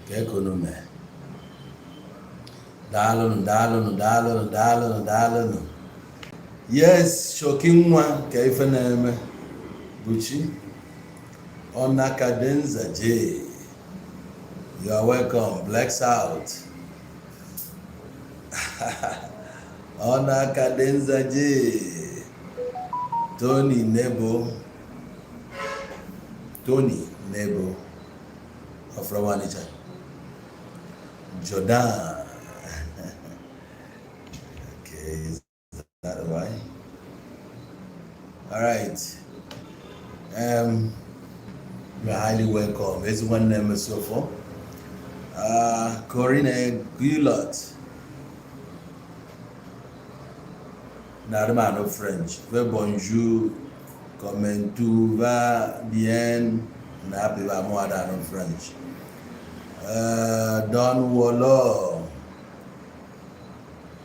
Ka unu mee. Daalụnụ, daalụnụ, daalụnụ, daalụnụ, daalụnụ. Yes, Shoki nwa ka ife na-eme. Buchi Onakadenza J. You are welcome. Blacks out. Onakadenza J. Tony Nebo. Tony Nebo of Onitsha. Jordan. Okay, is that right? All right. You are highly welcome. Ezi nwanne m Sofo. Corine Guillot. Na anụ French. Ve bonjour. Comment tu vas bien? Na apịba mụ ada anụ French. Don Wolo.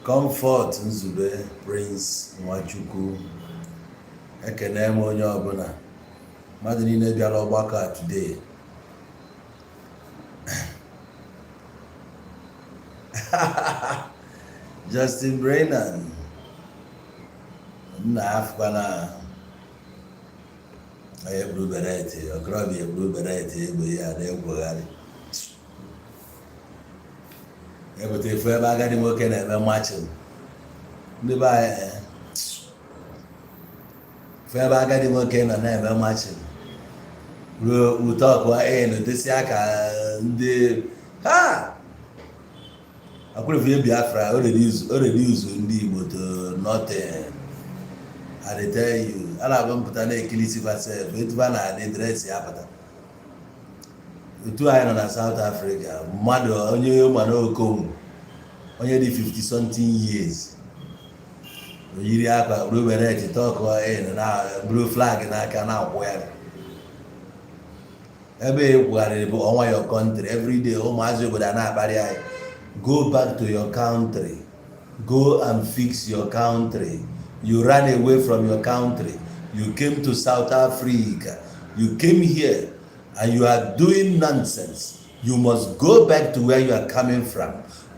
Comfort Nzube Prince Nwachukwu. Ekene m onye ọbụla. Mmadụ niile bịara ọgbakọ a today. Justin Brennan. Nna afụkwana onye buru beret, okorobịa eburu beret egbe ya na-egwogharị. Ebute efu ebe agadi nwoke na-eme marching. Ndị be anyị efu ebe agadi nwoke nọ na-eme marching ruo ụtọ ọkụ en dosi aka ndị ha akwụrụfụ Biafra o reduce ndị Igbo to nothing. I dey tell you, a na-abụ mpụta na-ekilisi sef etu a na-adị dress ya pụta. Otu anyị nọ na South Africa, mmadụ onye mana okonwu onye dị 50 something years o yiri akwa buru beret tọkụ en na buru flag n'aka na-akwụgharị ebe e kwugharịrị bụ ọnwa your country everyday. Ụmụazị obodo a na-akparị anyị, go back to your country, go and fix your country. You ran away from your country, you came to South Africa, you came here and you are doing nonsense. You must go back to where you are coming from.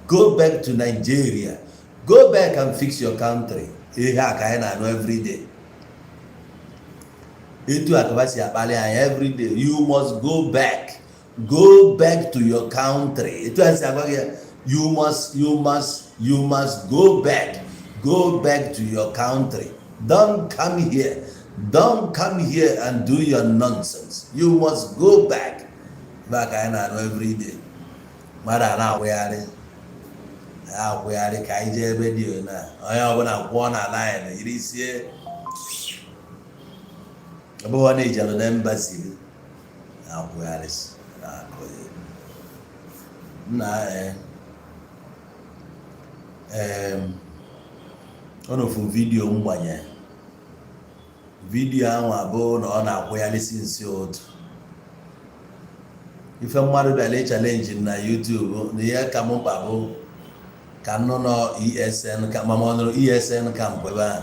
Go back to Nigeria, go back and fix your country. Ihe a ka anyị na-anụ everyday. Etu akaba si akpali anyị everyday, you must go back, go back to your country. Etu a si agwa gị ya, you must, you must, you must go back, go back to your country. Don't come here, don't come here and do your nonsense. You must go back. Ebe a ka anyị na-anụ everyday. Mmadụ a na-akwụgharị akwụgharị ka anyị jee ebe dị na onye ọbụla kwụọ na line yiri sie ọ bụghị na ijelụ na embassy na-akwụgharị na-akụ nna ọ nọfu video mgbanye video ahụ abụ na ọ na-akwụgharịsị nsi otu ife mmadụ bịara ịchallenge na YouTube na ihe ka m mkpa bụ ka nnụ nọ ESN ka ma ọ nụrụ ESN camp ebe ahụ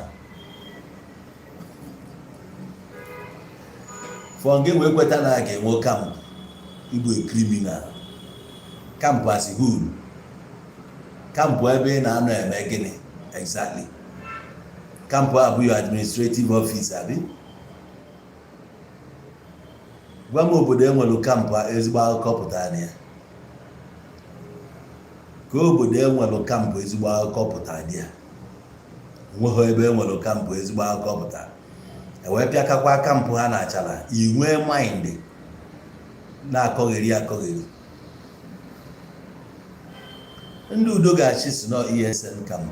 fọ gị wee kweta na a ga-enwe camp igwe criminal camp as hood camp ebe ị na-anọ eme gịnị exactly? Camp a bụ your administrative office abi? Gwa m obodo enwere camp ezigbo akụkọ pụtara na ya, ka obodo enwere camp ezigbo akụkọ pụtara dị ya. Onweghị ebe enwere camp ezigbo akụkọ pụtara. Ewee pịakakwa camp ha na achala inwee mind na-akọgheri akọgheri. Ndị udo ga-achị si nọ ESN camp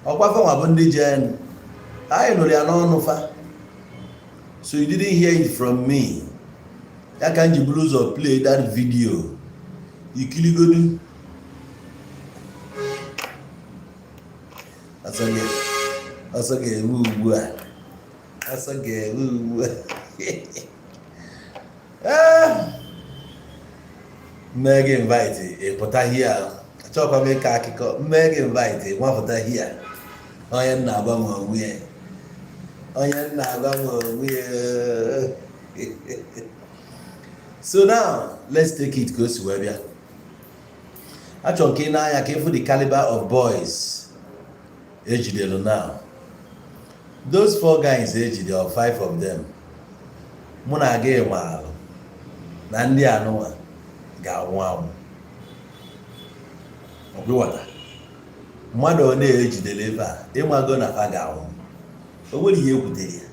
ọkwa fanwa bụ ndị jee anyị nụrụ ya n'ọnụ fa, so you didn't hear it from me. Ya ka m ji buru ụzọ play that video ikiligodu. Ọsọ ga-eme ugbu a, ọsọ ga-eme ugbu a. Mee gị invite ị pụta hia, achọkwa m ịkọ akụkọ. Mee gị invite ị nwapụta hia. Onye nna agwa m onwe ya, onye nna agwa m onwe ya. So now let's take it ka o si wee bịa. Achọrọ ka ị na-anya ka ịfụ the caliber of boys ejidelu now. Those four guys ejide, or five of them, mụ na gị maalụ na ndị anụnwa ga-anwụ anwụ. Ọgwụwata mmadụ ọ na-ejidere ebe a, ịmago na fa ga-anwụ. O nwere ihe ekwutere ya,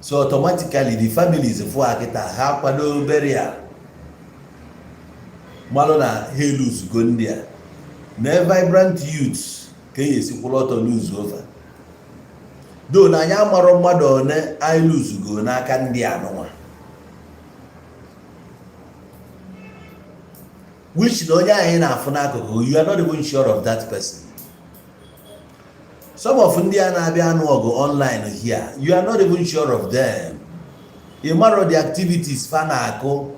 so automatically the families fụ akịta ha kwado burial, malụ na ha eluzugo ndị a na vibrant youths ka e esi kwụrụ ọtọ lose over do na anyị amarọ mmadụ one anyị luzugo n'aka ndị anụnwa, which na onye anyị na-afụ n'akụkụ, you are not even sure of that person. Some of ndị a na-abịa anụ ọgụ online here, you are not even sure of them. Ị marọ the activities fa na-akụ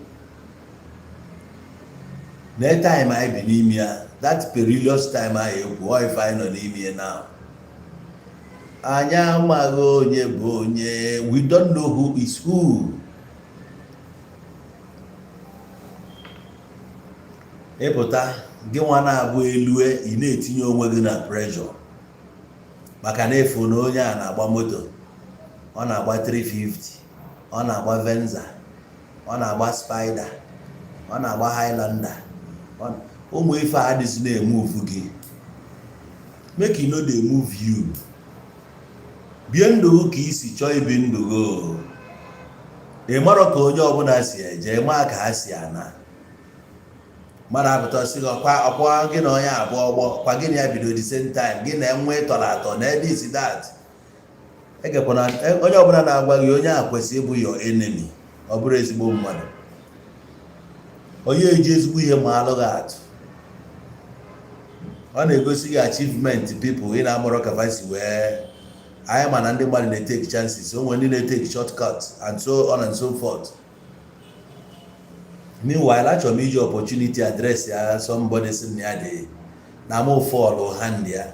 na time anyị bi n'ime ya, that perilous time anyị ekwu ọ ife anyị nọ n'ime ya now. Anyị amaghị onye bụ onye. We don't know who is who. Ịpụta gị nwa na-abụ elue, ị na-etinye onwe gị na pressure maka na efu na onye a na-agba moto, ọ na-agba 350, ọ na-agba Venza, ọ na-agba Spider, ọ na-agba Highlander. Ụmụ ife a adịzi na-emove gị. Make you no dey move you. Bie ndụ gị ka isi chọọ ibi ndụ gị. Ị marọ ka onye ọbụla si eje, ịma ka ha si ana. Mmadụ apụta sị gị, ọkwa ọkwa gị na onye abụọ ọgbọ kwa, gị na ya bido the same time, gị na enwe tọrọ atọ na this, that. Egekwana onye ọbụla na-agwa gị. Onye a kwesịrị ịbụ your enemy. Ọ bụrụ ezigbo mmadụ, onye eji ezigbo ihe ma alụ gị atụ, ọ na-egosi gị achievement people ị na-amụrọ ka fa si wee. Anyị ma na ndị mmadụ na-etake chances, o nwere ndị na-etake shortcut and so on and so forth. Meanwhile, achọrọ m iji opportunity address ya. Somebody sị na ya dị na mụ fall hand ya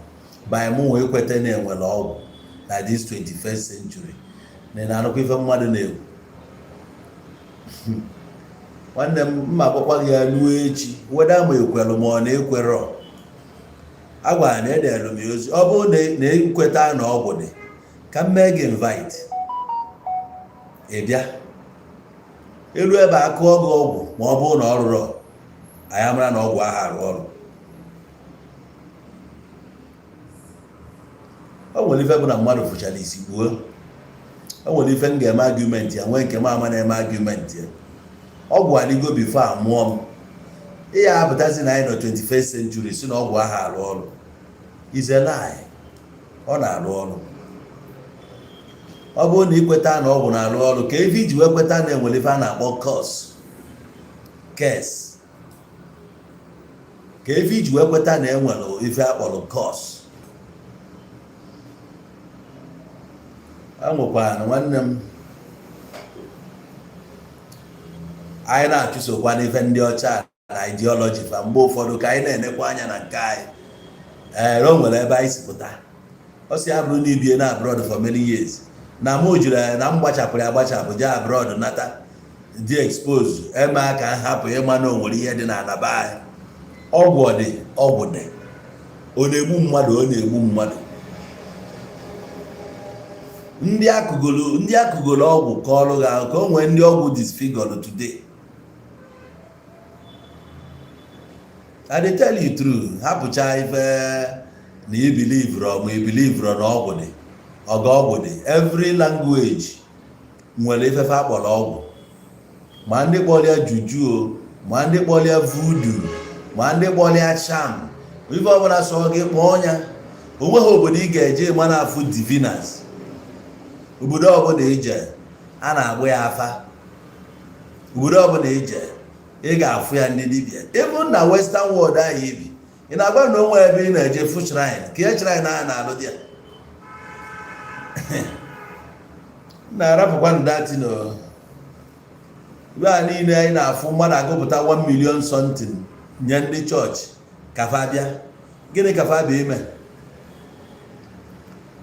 by mụ wee kweta na enwere ọgwụ na this 21st century, na ị na-anụkwa ife mmadụ na-ekwu. Nwanne m, mma gbakwa gị ya luo echi, weda ma ekwelụ ma ọ na-ekwerọ. A gwara na edelu m ya ozi, ọ bụrụ na ekweta na ọgwụ dị, ka m mee gị invite, ị bịa elu ebe a kụọ gị ọgwụ. Ma ọ bụrụ na ọ rụrụ, anyị amara na ọgwụ ahụ arụ ọrụ. O nwere ife bụ na mmadụ fụchara isi gbuo. O nwere ife m ga-eme argument ya, nwee nke m ama na-eme argument ya. Ọgwụ adịgo before amụọ m. Ị ya apụtazi na anyị nọ 21st century si na ọgwụ ahụ arụ ọrụ is a lie. Ọ na-arụ ọrụ. Ọ bụrụ na ikweta na ọgwụ na-arụ ọrụ, ka ebe iji wee kweta na enwere ife a na-akpọ curse, curse, ka ebe iji wee kweta na enwere ife akpọrọ curse. A nwekwara nwanne m, anyị na-achụsokwa n'ife ndị ọcha na ideology fa. Mgbe ụfọdụ ka anyị na-enekwa anya na nke anyị. Ee, o nwere ebe anyị si pụta. Ọ si ya bụrụ na ibie na abroad for many years, na mụ jiri na m gbachapụrụ agbachapụ jee abroad, nata dị expose, eme ka m hapụ ịma na o nwere ihe dị na anaba anyị. Ọgwụ dị, ọgwụ dị. Ọ na-egbu mmadụ, ọ na-egbu mmadụ. Ndị akụgolo ọgwụ ka ọrụ gị ahụ, ka o nwee ndị ọgwụ disfigure today. I dey tell you true. Hapụcha ife na i believe ma i believe na ọgwụ dị, ọga ọgwụ dị. Every language nwere ifefe akpọrọ ọgwụ, ma ndị kpọrọ ya juju o, ma ndị kpọrọ ya voodoo, ma ndị kpọrọ ya charm, ife ọbụla sọ gị kpọọ ya. Onweghị obodo ị ga-eje ma na-afụ diviners. Obodo ọbụla ije, a na-agbụ ya afa. Obodo ọbụla ije, ị ga-afụ ya, ndị dibịa. Even na western world ahụ ibi, ị na-agwa na onwe ebe ị na-eje fụ shrine, ka ihe shrine ahụ na-alụ dị ya na-arapụkwa datin. Ibe a niile anyị na-afụ, mmadụ agụpụta 1 million something nye ndị chọọchị ka fa bịa. Gịnị ka fa bịa ime?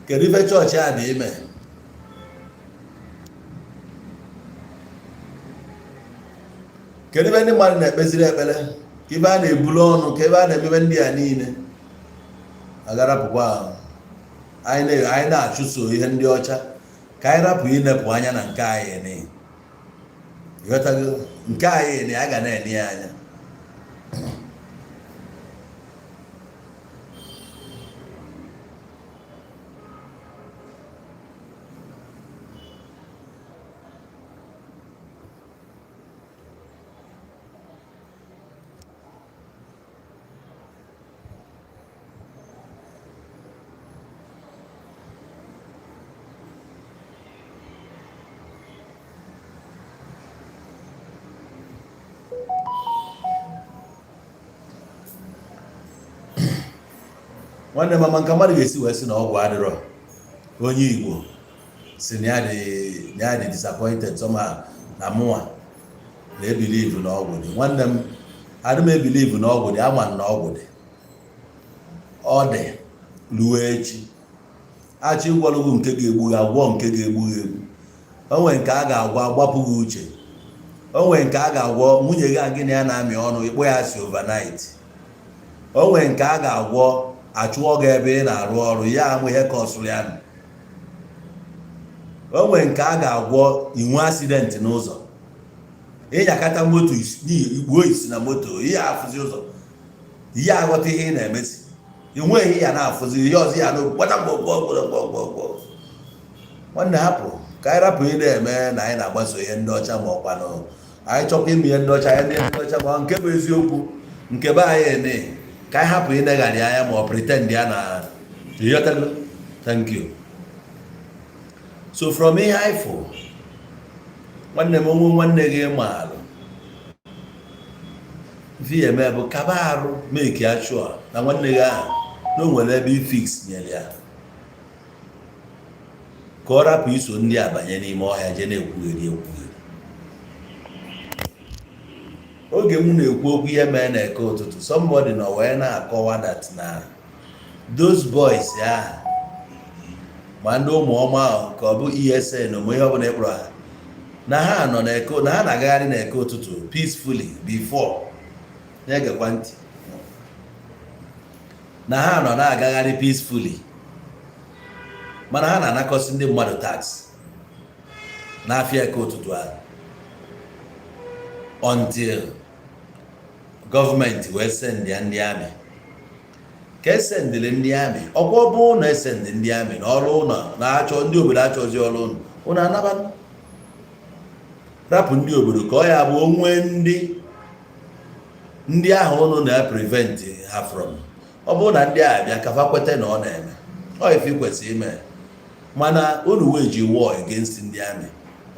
Kedu ife chọọchị a bịa ime? Kedu ife ndị mmadụ na-ekpeziri ekpere? Ka ife a na-ebulu ọnụ, ka ebe a na-emebe ndị a niile agarapụkwa ahụ. Anyị na-achụso ihe ndị ọcha, ka anyị rapụ inepụ anya na nke anyị ni. Ịghọtago? Nke anyị ni, a ga na-ene ya anya. Nwanne, mama, nka mmadụ ga-esi wee sị na ọgwụ adịrọ. Onye Igbo si na ya dị disappointed somehow na mụnwa na-ebelieve na ọgwụ dị. Nwanne m, adị m ebelieve na ọgwụ dị. Ama na ọgwụ dị, ọ dị ruo echi. Achọ ịgwọrọ gị nke ga-egbu gị, agwọ nke ga-egbu gị egbu. O nwere nke a ga-agwọ agbapụ gị uche. O nwere nke a ga-agwọ nwunye gị, gịnị ya na-amị ọnụ ịkpọ ya si overnight. O nwere nke a ga-agwọ achụọ gị ebe ị na-arụ ọrụ ya, amụ ihe ka ọsụrụ ya nụ. O nwere nke a ga-agwọ inwe accident n'ụzọ, ịnyakata moto, igbuo isi na moto, ihe afụzi ụzọ, ihe aghọta ihe ị na-emesi, enweghị ya na-afụzi ihe ọzọ ya n'obu gbata gbọgbọgbọgbọgbọ. Nwanne, hapụ ka anyị rapụ ị na-eme na anyị na-agbaso ihe ndị ọcha, ma ọkwanụ anyị chọkwa ime ihe ndị ọcha, anyị ndị ọcha, ma nke bụ eziokwu nke be anyị ene, ka anyị hapụ ịnegharị anya ma ọ pretend ya na ịghọtago. Thank you. So from ihe anyị fụ, nwanne m, onwe nwanne gị maalụ ife ya eme bụ kaba arụ make ya sure na nwanne gị ahụ na o nwere ebe ifix nyere ya, ka ọ rapụ iso ndị a banye n'ime ọhịa jee na-ekwugheri ekwugheri. Oge m na-ekwu okwu ihe mee na Eke Ụtụtụ, somebody nọ wee na-akọwa that na those boys ahụ, ma ndị ụmụ ọma ahụ, ka ọ bụ ESN, ụmụ ihe ọbụla ịkpọrọ ha, na ha nọ n'Eke, na ha na-agagharị n'Eke Ụtụtụ peacefully before. Na-egekwa ntị, na ha nọ na-agagharị peacefully, mana ha na-anakọsị ndị mmadụ tax n'afịa Eke Ụtụtụ ahụ, until gọọmenti wee send ya ndị army. Ka esendịrị ndị army, ọkwa ọ bụ na esendị ndị army na ọrụ ụlọ na-achọ ndị obodo achọzi ọrụ ụlọ ụnụ anaba, rapụ ndị obodo ka ọ ya bụ onwe ndị ahụ ụnụ na-prevent ha from. Ọ bụrụ na ndị a bịa kafa kweta na ọ na-eme ọ ife kwesịrị ime, mana unu wee ji war against ndị army,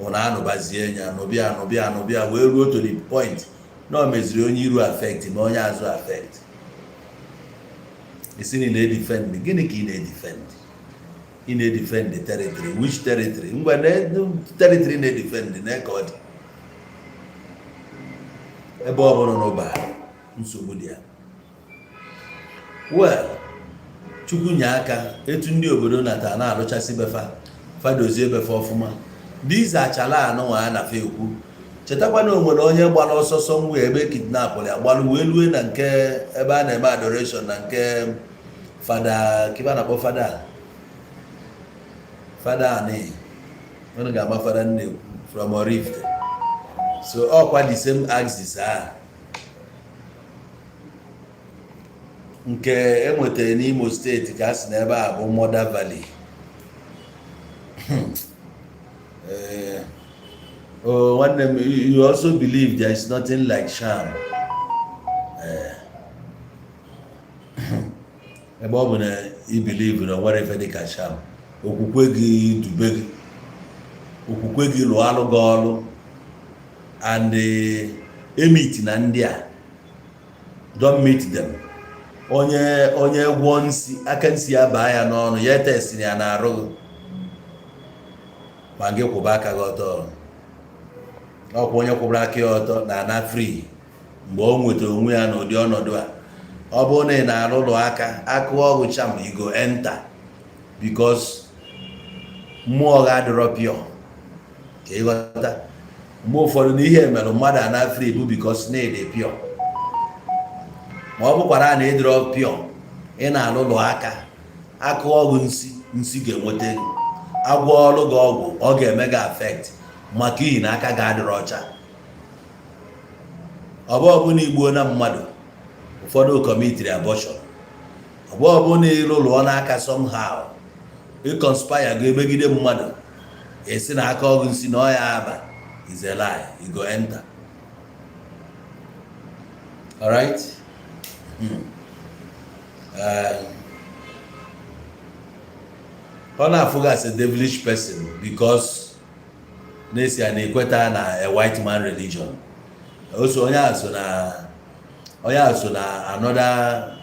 ụnụ anụbazie ya, nụbịa nụbịa nụbịa, wee ruo to the point na o meziri onye iru affect ma onye azụ affect. Isi na ị na-edefend gịnị? Ka ị na-edefend? Ị na-edefend the territory? Which territory? Ngwa, na territory na-edefend na ka ọ dị ebe ọ bụla n'ụba nsogbu dị ya. Well, Chukwu nye aka, etu ndị obodo nata na-alụchasị befa, fadozie befa ọfụma. These achala anụnwa a na-afa ekwu, chetakwa na o nwere onye gbara ọsọ somewhere ebe kidnapụrụ ya, gbalụ wee lue na nke ebe a na-eme adoration na nke Fada kiba na-akpọ Fada, Fada ani unu ga-ama Fada Nnekwu from Oraifite. So ọkwa the same axis a nke enwetara n'Imo Steeti, ka a sị na ebe a bụ Mother Valley. Eh, oh, nwanne m, you also believe there is nothing like sham. Eh, ebe ọ bụ na i believe na o nwere ife dịka sham, okwukwe gị dube gị, okwukwe gị lụọ alụ gị ọlụ and emit na ndị a, don't meet them. Onye gwọọ nsi, aka nsi ya baa ya n'ọnụ, ya etesiri ya na-arụ gị, ma gị kwụba aka gị ọtọ. Ọkwa onye kwụbara aka ya ọtọ na ana free mgbe o nwetara onwe ya n'ụdị ọnọdụ a. Ọ bụrụ na ị na-arụ ụlọ aka akụ ọgwụ cham, you go enter, because mmụọ gị adịrọ pure. Ka ịghọta, mgbe ụfọdụ na ihe mere mmadụ ana free bụ because na ịdị pure. Ma ọ bụkwara na ịdịrọ pure, ị na-alụlụ aka, akụ ọgwụ nsi, nsi ga-enweta gị. Agwọ ọrụ gị ọgwụ, ọ ga-eme gị affect, maka ihi na aka ga-adịrọ ọcha. Ọ bụ ọbụla igbuo na mmadụ, ụfọdụ commitiri abortion. Ọ bụ ọbụla ịlụlụọ n'aka, somehow ị conspire ga-emegide mmadụ, esi na aka ọgụ nsi na ọ ya aba, is a lie. You go enter. Alright. Ọ na-afụ gị as a devilish person because na-esi ya na-ekweta na a white man religion. O so onye a so na onye a so na another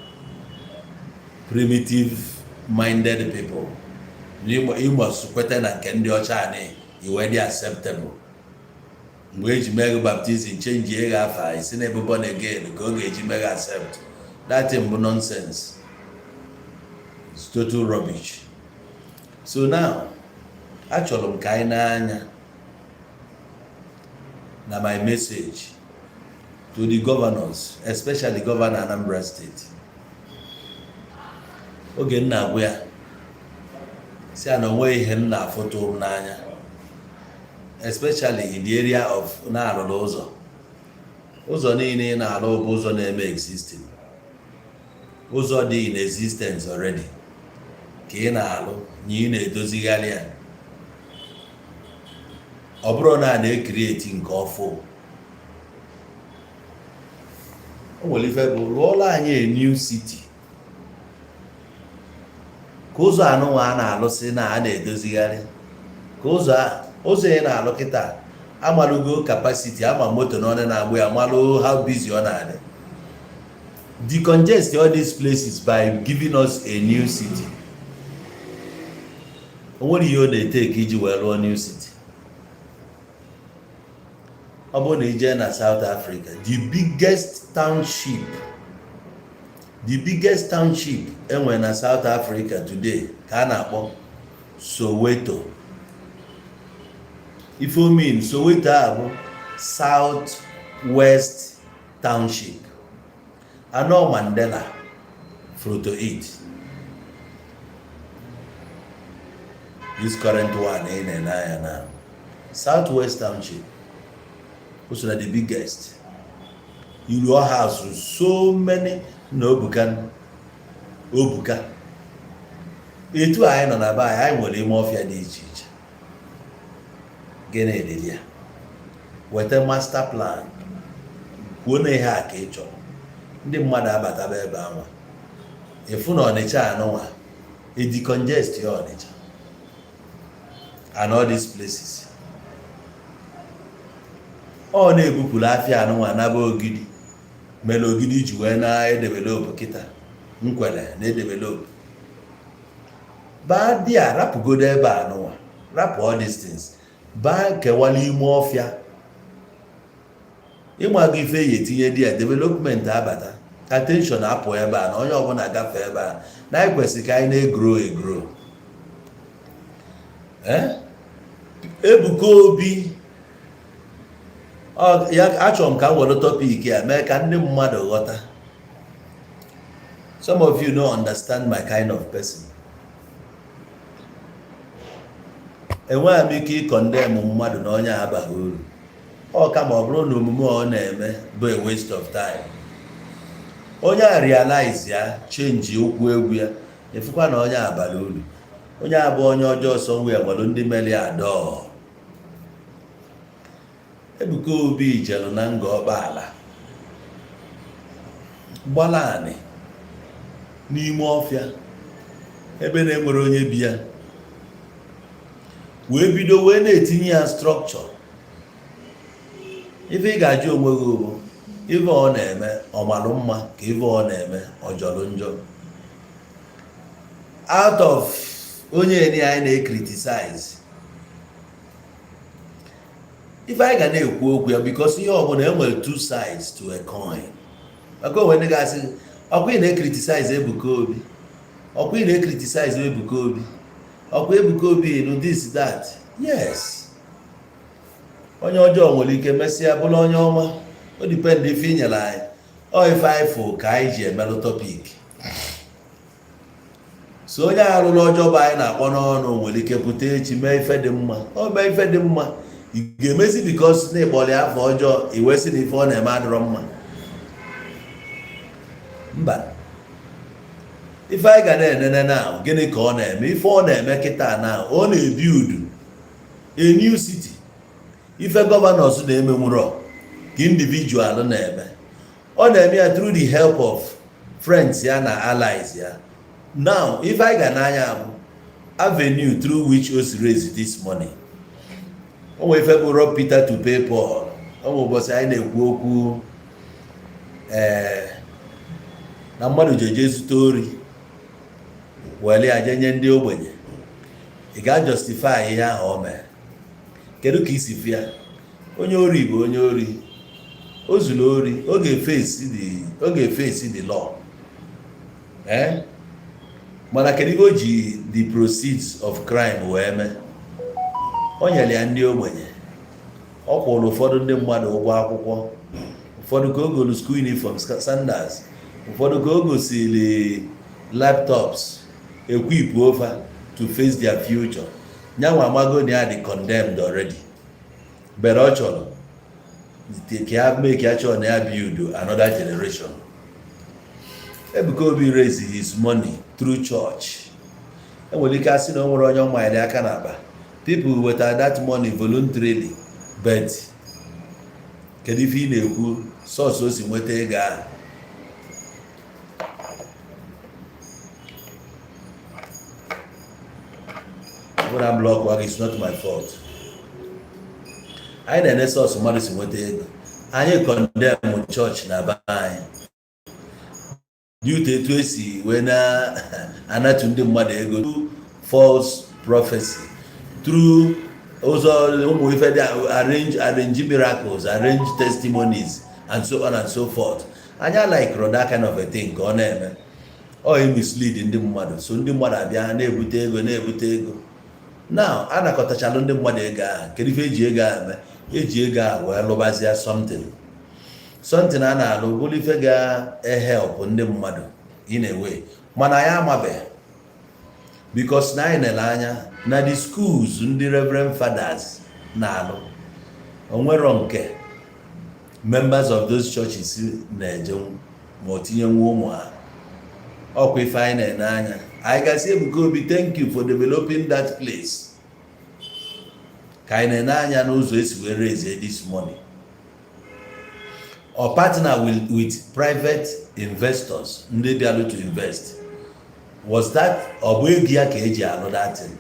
primitive minded people. You must kweta na nke ndị ọcha na iwe dị acceptable. Mgbe eji mee gị baptism, change ego afa, isi na ebe born again, ka ọ ga-eji mee gị accept. That thing bụ nonsense. It's total rubbish. So now, achọrọ m ka anyị na-anya na my message to the governors, especially Governor Anambra State. Oge m na-agwa ya si ya na onweghị ihe m na-afụtụ m n'anya, especially in the area of na-arụrụ ụzọ. Ụzọ niile ị na-arụ bụ ụzọ na-eme existing, ụzọ dị in existence already ka ị na-alụ na ị na-edozigharị ya. Ọ bụrụ na a na-ecreate nke ọfụ, o nwere ife bụ rụọla anyị a new city, ka ụzọ anụnwa a na-alụsị na a na-edozigharị, ka ụzọ ụzọ ị na-alụ kịta amalụgo capacity ama moto na ọ na-agbụ ya, malụ how busy ọ na-adị. Decongest all these places by giving us a new city. O nwere ihe ọ na-eteke iji wee rụọ new city. Ọ bụrụ na ije na South Africa, the biggest township enwere na South Africa today ka a na-akpọ Soweto. Ife omin Soweto a bụ South West Township. Anọ Mandela fro to it. This current one ị na-ene anya na South West Township o so na the biggest iru house, so many na obuka obuka. Etu anyị nọ na be anyị, anyị nwere ime ọfịa dị iche iche. Gịnị dị ya? Weta master plan, kwuo na ihe a ka ị chọrọ, ndị mmadụ abataba ebe anwa. Efu na Ọnịcha anụnwa, edecongest ya Ọnịcha and all these places. Ọ na-ebupụrụ afịa anụnwa naba Ogidi, mere Ogidi ji wee na-edevelop kịta. Nkwele na-edevelop baa dị a, rapụgodo ebe a nụnwa, rapụ all these things, baa kewala ime ọfịa. Ịmago ife ya etinye dị ya, development abata, attention apụ ebe a na onye ọbụla gafee ebe a na anyị kwesịrị ka anyị na-egrow egrow. Eh? Ebuka Obi ya, achọrọ m ka m were topic a mee ka ndị mmadụ ghọta. Some of you no understand my kind of person. Enweghị m ike ịcondemn mmadụ na onye abaghị uru. Ọ kama ọ bụrụ na omume ọ na-eme bụ a waste of time, onye a realize ya, change okwu egwu ya, efukwa na onye abara uru. Onye abụ onye ọjọọ somewhere nwere ndị mere ya adọọ. Ebuka Obi jelu na Nga Ọkpaala, gbala anị n'ime ọfịa ebe na-enwere onye bi ya, wee bido wee na-etinye ya structure. Ife ị ga-ajụ onwe gị bụ, ife ọ na-eme ọ malụ mma, ka ife ọ na-eme ọ jọrọ njọ? Out of onye eni anyị na-ecriticize, ife anyị ga na-ekwu okwu ya, because ihe ọbụla enwere two sides to a coin. Maka onwe ndị ga-asị, ọkwa ị na-ecriticize Ebuka Obi, ọkwa ị na-ecriticize Ebuka Obi, ọkwa Ebuka Obi no this that. Yes, onye ọjọọ nwere ike mesịa bụrụ onye ọma. O depend ife i nyere anyị. Ọ ife anyị fụ ka anyị ji emelụ topic. So onye ahụ rụrụ ọjọọ bụ anyị na-akpọ n'ọnụ nwere ike pụta echi mee ife dị mma. O mee ife dị mma, ị ga-emezi because na ịkpọrọ ya afọ ọjọọ, iwe sị na ife ọ na-eme adịrọ mma? Mba. Ife anyị ga na-enene na gịnị ka ọ na-eme? Ife ọ na-eme kịta na ọ na-ebi udu a new city. Ife governors na-emenwuro ka individual na-eme. Ọ na-eme ya through the help of friends ya na allies ya. Now, ife anyị ga n'anya bụ avenue through which o si raise this money. O nwere ife bụ rob Peter to pay Paul. O nwere ụbọchị anyị na-ekwu okwu na mmadụ ji eje zute ori were ya je nye ndị ogbenye. Ị ga-justify ihe ahụ o mere? Kedu ka isi fịa? Onye ori bụ onye ori. O zuru ori, ọ ga-efesi the law. Mana kedu ihe o ji the proceeds of crime wee mee? O nyere ya ndị ogbenye. Ọ kwụrụ ụfọdụ ndị mmadụ ụgwọ akwụkwọ, ụfọdụ ka o golu school uniform, sandals, ụfọdụ ka o gosiri laptops, equip over to face their future. Nyanwa amago na ya dị condemned already, but ọ chọrọ ka ya make ya chọrọ na ya build another generation. Ebuka Obi raise his money through church. Enwere ike asị na o nwere onye ọ manyere aka n'akpa. People wetara that money voluntarily, but kedu ife ị na-ekwu source o si nweta ego ahụ? Bụra block wa, it's not my fault. Anyị na-ene source mmadụ si nweta ego. Anyị condemn church na be anyị due to etu esi wee na-anatu ndị mmadụ ego through false prophecy, through ụzọ ụmụ ife dị arrange miracles, arrange testimonies and so on and so forth. Anyị like that kind of a thing ka ọ na-eme. Ọ mislead ndị mmadụ, so ndị mmadụ abịa na-ebute ego, na-ebute ego. Now, a nakọtachalụ ndị mmadụ ego ahụ. Kedu ife eji ego ahụ eme? Eji ego ahụ wee lụbazie something a na-alụ bụrụ ife ga-ehelp ndị mmadụ in a way. Mana anyị amabeghị because na anyị nele anya na the schools ndị reverend fathers na-alụ, onwero nke members of those churches na-ejenwu ma ọ tinye nwa ụmụ ha. Ọkwa ife anyị na-ene anya. Anyị gasị, "Ebuka Obi, thank you for developing that place." Ka anyị na-ene anya n'ụzọ esi wee raise this money or partner with private investors ndị bịalụ to invest. Was that ọ bụ ego ya ka eji alụ that thing?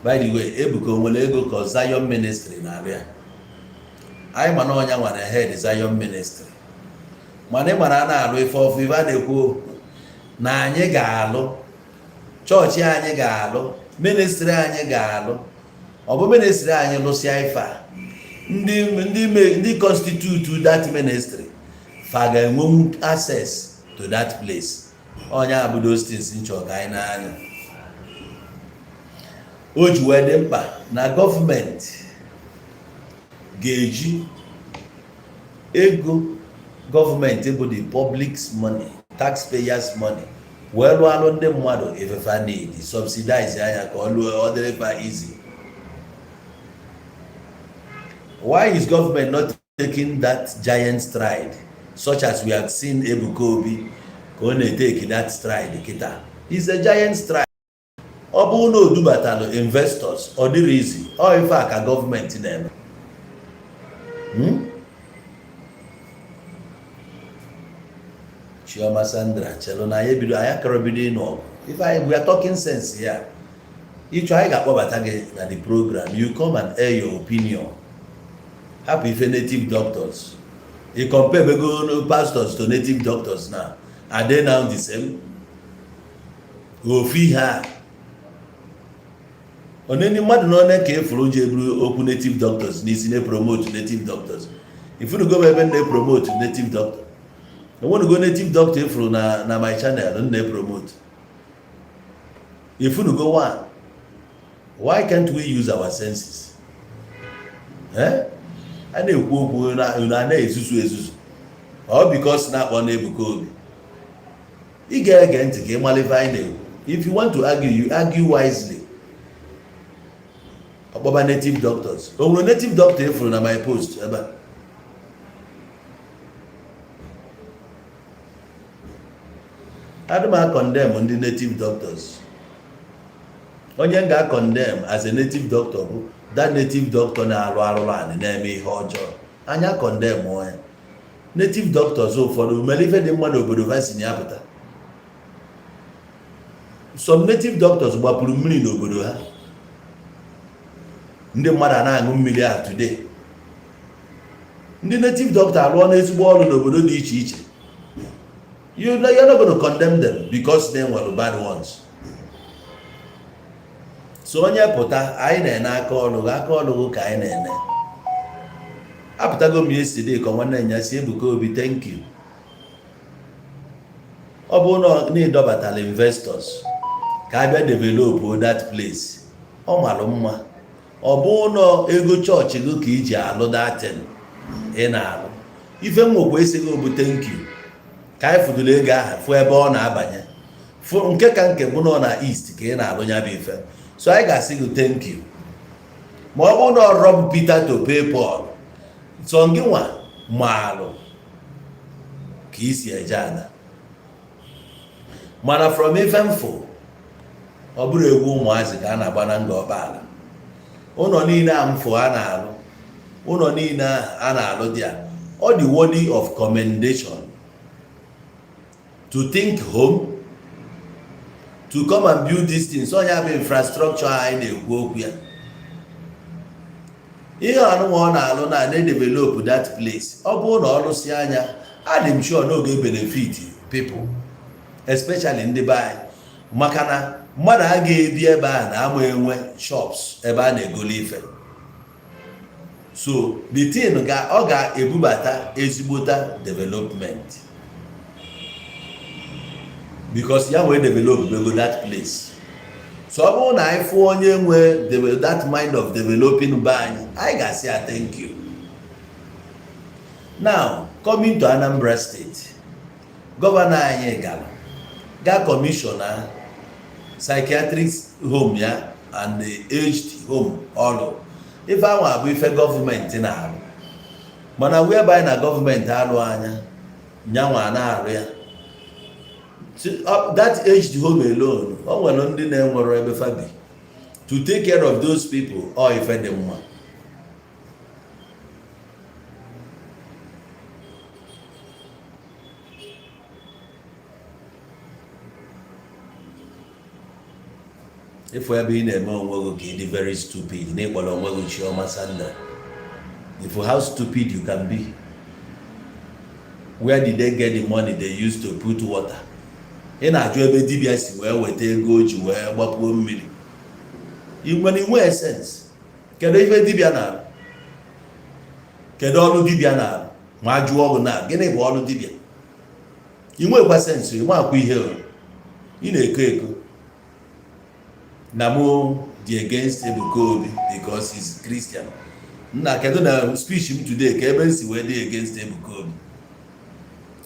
By the way, Ebuka o nwere ego ka Zion Ministry na-alụ ya? Anyị ma na ọnya nwere head Zion Ministry, mana ị mara a na-alụ ife ọfụ. Ife a na-ekwu na anyị ga-alụ chọọchị, anyị ga-alụ ministry, anyị ga-alụ, ọ bụ ministry anyị lụsịa ife a, ndị constitute that ministry fa ga-enwenwu access to that place? Onye abụ those things nchọ ka anyị n'anya. O ji wee dị mkpa na gọọmenti ga-eji ego gọọmenti bụ the public's money, taxpayers' money, wee lụọ alụ ndị mmadụ ifefa need, subsidize anya ka ọ lụọ, ọ dịrị fa easy. Why is government not taking that giant stride, such as we have seen Ebuka Obi ka ọ na-etake that stride kịta? Is a giant stride. Ọ bụrụ na o dubatalụ investors, ọ dịrị easy. Ọ ife a ka gọọmenti na-eme. Chioma Sandra, chelu na anyị ebido, anyị akọrọ bido ịnụ ọgụ. Ife anyị, we are talking sense here. Ịchọ, anyị ga-akpọbata gị na the program. You come and air your opinion. Hapụ ife native doctors. You compare ego pastors to native doctors now. Are they now the same? Ofu ihe a, onye mmadụ na one ka efuru ji eburu okwu native doctors n'isi na-promote native doctors. Ifunugo m ebe m na-promote native doctor? Enwenugo native doctor efuru na my channel m na-promote? Ifunugo one? Why can't we use our senses? Eh? A na-ekwu okwu na na-ezuzu ezuzu. Ọ because na-akpọ na Ebuka Obi. Ị ga-ege ntị ka ị mara ife anyị na-ekwu. If you want to argue, you argue wisely. Ọkpọba native doctors, o nwere native doctor efuru na my post ebe a. Adị m condemn ndị native doctors. Onye m ga-condemn as a native doctor bụ that native doctor na-arụ arụrụ anị, na-eme ihe ọjọọ. Anya condemn ya. Native doctors ụfọdụ mere ife dị mma n'obodo ha si na ya pụta. Some native doctors gbapụrụ mmiri n'obodo ha, ndị mmadụ a na-aṅụ mmiri ahụ today. Ndị native doctor alụọ n'ezigbo ọrụ n'obodo dị iche iche. You're not going to condemn them because they nwere bad ones. So onye pụta, anyị na-ene aka ọlụ, aka ọlụ ka anyị na-ene. Apụtago m yesterday ka nwanne ya si Ebuka Obi, thank you. Ọ bụrụ na ịdọbatala investors ka a bịa develop that place, ọ mara mma. Ọ bụrụ na ego chọọchị gị ka iji alụ datin ị na-alụ, ife nwekwa esighị bụ thank you. Ka anyị fụdụrụ ego ahụ, fụ ebe ọ na-abanye, fụ nke ka nke bụ nọ na east ka ị na-alụ ya bụ ife. So anyị ga-asị gị thank you. Ma ọ bụrụ na ọ rob Peter to pay Paul, so gị nwa maalụ ka isi eje ana. Mana from ife mfụ, ọ bụrụ egwu ụmụazị ka a na-agba na Nga Ọkpala, ụlọ niile a mfụ a na-alụ, ụlọ niile a na-alụ dị a, ọ dị worthy of commendation to think home, to come and build these things. Onye bụ infrastructure anyị na-ekwu okwu ya, ihe ọnụnwa ọ na-alụ na na-edevelop that place, ọ bụrụ na ọ lụsị anya, adị m sure n'oge benefit people, especially ndị be anyị, maka na mmadụ a ga-ebi ebe a na ama enwe shops ebe a na-egoli ife. So the thing ga ọ ga-ebubata ezigbota development because ya wee develop bego that place. So ọ bụrụ na anyị fụ onye nwe that mind of developing be anyị, anyị ga-asị ya thank you. Now, coming to Anambra State, governor anyị gara ga commissioner psychiatric home ya and the aged home. Ọrụ ife ahụ abụ ife gọọmenti na-arụ, mana whereby na gọọmenti alụ anya nyanwa na-arụ ya, that aged home alone, o nwere ndị na-enwero ebe fa bi. To take care of those people, ọ ife dị mma. Ịfụ ebe ị na-eme onwe gị ka ị dị very stupid na ịkpọrọ onwe gị Chioma Sandra. If how stupid you can be. Where did they get the money they used to put water? Ị na-ajụ ebe dibịa si wee weta ego o ji wee gbapuo mmiri. Ị nwere inwe sense? Kedu ife dibịa na-arụ? Kedu ọrụ dibịa na-arụ? Ma a jụọ ọgụ na gịnị bụ ọrụ dibịa, ị nwekwa sense? Ị nwakwa ihe o. Ị na-eko eko na mụ dị against Ebuka Obi because he's Christian. Nna, kedu na speech m today ka ebe m si wee dị against Ebuka Obi?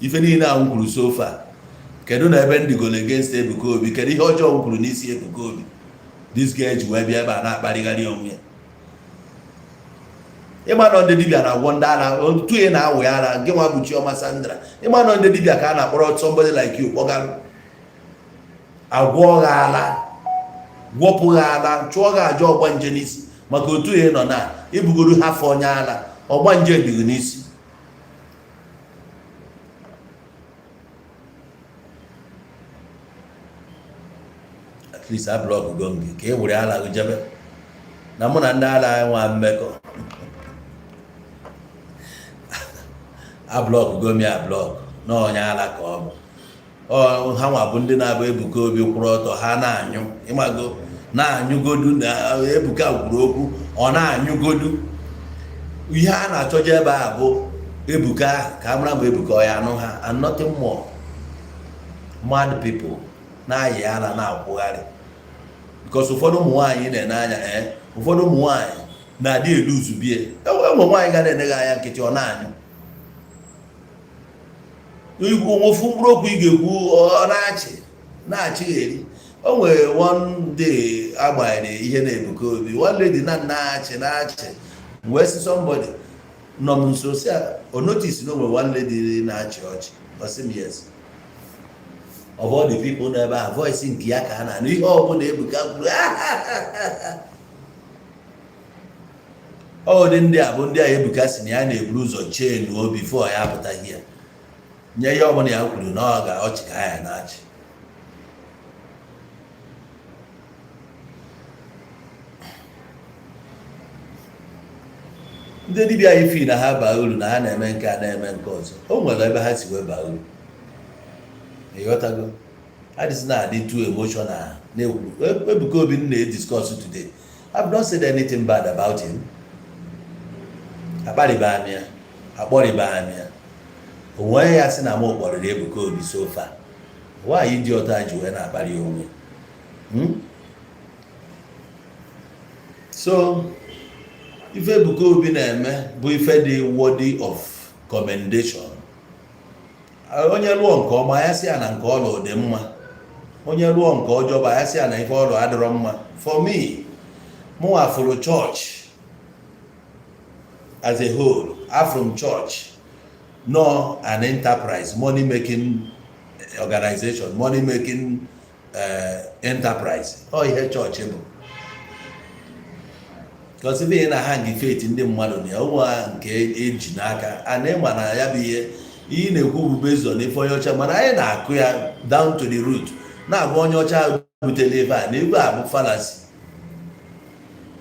Ife niile ahụ m kwuru so far, kedu na ebe m dịgolo against Ebuka Obi? Kedu ihe ọjọọ m kwuru n'isi Ebuka Obi this guy ji wee bịa ebe a na-akparịgharị onwe ya? Ịma nọ ndị dibịa na-agwọ ndị ara otu ị na-awụ ya ara. Gị nwa bụ Chioma Sandra, ịma nọ ndị dibịa ka a na-akpọrọ somebody like you kpọgarụ agwọ gha ala, gwọpụ ha ala, chụọ gha aja ọgbanje n'isi, maka otu ị nọ na ibugoro ha fọ onye ala ọgbanje dịghị n'isi. At least a block go gị ka e were ala gị jebe na mụ na ndị ala anyị nwa mmekọ. A block go m ya, block na onye ala ka ọ bụ. Ọ ha nwa bụ ndị na-abụ Ebuka Obi kwụrụ ọtọ, ha na-anyụ. Ịmago na-anyụgodu na Ebuka kwuru okwu, ọ na-anyụgodu. Ihe a na-achọje ebe a bụ Ebuka ahụ, ka a mara ma Ebuka ọ ya anụ ha, and nothing more. Mad people na-ayị ara na-akwụgharị because ụfọdụ ụmụ nwaanyị na-ene anya, ee, ụfọdụ ụmụ nwaanyị na-adị elu zubie. Enwe nwaanyị ga na-ene gị anya nkịtị, ọ na-anyụ. Ofu mkpụrụ okwu ị ga-ekwu, ọ na-achị na-achịgheri. O nwere one day agbanyere ihe na Ebuka Obi, one lady na na-achị na-achị, wee sị somebody nọ m nso, si o notice na o nwere one lady na-achị ọchị. Ọ sị m yes, of all the people nọ ebe ahụ, voice nke ya ka a na-anụ. Ihe ọbụla Ebuka kwuru, ọ dị ndị a bụ ndị a Ebuka si na ya na-eburu ụzọ chenuo before ya apụtaghị ya nye ihe ọbụla ya kwuru na ọ ga ọchị ka ya na-achị. Ndị dibịa anyị fi na ha baa uru, na ha na-eme nke a, na-eme nke ọzọ. O nwere ebe ha si wee baa uru, ịghọtago? Adịsị na-adị too emotional na-ekwu. Ebuka Obi na-ediscuss today, I've not said anything bad about him. Akparịba m ya, akpọrịba m ya. Onwe ya sị na m kpọrịrị Ebuka Obi. So far, nwaanyị dị ọtọ ji wee na-akparị onwe. So ife Ebuka Obi na-eme bụ ife dị worthy of commendation. Onye lụọ nke ọma, ya sị ya na nke ọlụ dị mma. Onye lụọ nke ọjọọ bụ ya sị ya na ife ọlụ adịrọ mma. For me, mụnwa fụrụ church as a whole, afụrụ church nọ an enterprise, money making organization, money making enterprise. Ọ ihe chọọchị bụ, because ebe ị na hang faith ndị mmadụ na ya, ụmụ ha nke eji n'aka a na ịma na ya bụ ihe ihe ị na-ekwu bụ based on ife onye ọcha, mana anyị na-akụ ya down to the root, na-agwa onye ọcha butere ebe a na ebe a bụ fallacy,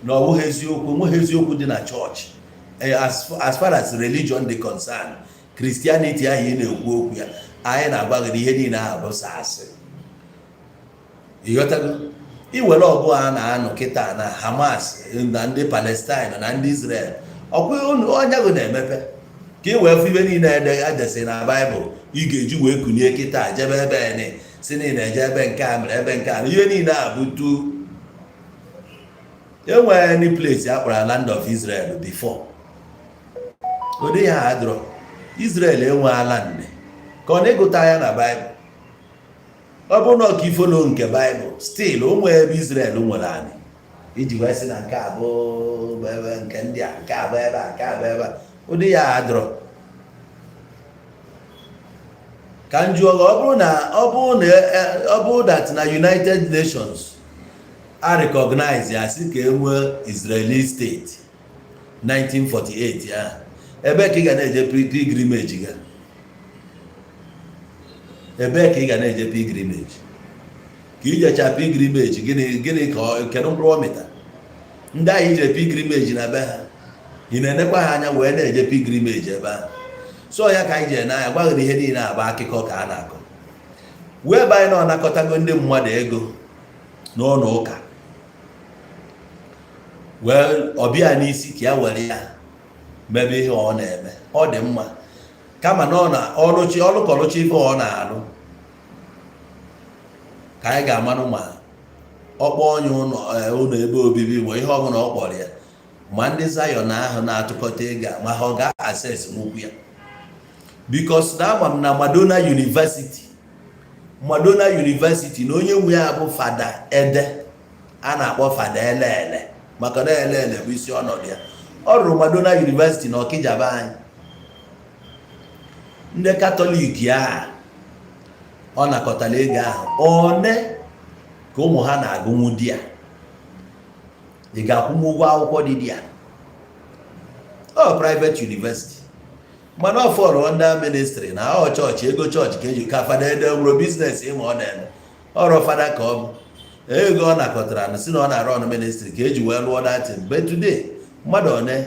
na ọ bụghị eziokwu. Enweghị eziokwu dị na chọọchị. As far as religion dị concerned, Christianity ahụ ị na-ekwu okwu ya, anyị na-agwa gị na ihe niile ahụ bụ asị, ịghọtago? Iwere ọgụ a na-anụ kịta na Hamas na ndị Palestine na ndị Israel, ọkwa onye gị na-emepe ka ị wee fụ ibe niile edesị na Baịbụl ị ga-eji wee kunie kịta jebe ebe ni si na ị na-eje ebe nke a mere ebe nke a. Ihe niile a bụ tu enweghị any place a kpọrọ land of Israel before. Ụdị ya adịrọ. Israel enweela land ka ọ na-ịgụta ya na Baịbụl. Ọ bụrụ na ọka ifolo nke Baịbụl, still o nwee ebe Israel nwere anị iji wee sị na nke a bụ ebe nke ndị a, nke a bụ ebe a, nke a bụ ebe a. Ụdị ya adịrọ. Ka m jụọ gị, ọ bụrụ that na United Nations a recognize ya, sị ka e nwee Israeli state 1948 ya, ebe ka ị ga na-eje pilgrimage ga? Ebee ka ị ga na-eje pilgrimage? Ka ijecha pilgrimage, gịnị gịnị ka kedu mkpụrụ ọ mịta? Ndị ahụ ije pilgrimage na be ha, ị na-enekwa ha anya wee na-eje pilgrimage ebe ahụ? So ya ka anyị jere n'anya gwa gị na ihe niile agba akụkọ ka a na-akọ wee ebe anyị na-anakọtago ndị mmadụ ego n'ụlọ ụka, wee ọbịa n'isi ka ya were ya mebe ihe ọ na-eme. Ọ dị mma, kama na ọ na ọlụchi ọlụkọlụchi ife ọ na-alụ ka anyị ga-amanụ ma ọkpọ onye ụlọ, ụlọ ebe obibi ma ihe ọbụla ọ kpọrọ ya, ma ndị Zion ahụ na-atụkọta ego a, ma ha ọ ga-access nwukwu ya, because na ama m na Madonna University na onye nwe ya bụ Fada Ede a na-akpọ Fada Elele, maka na Elele bụ isi ọnọdụ ya. Ọ rụrụ Madonna University na Ọkịja be anyị. Ndị Katọlik a ọ nakọtara ego ahụ, one ka ụmụ ha na-agụnwu di ya, ị ga-akwụnwu ụgwọ akwụkwọ dị di ya? Ọ private university, mana ọ fọrọ under ministry na ọ chọọchị, ego chọọchị ka eji ka Fada Ede nwere business ịma ọ na-eme ọrụ fada ka ọ bụ ego ọ nakọtara na si na ọ na-arụ ọnụ ministry ka eji wee lụọ datin. But today, mmadụ one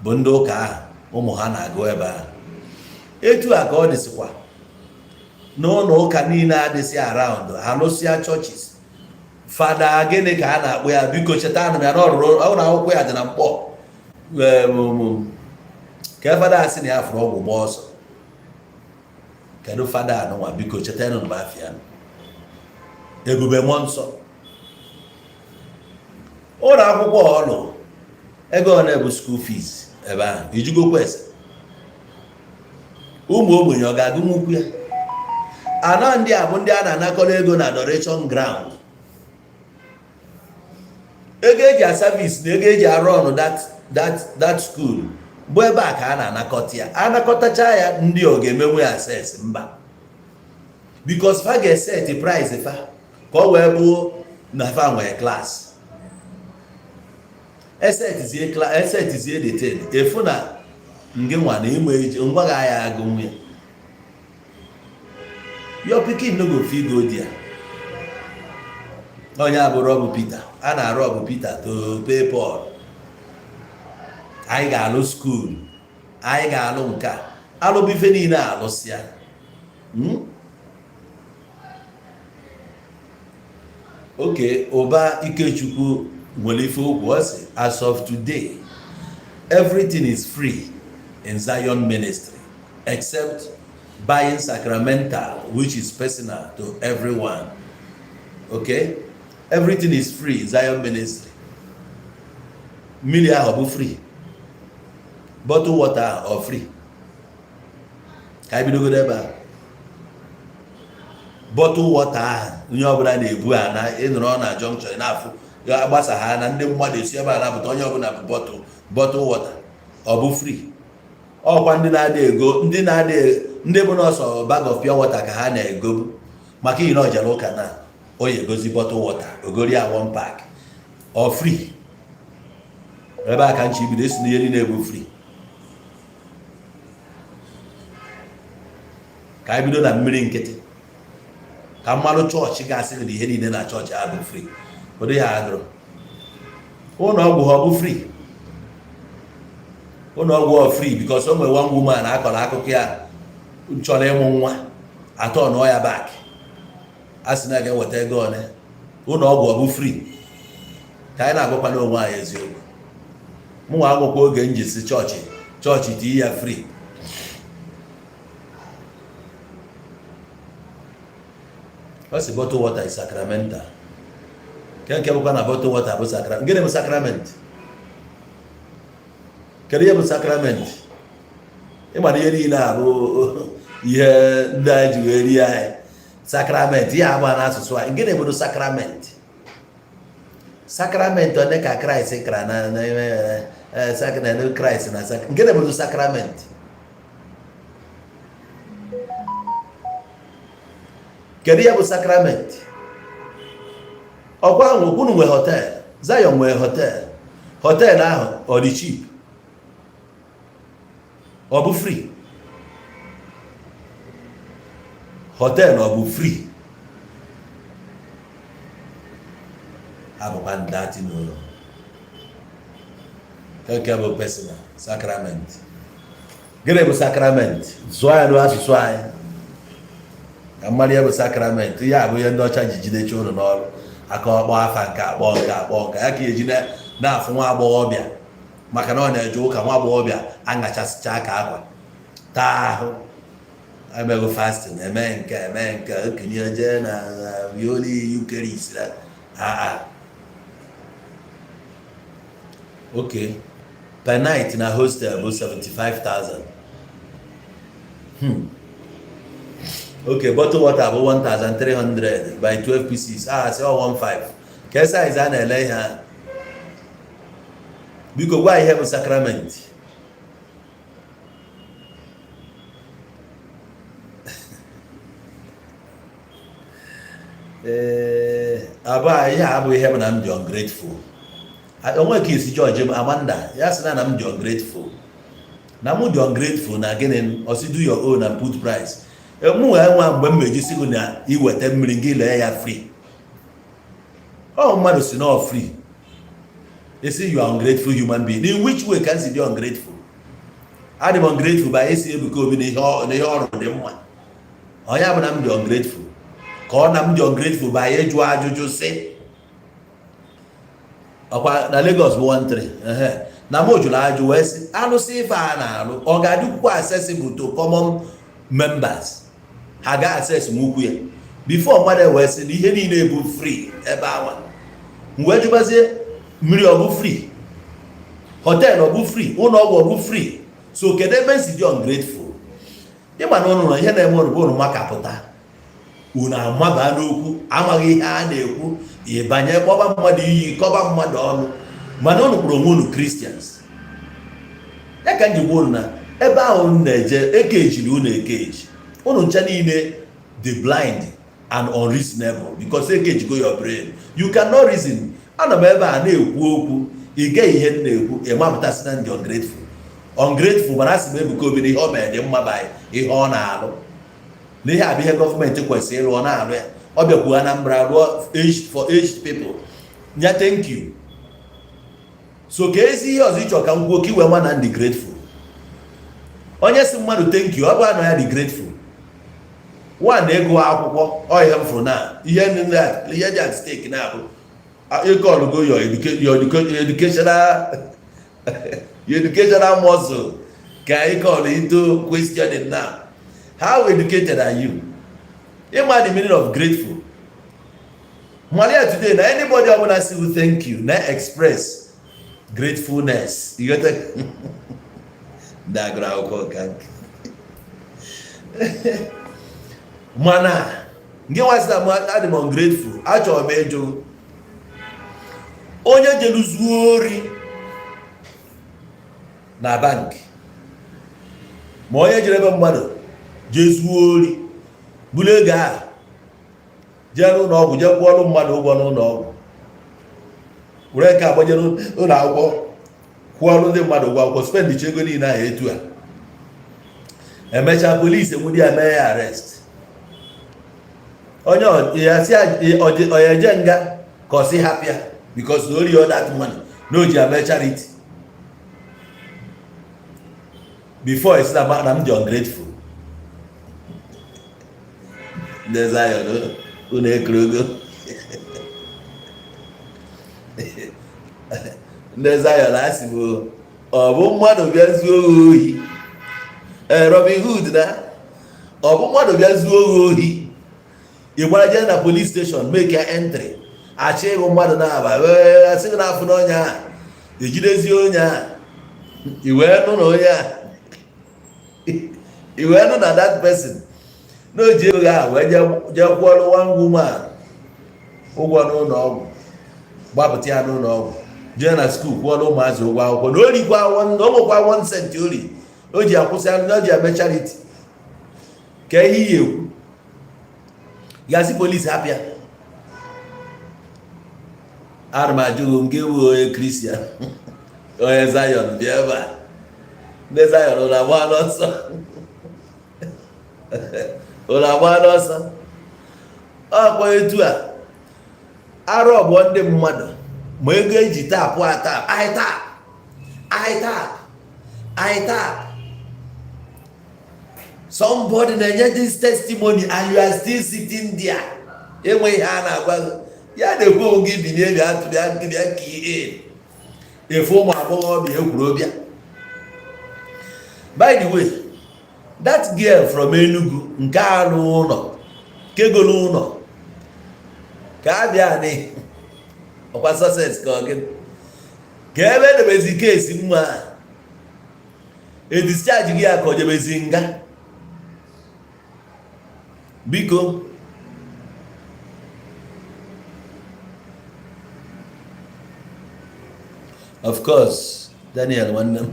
bụ ndị ụka ahụ ụmụ ha na-agụ ebe ahụ? Etu a ka ọ dịsịkwa n'ụlọ ụka niile adịsị around ha lụsịa churches. Fada gịnị ka a na-akpọ ya? Biko cheta anụ ya na ọ rụrụ ụlọ akwụkwọ ya dị na Mkpọ. Ka fada asị na ya fụrụ ọgwụ gba ọsọ, kedu fada anụnwa? Biko chetanụ m afịa. Ebube Mmụọ Nsọ. Ụlọ akwụkwọ ọlụ, ego ole bụ school fees ebe ahụ? Ijugokwa ese? Ụmụ ogbenye ọ ga-agụnwukwu ya? Ana ndị a bụ ndị a na-anakọrọ ego na adoration ground, ego eji a service na ego eji arụ ọnụ that school bụ ebe a ka a na-anakọta ya. Anakọtacha ya, ndị ọ ga-emenwe access? Mba, because fa ga-eset price fa ka ọ wee bụ na fa nwee class. Esetizie the thing, efu na ngị nwa na ịnwe ngwa gị agha agụ nwunye, your pikin no go fit go there. Onye abụrụ ọ bụ Peter a na-arụ, ọ bụ Peter to pay Paul. Anyị ga-alụ school, anyị ga-alụ nke a, alụbụ ife niile alụsịa. Oke ụba Ikechukwu nwere ife okwu. Ọ sị, "As of today, everything is free in Zion Ministry except buying sacramental, which is personal to everyone." Okay, everything is free in Zion Ministry. Mmiri ahụ ọ bụ free? Bottle water ahụ ọ free? Ka anyị bidogodo ebe a. Bottle water ahụ onye ọbụla na-ebu a na ịnọrọ na junction na-afụ ya, agbasa ha na ndị mmadụ esi ebe a na-apụta, onye ọbụla bụ bottle water, ọ bụ free? Ọkwa ndị na-ada ego, ndị na-ada, ndị bụ nọọsọ bag of pure water ka ha na-egobu, maka ihe na ọ jere ụka na o ya egozi bottle water, ogori ya one pack, ọ free? Ebe a ka nchi bido esi na ihe niile bụ free. Ka anyị bido na mmiri nkịtị, ka mmadụ chọọchị ga-asị gị na ihe niile na chọọchị a bụ free. Ụdị ya adụrụ ụlọ ọgwụ ha, ọ bụ free? Ụlọ ọgwụ ọ free? Because o nwere one woman akọrọ akụkọ ya, chọrọ ịmụ nwa atọ nụọ ya back, a sị na ga-eweta ego one. Ụlọ ọgwụ ọ bụ free? Ka anyị na-agwakwana onwe anyị eziokwu. Mụnwa agwụkwa oge m ji si chọọchị, chọọchị tii ya free. Ọ sị bottle water is sacramental. Nke bụkwa na bottle water bụ sacrament. Gịnị bụ sacrament? Kedu ihe bụ sacrament? Ịma na ihe niile a bụ ihe ndị anyị ji wee rie anyị. Sacrament, ihe agba n'asụsụ anyị, gịnị bụ sacrament? Sacrament one ka Kraịst kara na Kraịst na gịnị bụ sacrament? Kedu ihe bụ sacrament? Ọkwa ahụ okwunu nwe hotel, Zion nwee hotel. Hotel ahụ ọ dị cheap? Ọ bụ free? Hotel ọ bụ free? Abụkwa ndati n'ụlọ nke bụ personal sacrament. Gịnị bụ sacrament? Zụọ ya n'asụsụ anyị ka mmadụ. Ihe bụ sacrament ya bụ ihe ndị ọcha ji jidecha ụlọ n'ọrụ aka. Ọkpọ afa nke akpọ nke akpọ nke ya ka eji na-afụ nwa agbọghọbịa, maka na ọ na-eje ụka. Nwa agbọghọbịa aṅachasịcha aka akwa, taa ahụ, emego fasting, eme nke eme nke okenye, jee na Holy Eucharist. Aa, okay, per night na hostel bụ 75,000. Okay, bottle water bụ 1300 by 12 pieces. Ah, sị ọ 15 ka size a na-ele ihe a. Biko gwa ihe bụ sacrament. Ee, abụọ ihe a abụghị ihe bụ na m dị ungrateful. Onwe ka esi judge m. Amanda ya sị na m dị ungrateful, na mụ dị ungrateful na gịnị? Ọsị do your own and put price. Mụ wee nwa mgbe m meji sị gị na iweta mmiri gị lee ya free, ọ mmadụ si na ọ free, esi you are ungrateful human being. In which way can be ungrateful? Adị m ungrateful by esi Ebuka Obi na ihe ọrụ dị mma? Onye bụ na m dị ungrateful ka ọ na m dị ungrateful by ịjụ ajụjụ sị ọkwa na Lagos bụ 13 ehe na m jụrụ ajụ wee sị alụsị ife a na-alụ, ọ ga-adịkwukwa accessible to common members? Ha ga-access nwukwu ya before mmadụ wee sị na ihe niile bụ free ebe awa. M wee jụbazie, mmiri ọ bụ free? Hotel ọ bụ free? Ụlọ ọgwụ ọ bụ free? So kedu ebe m si dị ungrateful? Ịma na ụnụ ihe na-eme ụnụ bụ ụnụ makapụta. Unu amaba n'okwu amaghị ihe a na-ekwu, ịbanye kpọba mmadụ iyi, kọba mmadụ ọnụ, mana unu kpụrụ onwe unu Christians. Ya ka m ji gwa unu na ebe ahụ unu na-eje, ekejiri unu ekeji. Unu ncha niile dị blind and unreasonable because ekejigo your brain. You cannot reason. Anọ m ebe a na-ekwu okwu, ị geghị ihe m na-ekwu, ị mapụtasị na ndị ungrateful, ungrateful. Mana asị m, Ebuka Obi na ihe o mere dị mma by ihe ọ na-alụ, na ihe a bụ ihe gọọmenti kwesịrị ịrụ, ọ na-arụ ya. Ọ bịakwuo Anambra, rụọ aged for aged people nya. Thank you. So ka ezi ihe ọzọ ịchọ ka m kwuo ka iwee ma na ndị grateful. Onye si mmadụ thank you, ọ bụ anọ ya dị grateful. One, ego akwụkwọ ọ ihe m fụrụ na ihe ihe dị at stake na-abụ ịkọlụgo your educational muscle ka ị call into questioning now. How educated are you? Ịma the meaning of grateful? Malia today na anybody ọbụla si you thank you na express gratefulness. You get ndị agụrụ akwụkwọ ka nke mana nke nwasị na m adị m ungrateful. Achọrọ m ịjụ onye jelu zuo ori na bank, ma onye jere ebe mmadụ jee zuo ori, buru ego ahụ jee n'ụlọ ọgwụ, jee kwụọrọ mmadụ ụgwọ n'ụlọ ọgwụ, were nke agbaje n'ụlọ akwụkwọ, kwụọrọ ndị mmadụ ụgwọ akwụkwọ, spendicha ego niile ahụ etu a, emechaa polisi enwudi ya, mee ya arrest, onye ya si ọ ya eje nga ka ọ si hapụ ya because na o rie that money na o ji ame charity? Before esi na m dị ungrateful, ndị Zion, unu ekorogo. Ndị Zion, asị m, ọ bụ mmadụ bịa zuo ohi, ee, Robin Hood, na ọ bụ mmadụ bịa zuo ohi, ị gwara jee na police station make entry, achọ ịhụ mmadụ na-aba, wee asị gị na-afụ n'onye a, ejidezie onye a, i wee nụ na onye a, i wee nụ na that person na o ji ego ahụ wee jee kwụọrọ one woman ụgwọ n'ụlọ ọgwụ, gbapụta ya n'ụlọ ọgwụ, jee na school kwụọrọ ụmụazị ụgwọ akwụkwọ, na o rikwa, o nwekwa 1 cent ori o ji akwụsị, o ji eme charity, ka ihe iyi ekwu gazi polisi hapịa. Ana m ajụghị nke bụ onye Christian, onye Zion bịa ebe a. Ndị Zion, ụlọ agba n'ọsọ, ụlọ agba n'ọsọ. Ọkwa etu a arụ ọgbọ ndị mmadụ ma ego eji tapụ atap, I tap, I tap, I tap. Somebody na-enye this testimony and you are still sitting there. Enwe ihe a na-agwa gị, ya na-ekwu onwe gị, binye, bịa bịa bịa kee efe. Ụmụ agbọghọbịa ekwuru bịa. By the way, that girl from Enugu nke alụ ụlọ, kegolu ụlọ ka a bịa ni ọkwa success ka ọ gị ka ebe edebezi kesi nwa e discharge gị ya ka o jebezi nga. Biko, of course, Daniel nwanne m,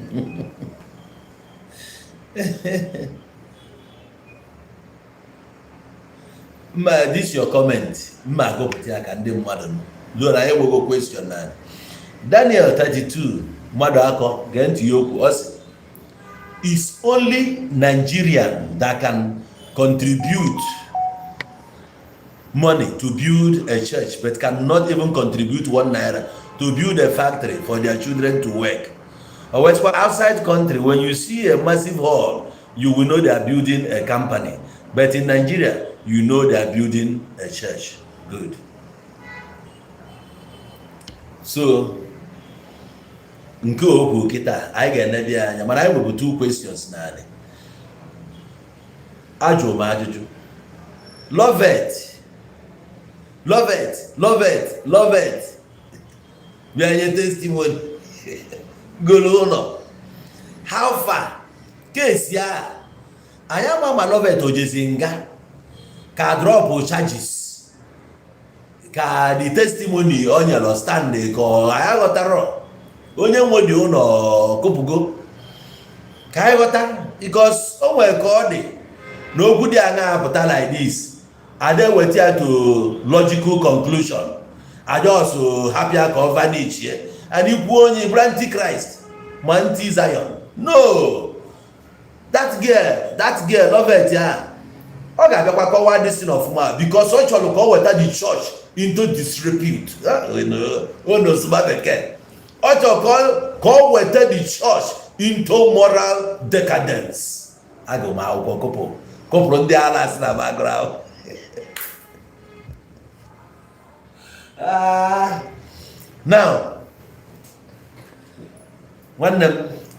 mma, this your comment mma agụpụta ya ka ndị mmadụ nụ ruo na anyị enwego question na Daniel 32. Mmadụ akọ gee ntị ya okwu ọ sị, "It's only Nigerian that can contribute money to build a church but cannot even contribute ₦1 to build a factory for their children to work. Or whereas outside country, when you see a massive hall, you will know they are building a company. But in Nigeria, you know they are building a church." Good. So, nke okwu kịta anyị ga-enebi ya anya, mana anyị nwebụ two questions naanị. Ajụrụ m ajụjụ. Love it, love it, love it, love it, bịa nye testimony, golo ụlọ. How far kesi a? Anyị ama ma Lovett o jezi nga. Ka drop charges, ka the testimony o nyere stand, ka ọ anyị ghọtara onye nwe dị ụlọ kụpụgo, ka anyị ghọta, because o nwere ka ọ dị na okwu dị aṅa apụta like this, ada eweta ya to logical conclusion, ajọs hapụ ya ka ọ vanish ye, and ikwu onye bụrụ antichrist ma anti Zion. No, that girl, that girl Lovett ya, ọ ga-abịakwa kọwaa this thing ọfụma, because ọ chọrọ ka ọ weta the church into disrepute. Onosuma bekee, ọ chọrọ ka ọ weta the church into moral decadence. Agụ m akwụkwọ, kụpụ kụpụrụ ndị ala sị na m agụrụ akwụkwọ. Now, nwanne m,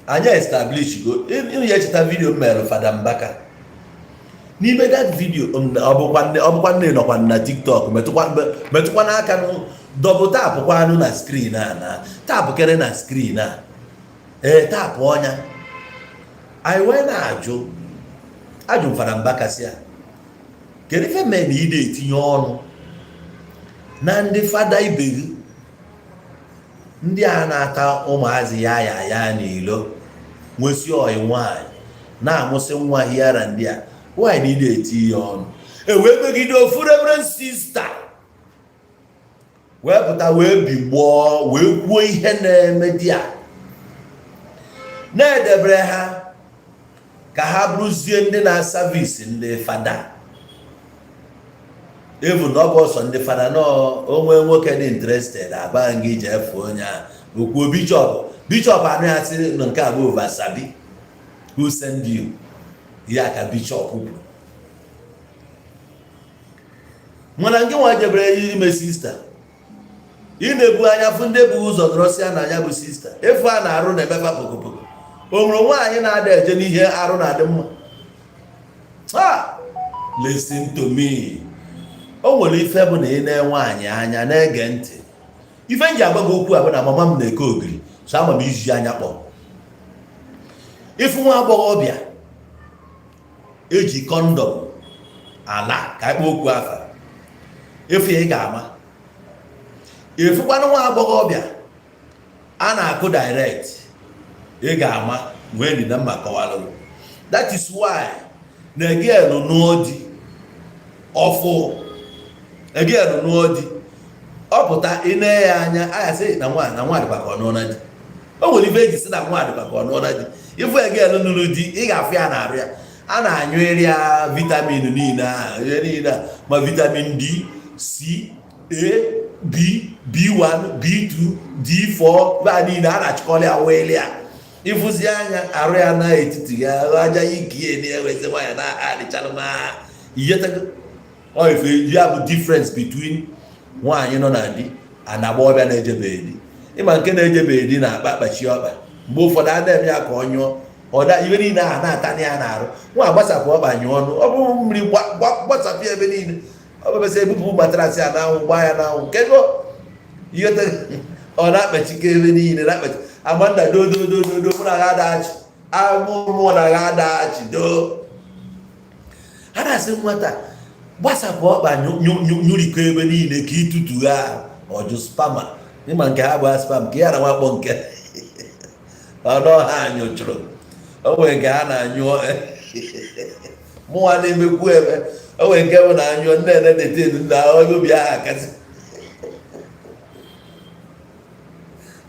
anyị establish go ịnụ ya. Echeta video m mere Fada Mbaka. N'ime that video, ọ bụkwa nne nọkwa na TikTok, metụkwa n'aka double tap kwa anụ na screen a, na tap kere na screen a, ee, tap ọnya. Anyị wee na-ajụ ajụ m Fada Mbaka sị ya, kedu ife mee na ị na-etinye ọnụ na ndị fada ibe gị, ndị a na-ata ụmụazị ya ya ya n'ilo, nwesị ọyị nwaanyị, na-amụsị nwa hiara ndị a nwaanyị na ị na-eti ya ọnụ? E wee megide ofu reverend sister wee pụta, wee bigbọọ, wee kwuo ihe na-eme di a na-edebere ha ka ha bụrụzie ndị na-service ndị fada. Even ọ bụ ọsọ ndị fada nọ, onwe nwoke dị interested, agba gị ije efu onye a okwuo. Bishọp, bishọp anụ ya, sị na nke a bụ over sabi, who send you? Ya ka bishọp kwuru. Mana nke nwa jebere ime sister, ị na-ebu anya fụ ndị bụ ụzọ nọrọsịa na anya bụ sister, efu a na-arụ na-emefa pokopoko. O nwere nwaanyị na-ada eje n'ihe arụ na-adị mma. Ah, listen to me, o nwere ife bụ na ị na nwaanyị anya na-ege ntị. Ife m ji agwa gị okwu a bụ na mama m na-eke ogiri, so ama m iji anya kpọ ịfụ nwa agbọghọbịa eji condom ala ka akpọ okwu afa efu ya, ị ga-ama. Ịfụkwanụ nwa agbọghọbịa a na-akụ direct, ị ga-ama. Nwee ndidi na mma kọwalụ. That is why na again nụọ di ọfụ, again nụọ di, ọ pụta, ị na ya anya, anya sị na nwa na nwa dịkwa ka ọ nụọ na di. O nwere ife eji sị na nwa dịkwa ka ọ nụọ na di. Ịfụ again nụrụ di, ị ga-afụ ya na-arụ ya, a na-anyụ eri ya vitamin niile ahụ, ihe niile a, ma vitamin D, C, A, B, B1, B2, D4, ba niile a na-achịkọrọ ya wee ya. Ịfụzi anya arụ ya n'etiti ya, aja ike na-ewezi nwanyị na-adịchalụ ma iyetago. Ọ ife ya bụ difference between nwaanyị nọ na di and agbọghọbịa na-ejebeghị di. Ịma nke na-ejebeghị di na-akpa akpachi ọkpa, mgbe ụfọdụ a na-eme ya ka ọ nyụọ ọda ibe niile ahụ na-ata ya n'arụ. Nwa agbasapụ ọkpa nyụọ ọnụ, ọ bụrụ mmiri gbasapụ ya ebe niile, ọ bụbesị ebupụ mattress ya n'anwụ, gbaa ya n'anwụ kego ihe ọ na-akpachike ebe niile, na-akpachi amanda dododododo. Mụ na ha adachi amụ, mụ na ha adachi doo. Ha na-asị nwata gbasapụ ọkpa nyụrikọ ebe niile ka itutu ha ọjụ sperm. Ịma nke ha bụ sperm ka ya na nwakpọ nke ọnụ ha nyụchụrụ. O nwere nke ha na-anyụ, mụnwa na-emekwu eme. O nwere nke bụ na anyụọ nne na-edete na onye obi ahụ akasị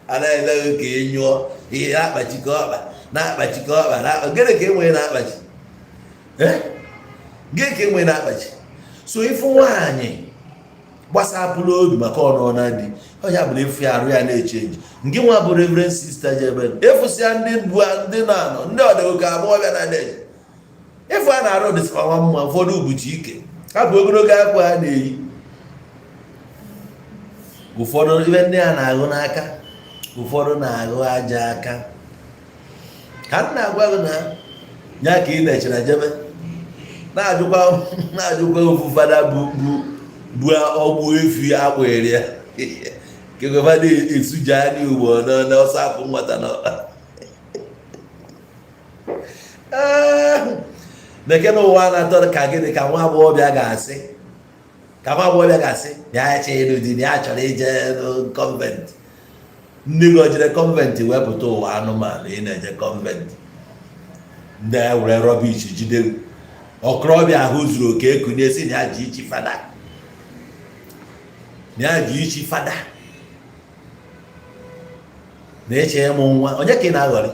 a na-eleghị ka ị nyụọ ihe na-akpachikọ ọkpa, na-akpachikọ ọkpa na gịnị ka e nwere na-akpachi. Gịnị ka e nwere na-akpachi? So ịfụ nwaanyị gbasapụrụ obi maka ọnụ na di, onye bụ na efu ya arụ ya na-echange. Nke nwa bụ reverend sister jebe efụsịa ndị bụ ndị na-anọ ndị ọdịgo ka agbọghọbịa na-eje ịfụ a na-arụ dịsịkwa mma. Ụfọdụ ubuchi ike ha bụ ogologo akwa ha na-eyi, ụfọdụ ibe ndị a na-agụ n'aka, ụfọdụ na-agụ aja aka. Ka m na-agwa gị na ya ka ị na-echere jebe na-ajụkwa na-ajụkwa ofu fada bụ bụ bụ ọgbụ efi akpụghịrị ya ka fada esuja anya ugbo n'ọsọ afụ nwata na. Leke n'ụwa na-atọ ka gịnị ka nwa agbọghọbịa ga-asị, ka nwa agbọghọbịa ga-asị na ya chọrọ ịlụ di, na ya chọrọ ije convent. Nne gị o jere convent wepụta ụwa anụmanụ? Ị na-eje convent, ndị a were rubbish jide okorobịa ahụ zuru oke, ekunye si na ya ji ichi fada, na ya ji ichi fada, na-eche ịmụ nwa. Onye ka ị na-aghọrị?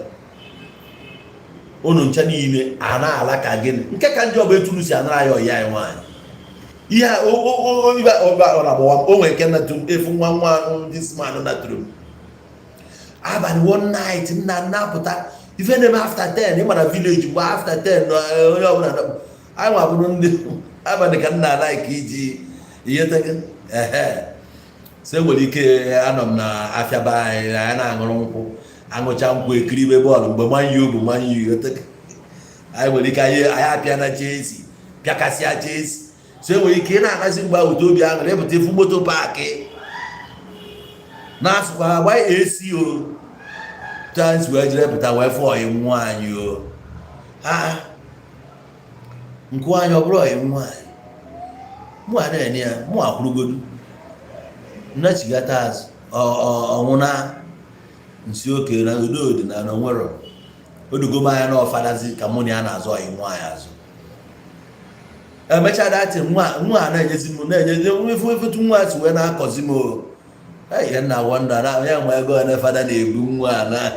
Unu ncha niile a na-ala ka gịnị? Nke ka njọ bụ etu unu si anara ya ọyị anyị nwaanyị. Ihe a ọ na-agbawa m. O nwere nke natụrụ m efu nwa nwa this man natụrụ m abalị one night. Nna nnapụta ife na-eme after 10. Ịma na village mgbe after 10 onye ọbụla anyị nwa bụrụ ndị abalị ka nna like iji ihe tege ehe. So enwere ike anọ m na afịa be anyị, anyị na-aṅụrụ nkwụ, aṅụcha nkwụ, ekiribe bọọlụ mgbe Man U bụ Man U. Anyị nwere ike anyị apịa na Chelsea, pịakasịa Chelsea. So enwere ike ị na-anazi mgbe ahụ obi aṅụrị, ịpụta ifu moto park na-asụkwa agba esi o chance wee jere pụta wee fụ ọyị nwaanyị o ha nkụ anyị. Ọ bụrụ ọyị nwaanyị mụ a na-enye ya, mụ akwụrụgodu nnachigata azụ ọnwụ na nsi oke na udo dị na onwero odugo m anya na ọfadazi ka mụ na ya na-azụ ọyị nwaanyị azụ. Emechaa datị nwa nwa a na-enyezi m, na-enyezi efu efutu nwa si wee na-akọzi m o. Ihe nna wonder na onye nwe ego na fada na-ebu nwa a na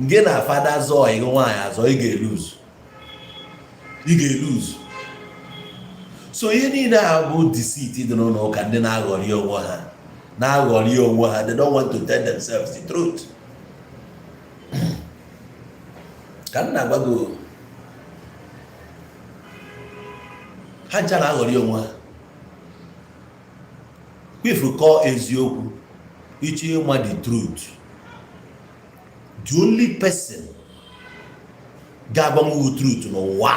gị na fada zọọ ọyị nwaanyị azọ, ị ga-eluzu, ị ga-eluzu. So ihe niile a bụ deceit dị n'ụlọ ụka. Ndị na-aghọrị onwe ha, na-aghọrị onwe ha. They don't want to tell themselves the truth. Ka m na-agwa gị, ha ncha na-aghọrị onwe ha. Kwifuru kọọ eziokwu, ịchọ ịma the truth, the only person ga-agbanwe truth n'ụwa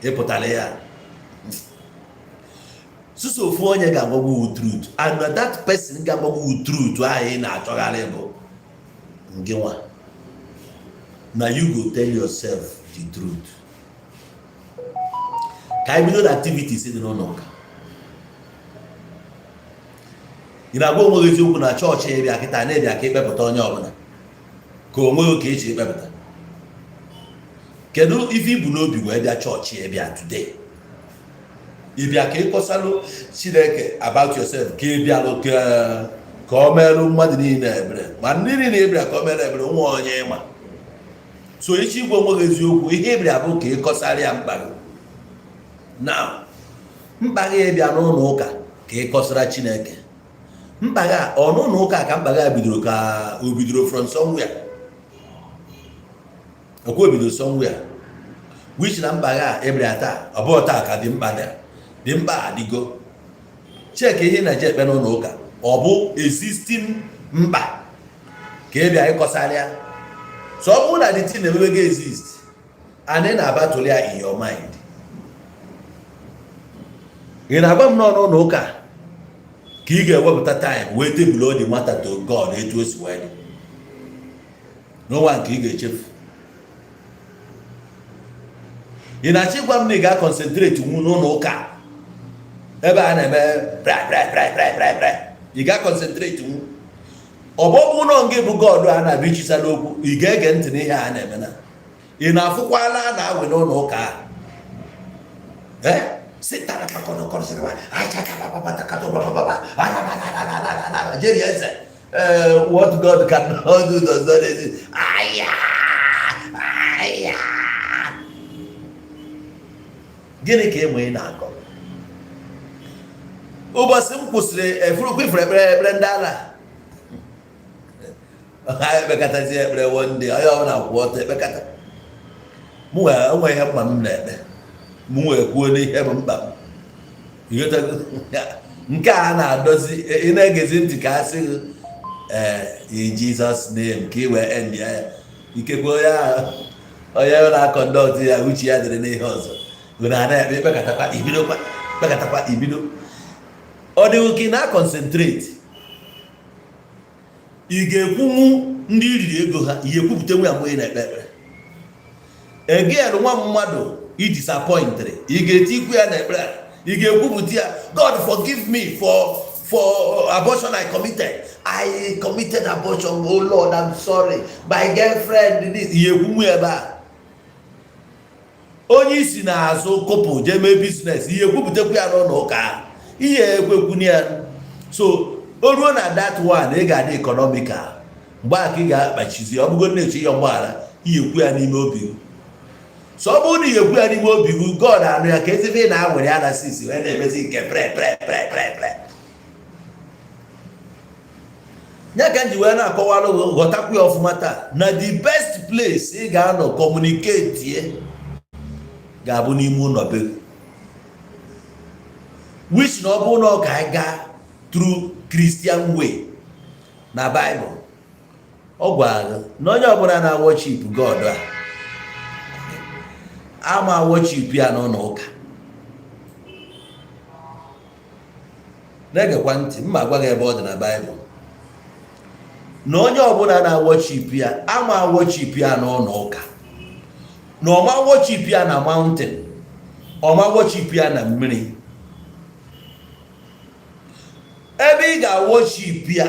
ịpụtara ya sụsọ ofu onye ga-agbanwe truth, and na that person ga-agbanwe truth ahụ ị na-achọgharị bụ ngị nwa. Na you go tell yourself the truth. Ka anyị bido na activities dị n'ụlọ ụka. Ị na-agwa onwe gị eziokwu na chọọchị ịbịa kịta na-ebịa ka ikpepụta onye ọbụla ka onwe gị ka echi ikpepụta? Kedu ife ibu n'obi wee bịa chọọchị ịbịa today? Ịbịa ka ịkọsalụ Chineke about yourself, ka ị bịalụ ka ọ merụ mmadụ niile ebere? Ma ndị niile ịbịa ka ọ mere ebere nwa onye ịma. So ịchọ ịgwa onwe gị eziokwu, ihe ịbịa bụ ka ịkọsara ya mkpa gị. Na mkpa gị ịbịa n'ụlọ ụka ka ịkọsara Chineke mkpa gị, ọ n'ụlọ ụka ka mkpa gị bidoro, ka o bidoro from somewhere? Okwu o bidoro somewhere, which na mkpa gị a ịbịa taa, ọ bụghị taa ka dị mkpa dị mkpa adịgo. Check ihe na-eje ekpe n'ụlọ ụka, ọ bụ existing mkpa ka ị bịa ịkọsara ya? So ọ bụrụ na the thing na-emebe gị exist and ị na-abatụli ya in your mind, ị na-agwa m nọ n'ụlọ ụka ka ị ga-ewepụta time wee table the matter to God etu o si wee dị n'ụwa nke ị ga-echefu. Ị na-achọ ịgwa m na ị ga-concentrate nwu n'ụlọ ụka ebe a na-eme pra pra pra pra pra pra, ị ga-concentrate nwu? Ọ bụ ụlọ ngị bụ God a na-abịa ichisa n'okwu, ị ga-ege ntị n'ihe a na-eme na ị na-afụkwala a na-awe n'ụlọ ụka a? Eh? Jerry Eze, what God cannot do does not exist. Aya! Aya! Gịnị ka enwe ị na-akọ? Ụbọchị m kwụsịrị efurukwu ifuru ekpere ekpere ndị ala ha ekpekatazi ekpere one day, onye ọbụla kwụ ọtọ ekpekata. Mụ wee onwe ihe mkpa m na-ekpe, mụ wee kwuo n'ihe bụ mkpa m. Nke a na-adozi, ị na-egezi ntị ka a sị gị ee, in Jesus name, ka ị wee end ya. Ikekwe onye ahụ, onye na-aconduct ya, uche ya dịrị n'ihe ọzọ. Unu a na-ekpe, ekpekatakwa, ibidokwa kpekatakwa ibido. Ọ dịghị ka ị na-aconcentrate, ị ga-ekwunwu. Ndị riri ego ha, ihe ekwupụta nwe ya mgbe ị na-ekpe ekpere. Again, nwa mmadụ i disappointịrị, ị ga-etikwu ya na ekpere, ị ga-ekwupụta ya, "God, forgive me for abortion I committed. I committed abortion. Oh Lord, I'm sorry. My girlfriend this." Ihe ekwunwu ebe a, onye isi na-azụ kụpụ jee mee business, ihe ekwupụtakwu ya n'ụlọ ụka, ihe ekwekwuni ya. So o ruo na that one, ị ga-adị economical. Mgbe a ka ị ga-akpachizi. Ọ bụgo na-eche ihe mgbaghara, ihe ekwu ya n'ime obi gị. So ọ bụrụ na ihe ekwu ya n'ime obi gị, God anụ ya. Ka ezigbo ị na-awere ya na sisi wee na-emezi nke pre pre pre pre pre ya, ka m ji wee na-akọwalụ gị, ghọtakwu ya ọfụma taa, na the best place ị ga-anọ communicate ye ga-abụ n'ime ụlọ be gị, which na ọ bụrụ na ọ ka anyị gaa through Christian way na Bible, ọ gwara gị na onye ọbụla na-worship God a ama worship ya n'ụlọ ụka. Na-egekwa ntị, mma gwa gị ebe ọ dị na Baịbụl na onye ọbụla na-worship ya ama worship ya n'ụlọ ụka, na ọma worship ya na mountain, ọma worship ya na mmiri. Ebe ị ga-worship ya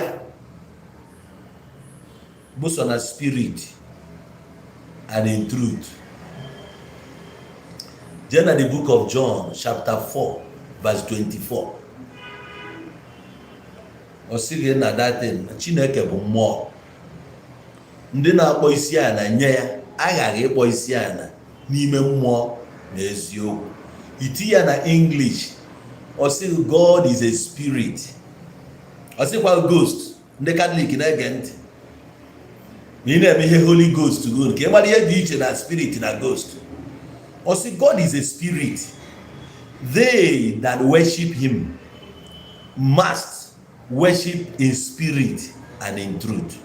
bụ so na spirit and in truth. Jee na the Book of John, chapter 4 verse 24. Ọ sịghị na datin Chineke bụ mmụọ, ndị na-akpọ isi ala nye ya aghaghị ịkpọ isi ala n'ime mmụọ na eziokwu. Iti ya na English, ọ sịghị God is a spirit, ọ sịkwa ghost. Ndị Katọlik na-ege ntị, na ị na-eme ihe Holy Ghost go nke ịmara ihe dị iche na spirit na ghost. Ọ sị God is a spirit, they that worship him must worship in spirit and in truth.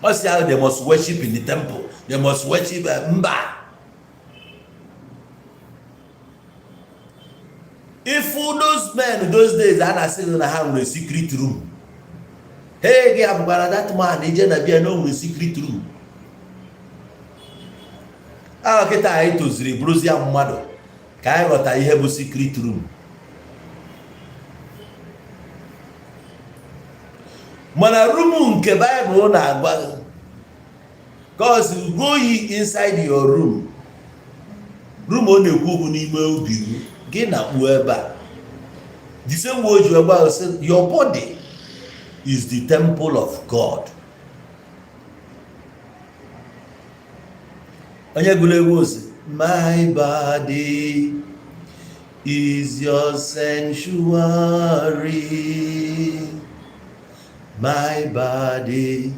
Ọ sị ahụ they must worship in the temple, they must worship, mba. If those men those days a na-asị gị na ha nwere secret room, hey, gị abụkwara that man ije na bịa na o nwere secret room ahụ. Kịta anyị toziri bụrụzi ya mmadụ ka anyị ghọta ihe bụ secret room. Mana room nke Baịbụl na-agwa gị, 'cause go ye inside your room, room ọ na-ekwu okwu n'ime obi gị, gị na-akpụ ebe a. The same way o ji gwa gị sị your body is the temple of God. Onye gụrụ egwu sị, "My body is your sanctuary, my body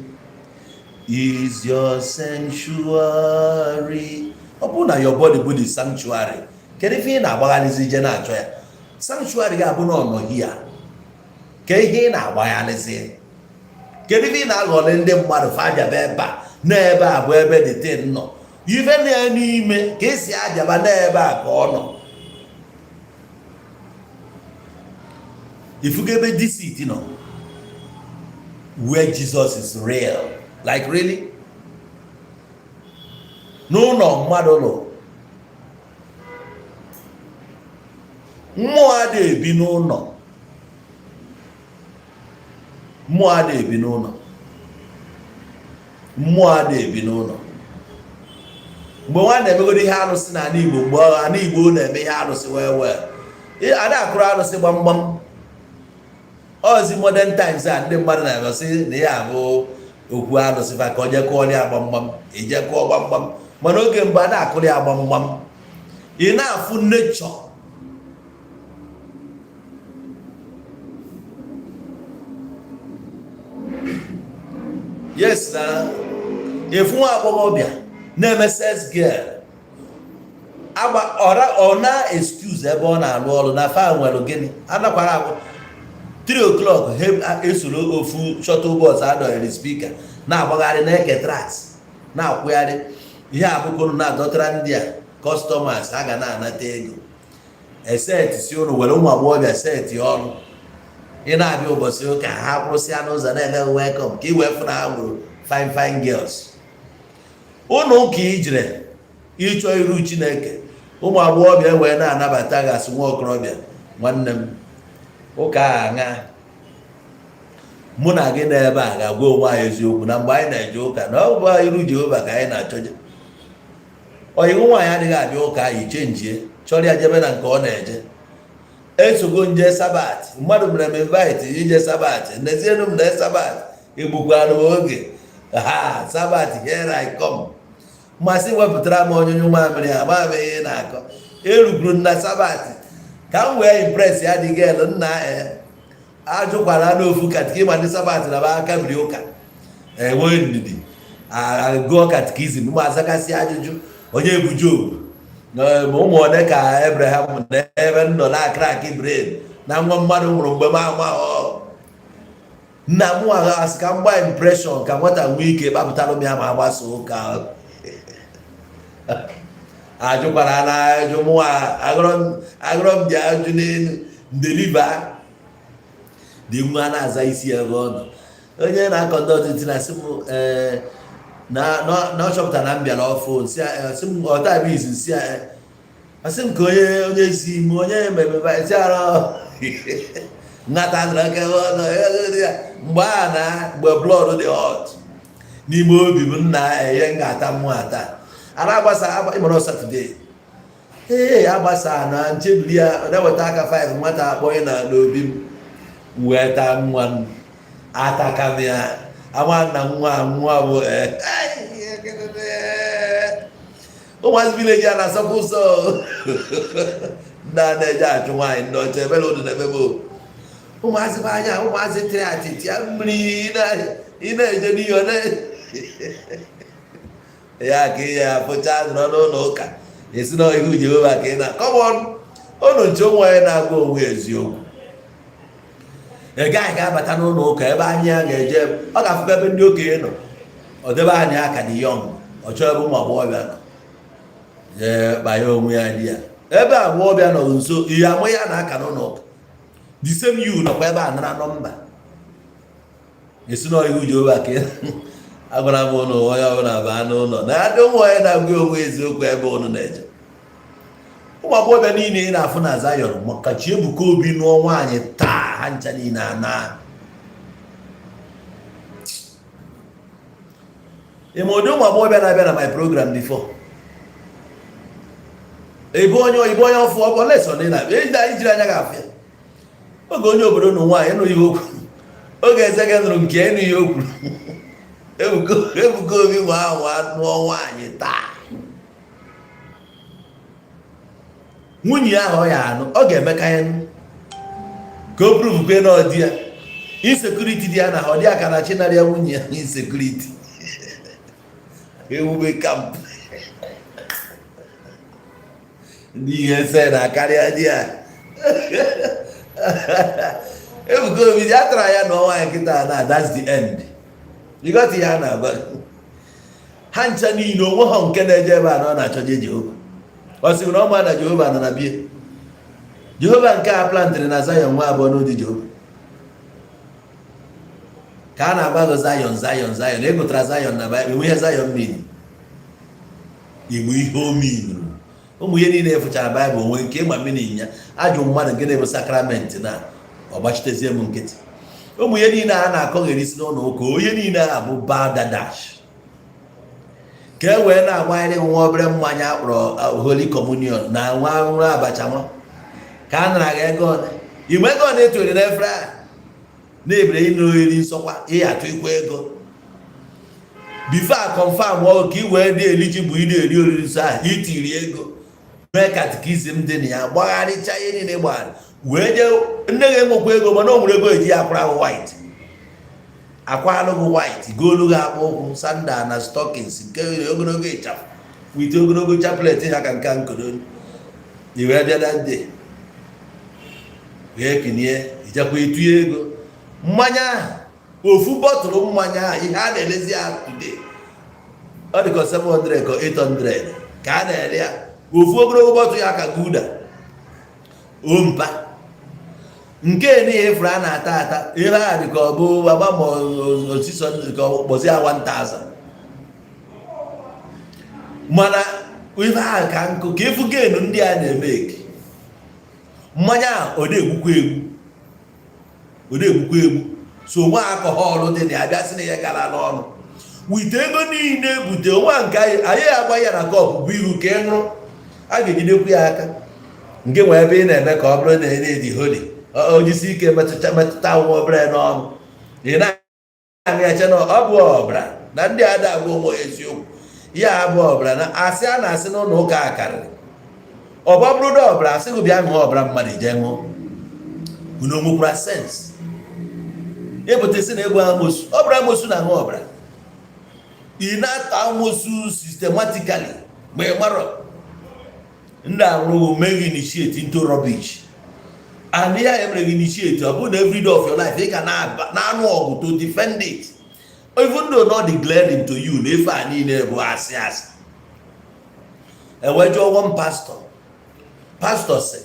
is your sanctuary." Ọ bụrụ na your body bụ the sanctuary, kedu ife ị na-agbagharịzi ije na-achọ ya? Sanctuary ga-abụ na ọnọghị ya, ka ihe ị na-agbagharịzi, kedu ife ị na-aghọrị ndị mmadụ fa abịaba ebe a? N'ebe a bụ ebe the thing nọ, ife na n'ime ka esi abịaba n'ebe a ka ọ nọ. Ifugo ebe deceit nọ, where Jesus is real, like really, n'ụlọ mmadụ lụ, mmụọ adịghị ebi n'ụlọ, mmụọ adịghị ebi n'ụlọ, mmụọ adịghị ebi n'ụlọ. Mgbe nwa na-emegoro ihe arụsị n'ala Igbo, mgbe ala Igbo na-eme ihe arụsị wee wee ada akụrụ arụsị gbamgbam. Ozi modern times a, ndị mmadụ na-egosi na ya abụ okwu arụsị fa ka o jee kụọrọ ya gbamgbam, ije kụọ gbamgbam. Mana oge mgbe a na-akụrụ ya gbamgbam, ị na-afụ nature. Yes, na efu nwa agbọghọbịa na-eme sex girl agba ọra, ọ na excuse ebe ọ na-alụ ọrụ na fa nwere gịnị anakwara agwụ 3 o'clock, ha esoro ofu shuttle bus adọnyere speaker na-agbagharị, na-eke tract, na-akwụgharị ihe abụkụrụ na-adọtara ndị a customers a ga na-anata ego. Eseti si ụnụ were ụmụ agbọghọbịa seti ọrụ. Ị na-abịa ụbọchị ụka, ha kwụsịa n'ụzọ na-eme welcome ka ị wee fụ na ha nwere fine fine girls. Ụlọ ụka ijire ịchọ iru Chineke, ụmụ agbọghọbịa wee na-anabata gị asị nwa okorobịa nwanne m. Ụka a aṅa mụ na gị n'ebe a ga-agwa onwe anyị eziokwu na mgbe anyị na-eje ụka na ọ bụ iru Jehova ka anyị na-achọje. Oyiwu nwaanyị adịghị abịa ụka anyị chenjie, chọrọ ya jebe na nke ọ na-eje. Esogo nje Sabbath, mmadụ mere m invite ije Sabbath. N'ezienu m na Sabbath egbukwara m oge ha. Sabbath, here I come. Mmasị wepụtara m onyonyo mamịrị a ma m ihe na-akọ. Erukwuru m na Sabbath ka m wee impress ya dị girl nna e ajụkwara n'ofu catechism. Ndị Sabbath na aka biri ụka enweghị ndidi agụọ catechism ma azakasị ajụjụ onye bụ Job, ma ụmụ one ka Abraham na ebe m nọ na-acrack brain na nwa mmadụ nwụrụ mgbe m amaghọ nna m. Asị ka m gbaa impression ka nwata nwee ike kpapụtara m ya ma agbasa ụka. Ajụkwara na ajụ mụnwa agụrọ m ji ajụ n'elu ndeliva dị nwa na-aza isi ebe ọ nọ. Onye na-akọ ndị ọtụtụ na-asị m ee na ọ chọpụtara na m bịara ọfụ nsị m ọta bụ izu nsị a. Asị m ka onye onye si m onye mmemme si arụ nnata nọrọ ebe ọ nọ mgbe a na mgbe blood dị hot n'ime obi m nna enye m ga-ata mmụọ ata a na-agbasa ịmọrọ Saturday ee agbasa na nchebiri ya ọ na-eweta aka 5 nwata akpọghị na n'obi m wee taa nwa m ataka m ya ama na nwa nwa bụ ụmụazị village a na-asọkwa ụsọ ndị a na-eje achụ nwaanyị ndị ọcha ebere ụdụ na-emebe ụmụazị bụ anya ụmụazị tịrị atịtị ya mmiri ị na-eje n'ihe ọ na ya ka ị ya afụcha nọrọ n'ụlọ ụka esi na ihu Jehova ka ị na come on unu nche onwe onye na-agwa onwe eziokwu. Ị gaghị ga-abata n'ụlọ ụka ebe anyị ya ga-eje, ọ ga-afụkwa ebe ndị okenye nọ, ọ debe anyị aka dị young, ọ chọọ ebe ụmụ agbọghọbịa nọ jee kpanye onwe ya di ya ebe agbọghọbịa nọ nso. Ihe amụ ya na-aka n'ụlọ ụka, the same you nọkwa ebe a nara nọmba esi na ihu Jehova ka agwara m ụnụ. Onye ọbụla baa n'ụlọ na adị ụmụ onye na-agwa onwe eziokwu ebe ụnụ na-eje. Ụmụ agbọghọbịa niile ị na-afụ na Zion maka chi Ebuka Obi nụọ nwaanyị taa, ha ncha niile ana ịma ụdị ụmụ agbọghọbịa na-abịa na my program before ebe onye oyibo onye ọfụ ọkpọ lesson ị na-abịa ijiri anya ga-afụ ya. Oge onye obodo nụ nwaanyị ịnụ ihe okwu, oge eze gị nụrụ nke ịnụ ihe o kwuru. Ebuka Obi nwa ahụ nụọ nwaanyị taa, nwunye ahụ ọ ya anụ ọ ga-emeka ya ka o prove kwe na ọ di ya insecurity dị ya na ọ dị aka na chinarịa nwunye ya insecurity ewube camp ndị ihe ese na-akarịa di ya. Ebuka Obi ya tara ya na nwaanyị kịta na that's the end. You got ihe a na-agwa ha ncha niile onwe ha nke na-eje ebe a na ọ na-achọje Jehova. Ọ sị na ọ ma na Jehova nọ na bie Jehova nke a plantịrị na Zion nwa abụọ n'ụdị Jehova ka a na-agba gị Zion Zion Zion. E gụtara Zion na Baịbụl enwe ihe Zion mean igbo ihe o meanuru ụmụ ihe niile efụchara Baịbụl onwe nke ịma meaning ya. Ajụ mmadụ nke na-ebu sakramenti na ọ gbachitezie m nkịtị. Ụmụ ihe niile a na-akọgheri si n'ụlọ ụka, ihe niile a bụ balderdash ka e wee na-agbanyere nwa obere mmanya akpọrọ Holy Communion na nwa nwa abacha nwa ka a nara gị ego ole igbe ego ole etụrụ n'efere a na-ebere ịnụ oriri nsọkwa ihe atụ ikwe ego before a confirm ọ ka ị wee dị eligible ị na-eri oriri nsọ ahụ itiri ego mee catechism dị na ya gbagharịcha ihe niile gbagharị wee jee nne gị enwekwa ego mana o nwere ego eji akwara ahụ white akwa alụghị white goolu gị akpụ ụkwụ sandal na stockings nke ogologo ịchafụ with ogologo chaplet ha ka nka nkodo i wee bịa na ndị wee kinie ijekwa etinye ego mmanya ahụ ofu bọtụlụ mmanya ahụ ihe a na-elezi ya today ọ dị ka 700 ka 800 ka a na-ere ya ofu ogologo bọtụlụ ya ka Gulder ompa. Nke niile ifuru a na-ata ata, ihe a dị ka ọ bụ agba ma osisọ ka ọ kpọzi ya 1000, mana ihe a ka nkụ ka ịfụ gain ndị a na-eme eke. Mmanya a, ọ na-egbukwa egbu, ọ na-egbukwa egbu. So nwa alcohol dị na ya bịa sị na ya gara n'ọnụ wite ego niile bute nwa nke anyị, anyị agba ya na cup bụ iru ka ị ṅụrụ, a ga-ejidekwu ya aka nke nwee ebe ị na-eme ka ọ bụrụ na ị na-edi holy ojisi ike metụta metụta nwa obere n'ọnụ, ị na-aṅụ ya che na ọ bụ ọbara. Na ndị ada agwa onwe ya eziokwu, ya abụ ọbara na asị a na-asị n'ụlọ ụka a karịrị. Ọ bụ bụrụ na ọbara, asị gị bịa ṅụọ ọbara mmadụ, jee ṅụọ. Unu nwekwara sense ịpụta isi na egbu amosu? Ọ bụrụ amosu na-aṅụ ọbara, ị na-ata amosu systematically. Ma ị marọ ndị arụrụ mee gị initiate into rubbish, and ihe a emere gị initiate, ọ bụrụ na every day of your life ị ka na-anụ ọgụ to defend it, even though not declaring to you na ife a niile bụ asị asị. Ewee jụọ one pastor, pastor sị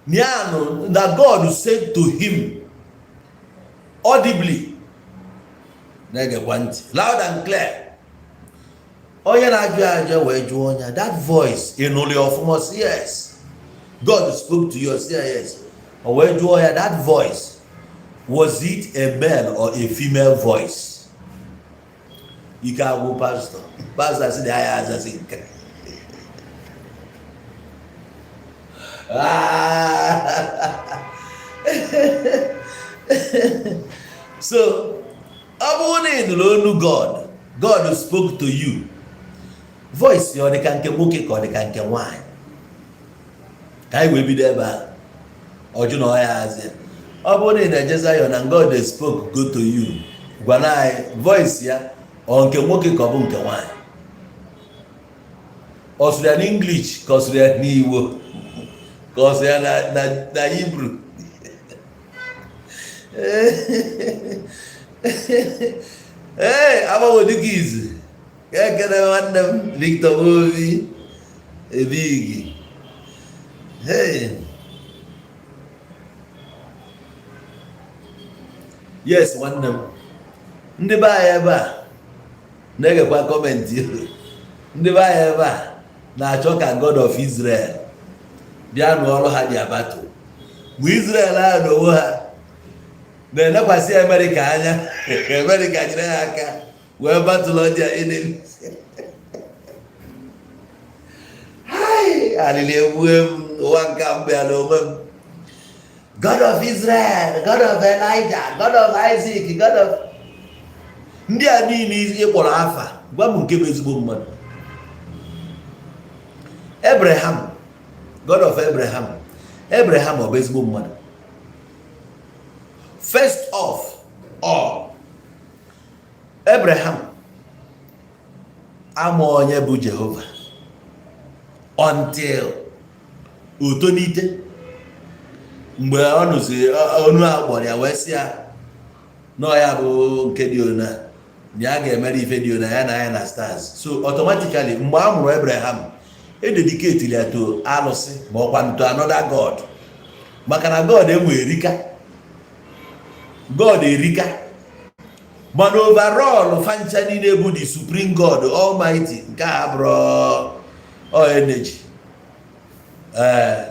na that God said to him audibly, na-egekwa ntị loud and clear. Onye na-ajụ ajụ wee jụọ onye, "That voice, ị nụrụ ya ọfụma?" Sị, "Yes." "God spoke to you?" Sị, "Yes." O wee jụọ ya, "That voice, was it a male or a female voice?" Ike agwụ pastor. Pastor sị na ya azazi nke. Ah. So ọ bụrụ na ị nụrụ olu God, God spoke to you, voice ya ọ dị ka nke nwoke ka ọ dị ka nke nwaanyị? Ka anyị wee bido ebe a. Ọjụ na ọya hazie. Ọ bụrụ na ị na-eje Zion na God spoke go to you, gwana anyị, voice ya ọ nke nwoke ka ọ bụ nke nwaanyị? Ọ sụrụ ya n'English ka ọ sụrụ ya n'Igbo ka ọ sụrụ ya na Hibru? Ee, agbanwe dịka izu ka ekene nwanne m Victor Obi Ebigi. Hey, yes, nwanne m, ndị be anyị ebe a na-egekwa comment. Ndị be anyị ebe a na-achọ ka God of Israel bịa nụọrọ ha their battle, ma Israel ahụ n'onwe ha na-elekwasị Amerịka anya, Amerịka nyere ha aka wee battle their enemies. Alili egbue m. Ụwa nke m bịara onwe m. God of Israel, God of Elijah, God of Isaac, God of ndị a niile ị kpọrọ afa, gwa m nke bụ ezigbo mmadụ. Abraham, God of Abraham, Abraham ọ bụ ezigbo mmadụ? First of all, Abraham ama onye bụ Jehova until o tonite, mgbe ọ nụzi onu a kpọrọ ya wee sị ya na ọ ya bụ nke dị ona na ya ga-emere ife dị ona ya na ya na stars. So automatically, mgbe a mụrụ Abraham, e dedicate ya to alụsị ma ọkwa to another god, maka na God enwe erika, God erika. Mana overall, fancha niile bụ the supreme God almighty. Nke a bụrụ ọ energy, ee,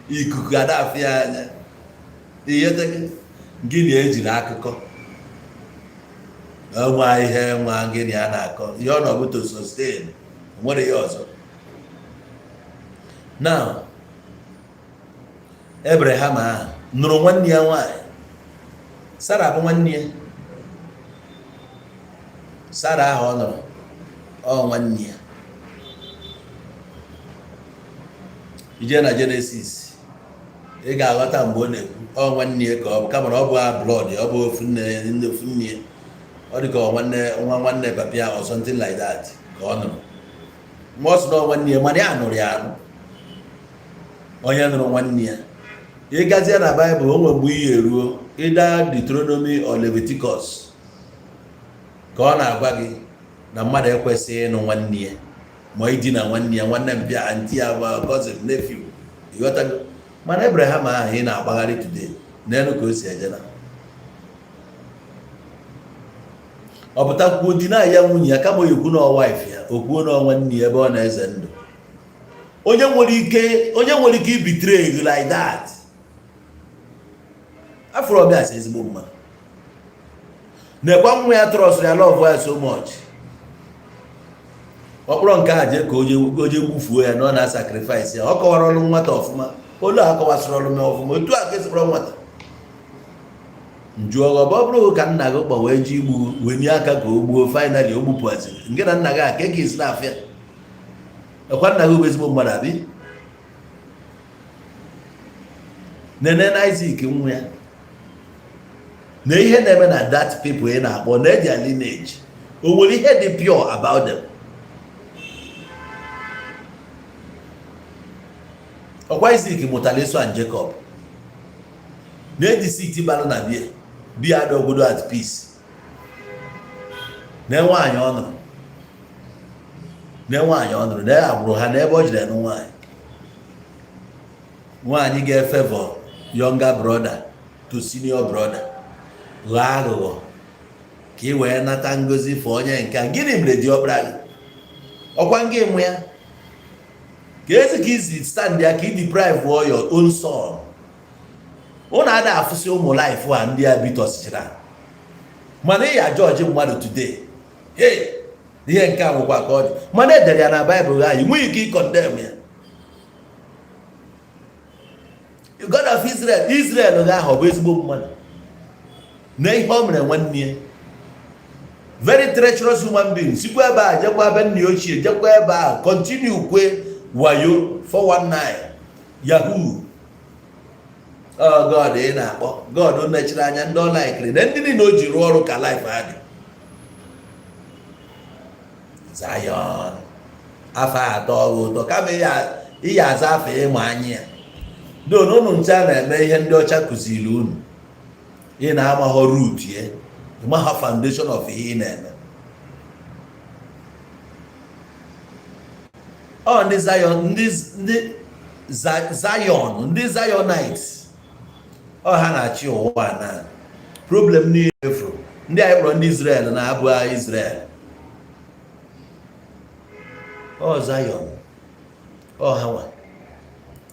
ikuku adafịa anya ihe gịnị ejiri akụkọ nwa ihe nwa gịnị a na-akọ ihe ọ nọbụ to sustain nwere ihe ọzọ. Now, Abraham ahụ nụrụ nwanne ya nwanyị Sara, bụ nwanne ya. Sara ahụ ọ nụrụ, ọ nwanne ya. Ije na Genesis, ị ga-aghọta mgbe ọ na-ekwu ọ nwanne ya ka ọ bụ, kama na ọ bụ blood, ọ bụ ofu nne nne, ofu nne ya. Ọ dị ka ọ nwanne nwa nwanne papa ya or something like that ka ọ nụrụ. Ma ọ sị na ọ nwanne ya, mana ya nụrụ ya anụ. Onye nụrụ nwanne ya, ị gazie na Baịbụl, o nwere mgbe ihe eruo ịda Deuteronomy or Leviticus ka ọ na-agwa gị na mmadụ ekwesịghị ịnụ nwanne ya ma idina nwanne ya, nwanne mpịa, aunty ya, ma cousin, nephew. Ịghọtago? Mana Abraham ahụ ị na-agbagharị today, n'elu ka o si eje na ọ pụta kwuo di na ya nwunye ya, kama ekwu na wife ya, o kwuo na nwanne ya ebe ọ na-eze ndụ. Onye nwere ike ibetray gị like that? Afọrọ ọbịa asị ezigbo mmadụ na-ekwa nwa ya trust ya, love ya so much. Ọkpụrọ nke a jee ka oje gbufuo ya na ọ na-sacrifice ya. Ọ kọwara ọrụ nwata ọfụma, olu a kọwasịrị ọrụ m ọfụma. Otu a ka esikwara nwata njụọ, ọ bụ ọ bụrụ ka nna gị kpọ wee ji igbu wenye aka ka o gbuo, finally o gbupụaziri nke na nna gị a ka esi na-afịa ọkwa nna gị bụ ezigbo mmadụ abi nene na Isaac nwa ya na ihe na-eme na that people ị na-akpọ na their lineage, o nwere ihe dị pure about them? Ọkwa Isaac mụtara Esau and Jacob na eji bara na bie bie adọgodo at peace na nwaanyị ọ nụrụ, na nwaanyị ọ nụrụ na agbụrụ ha, n'ebe ọ jiri nụ nwaanyị. Nwaanyị ga-efavor younger brother to senior brother, ghọọ aghụghọ ka ị wee nata ngozi fọ onye nke a. Gịnị mere diọkpara gị? Ọkwa ngị mụ ya ka ezi ka isi stand ya ka ị deprive your own son. Ụnụ ada afụsị ụmụ life a ndị a bitọsichara, mana ị ya jọji mmadụ today. Hey, ihe nke a nwekwa ka ọ dị, mana edere ya na Baịbụl. Anyị nweghị ike ịcondemn ya. God of Israel, Israel ga ahụ ọ bụ ezigbo mmadụ na ihe o mere nwanne ya, very treacherous human being, sikwa ebe a jekwa ebe nna ya ochie, jekwa ebe a continue kwe wayo 419 yahoo. Ọ God ị na-akpọ God mechiri anya ndị ọ likeiri na ndị niile o ji rụọ ọrụ ka life ha dị. Zion afọ atọ ọghị ụtọ, kama ị ya aza afọ ịma anya ya don unu ncha na-eme ihe ndị ọcha kụziri unu. Ị na-amaghọ root ya, ịmaghọ foundation of ihe ị na-eme. Ọ ndị Zion, ndị Zion, ndị Zionites, ọ ha na-achị ụwa. Na problem niile furu ndị anyị kpọrọ ndị Israel na-abụ Israel, ọ Zion, ọ ha nwa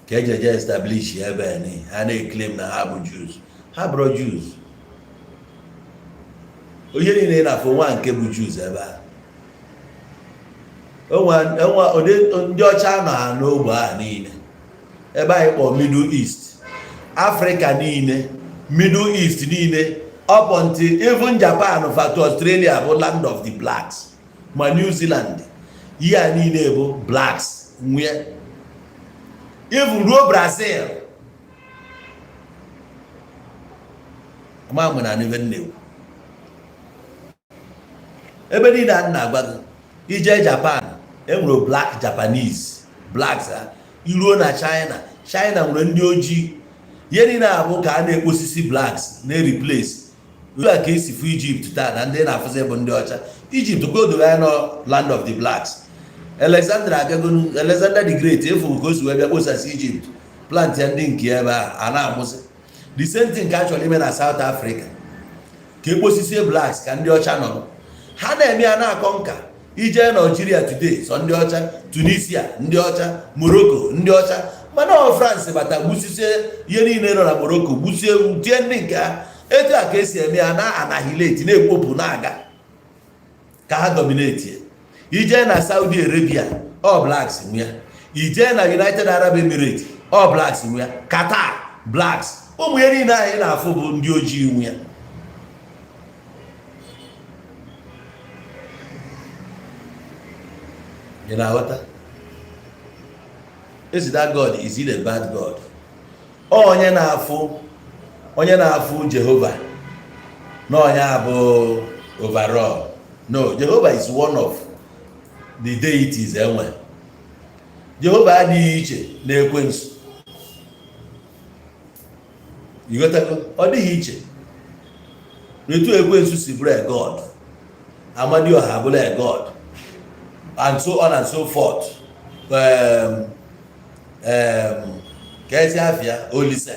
ka eji eje establish ebe ni ha na-eclaim na ha bụ Jews. Ha bụrụ Jews, onye niile na-afụ nwa nke bụ Jews ebe a, ụdị ndị ọcha nọ ha n'ogbe a niile ebe anyị kpọọ Middle East, Africa niile, Middle East niile, up until even Japan fatu Australia bụ land of the blacks, ma New Zealand, ihe a niile bụ blacks nwee, even ruo Brazil. Ama mụ na n'ife na-ekwu ebe niile a na-agwa gị, ije Japan enwere black Japanese blacks ha. Iruo na China, China nwere ndị ojii. Ihe niile abụ ka a na-ekposisi blacks na-replace. Otu a ka esi fụ Egypt taa na ndị na-afụzi bụ ndị ọcha. Egypt kwa odoro anya nọ land of the blacks. Alexander abịagonu, Alexander the Great, efu ka o si wee bịa kposasị Egypt, plant ya ndị nke ebe a a na-amụsị. The same thing ka a chọrọ ime na South Africa, ka ekposisie blacks ka ndị ọcha nọrọ. Ha na-eme ya na-akọ nka. Ije Nigeria today, sọ ndị ọcha. Tunisia, ndị ọcha. Morocco, ndị ọcha. Mana ọ France bata gbusisie ihe niile nọ na Morocco, gbusie tie ndị nke ha. Etu a ka esi eme ya na annihilate, na-ekpopụ na-aga ka ha dominate. Ije na Saudi Arabia, all blacks nwe ya. Ije na United Arab Emirates, all blacks nwe ya. Qatar, blacks. Ụmụ ihe niile anyị na-afụ bụ ndị ojii nwe ya. Ị na-aghọta? Is that God? Is it a bad God? Ọ onye na-afụ Jehova na onye abụ overall? No, Jehovah is one of the deities enwe. Jehova adịghị iche na ekwensu. Ịghọtago? Ọ dịghị iche. Etu ekwensu si bụrụ a god, Amadioha bụrụ a god, and so on and so forth. Ka ezi afịa Olise,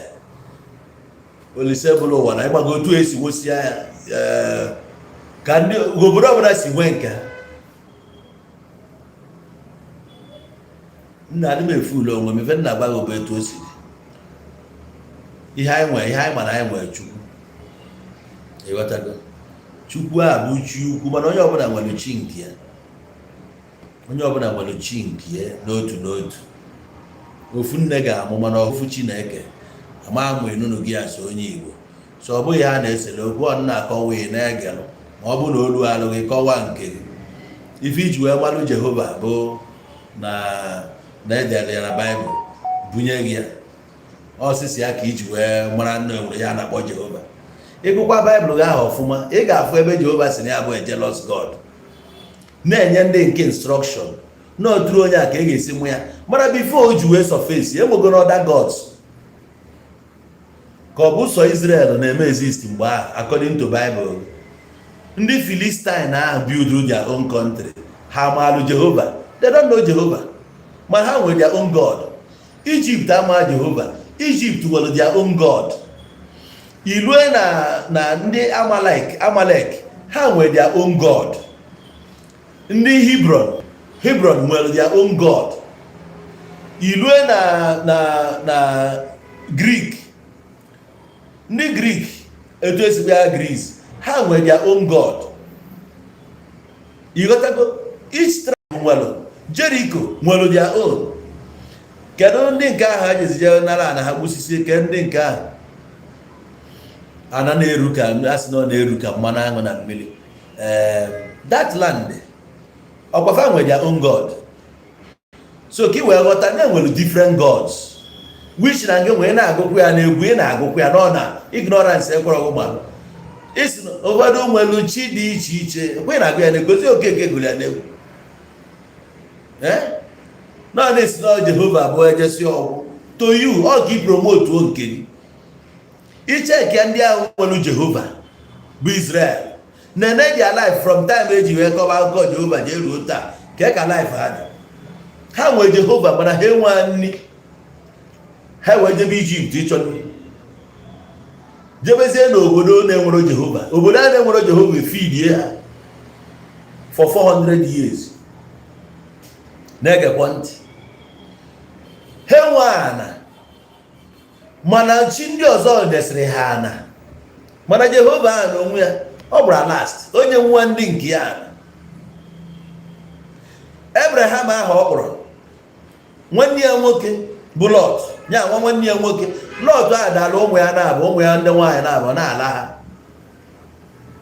Olise bụrụ ụwa na ịgbago otu esi wosia ya, ka ndị obodo ọbụla si nwee nke ha. Nna, adị m efu ule onwe m. Ife nna agbaghị bụ etu o si dị. Ihe anyị nwere, ihe anyị mara, anyị nwere Chukwu, ịghọtago? Chukwu a bụ chi ukwu, mana onye ọbụla nwere chi nke ya. Onye ọbụla nwere chi nke ya n'otu n'otu. Ofu nne ga-amụ, mana ofu Chineke ama amụ. Enunu gị asụ onye Igbo, so ọ bụghị ha na-esere okwu. Ọ na-akọwa, ị na-egelụ. Ma ọ bụ na olu alụghị, kọwaa nke gị. Ife iji wee gbalụ Jehova bụ na na edere ya na Baịbụl, bunye gị ya ọsịsị ya ka iji wee mara nna enwere ya na-akpọ Jehova. Ịgụkwa Baịbụl gị ahụ ọfụma, ị ga-afụ ebe Jehova si na ya bụ a jealous God, na-enye ndị nke instruction n'oturu onye a ka e ga-esi mụ ya. Mana before o ji wee surface, enwego other gods, ka ọ bụ sọ Israel na-eme exist mgbe ahụ. According to Bible, ndị Philistine ahụ build their own country. Ha maalụ Jehova? They don't know Jehova, ma ha nwere their own God. Egypt ama Jehova, Egypt nwere their own God. Ilue na ndị Amalek, ha nwere their own God. Ndị Hebron nwere their own God. Ilue na Greek, ndị Greek, etu esi bịa Greece, ha nwere their own God. Ịghọtago? Each tribe nwere. Jericho nwere their own. Kedu ndị nke ahụ ha jizi jee nara ana ha, gbusisi ke ndị nke ahụ ana na-eru ka a sị na ọ na-eru ka mmanụ aṅụ na mmiri? That land ọkwafa nwere their own God. So ka ị wee ghọta na enwere different gods, which na nke nwee na-agụkwu ya na egwu, ị na-agụkwu ya nọ na ignorance. Ekwere ọgwụ isi na ụfọdụ nwere chi dị iche iche. Ekwe na-agụ ya na-egozi Okeke gụrụ ya n'egwu. Ee, nọ na-esi na Jehova bụ ejesi ọgwụ to you. Ọ ka ị promote nke gị. Icheke ndị ahụ nwere Jehova bụ Israel, na-ene their life from time eji wee kọba akụkọ Jehova jee ruo taa, ka ka life ha dị. Ha nwee Jehova, mana ha enwe nri. Ha wee jebe Ijipt ịchọ nri, jebezie n'obodo na-enwero Jehova. Obodo a na-enwero Jehova efidie ha for 400 years. Na-egekwa ntị, ha enwe ana, mana chi ndị ọzọ desịrị ha ana. Mana Jehova ahụ n'onwe ya, ọ gbara last onye nwa ndị nke ya ana. Abraham ahụ ọ kpọrọ nwanne ya nwoke bụ Lọt, ya nwa nwanne ya nwoke Lọt ahụ dara ụmụ ya na-abụ, ụmụ ya ndị nwaanyị na-abụ na-ala ha.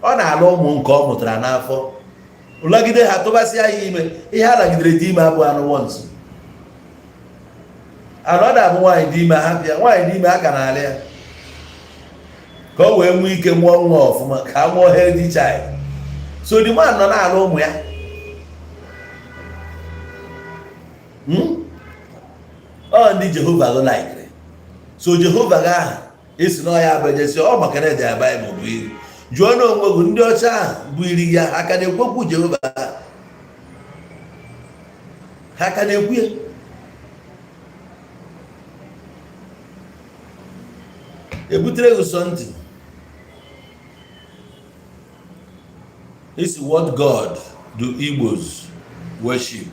Ọ na-ala ụmụ nke ọ mụtara n'afọ, lagide ha, tụbasịa ya ime. Ihe a lagidere dị ime abụ anụ once ana ọ na-abụ nwaanyị dị ime, hapụ ya. Nwaanyị dị ime aka na-ala ya ka o wee nwee ike mụọ nwa ọfụma, ka a mụọ healthy child. So the man nọ na-ala ụmụ ya. Ọ ndị Jehova gụ laikiri. So Jehova gị ahụ esi na ọya abụjesi ọ maka na ede ya Baịbụl bụ iri. Jụọ na onwe gị, ndị ọcha ahụ bụ iri ya, ha ka na-ekwekwu Jehova? Ha ka na-ekwu ya? Ebutere gị something is what God do Igbos worship?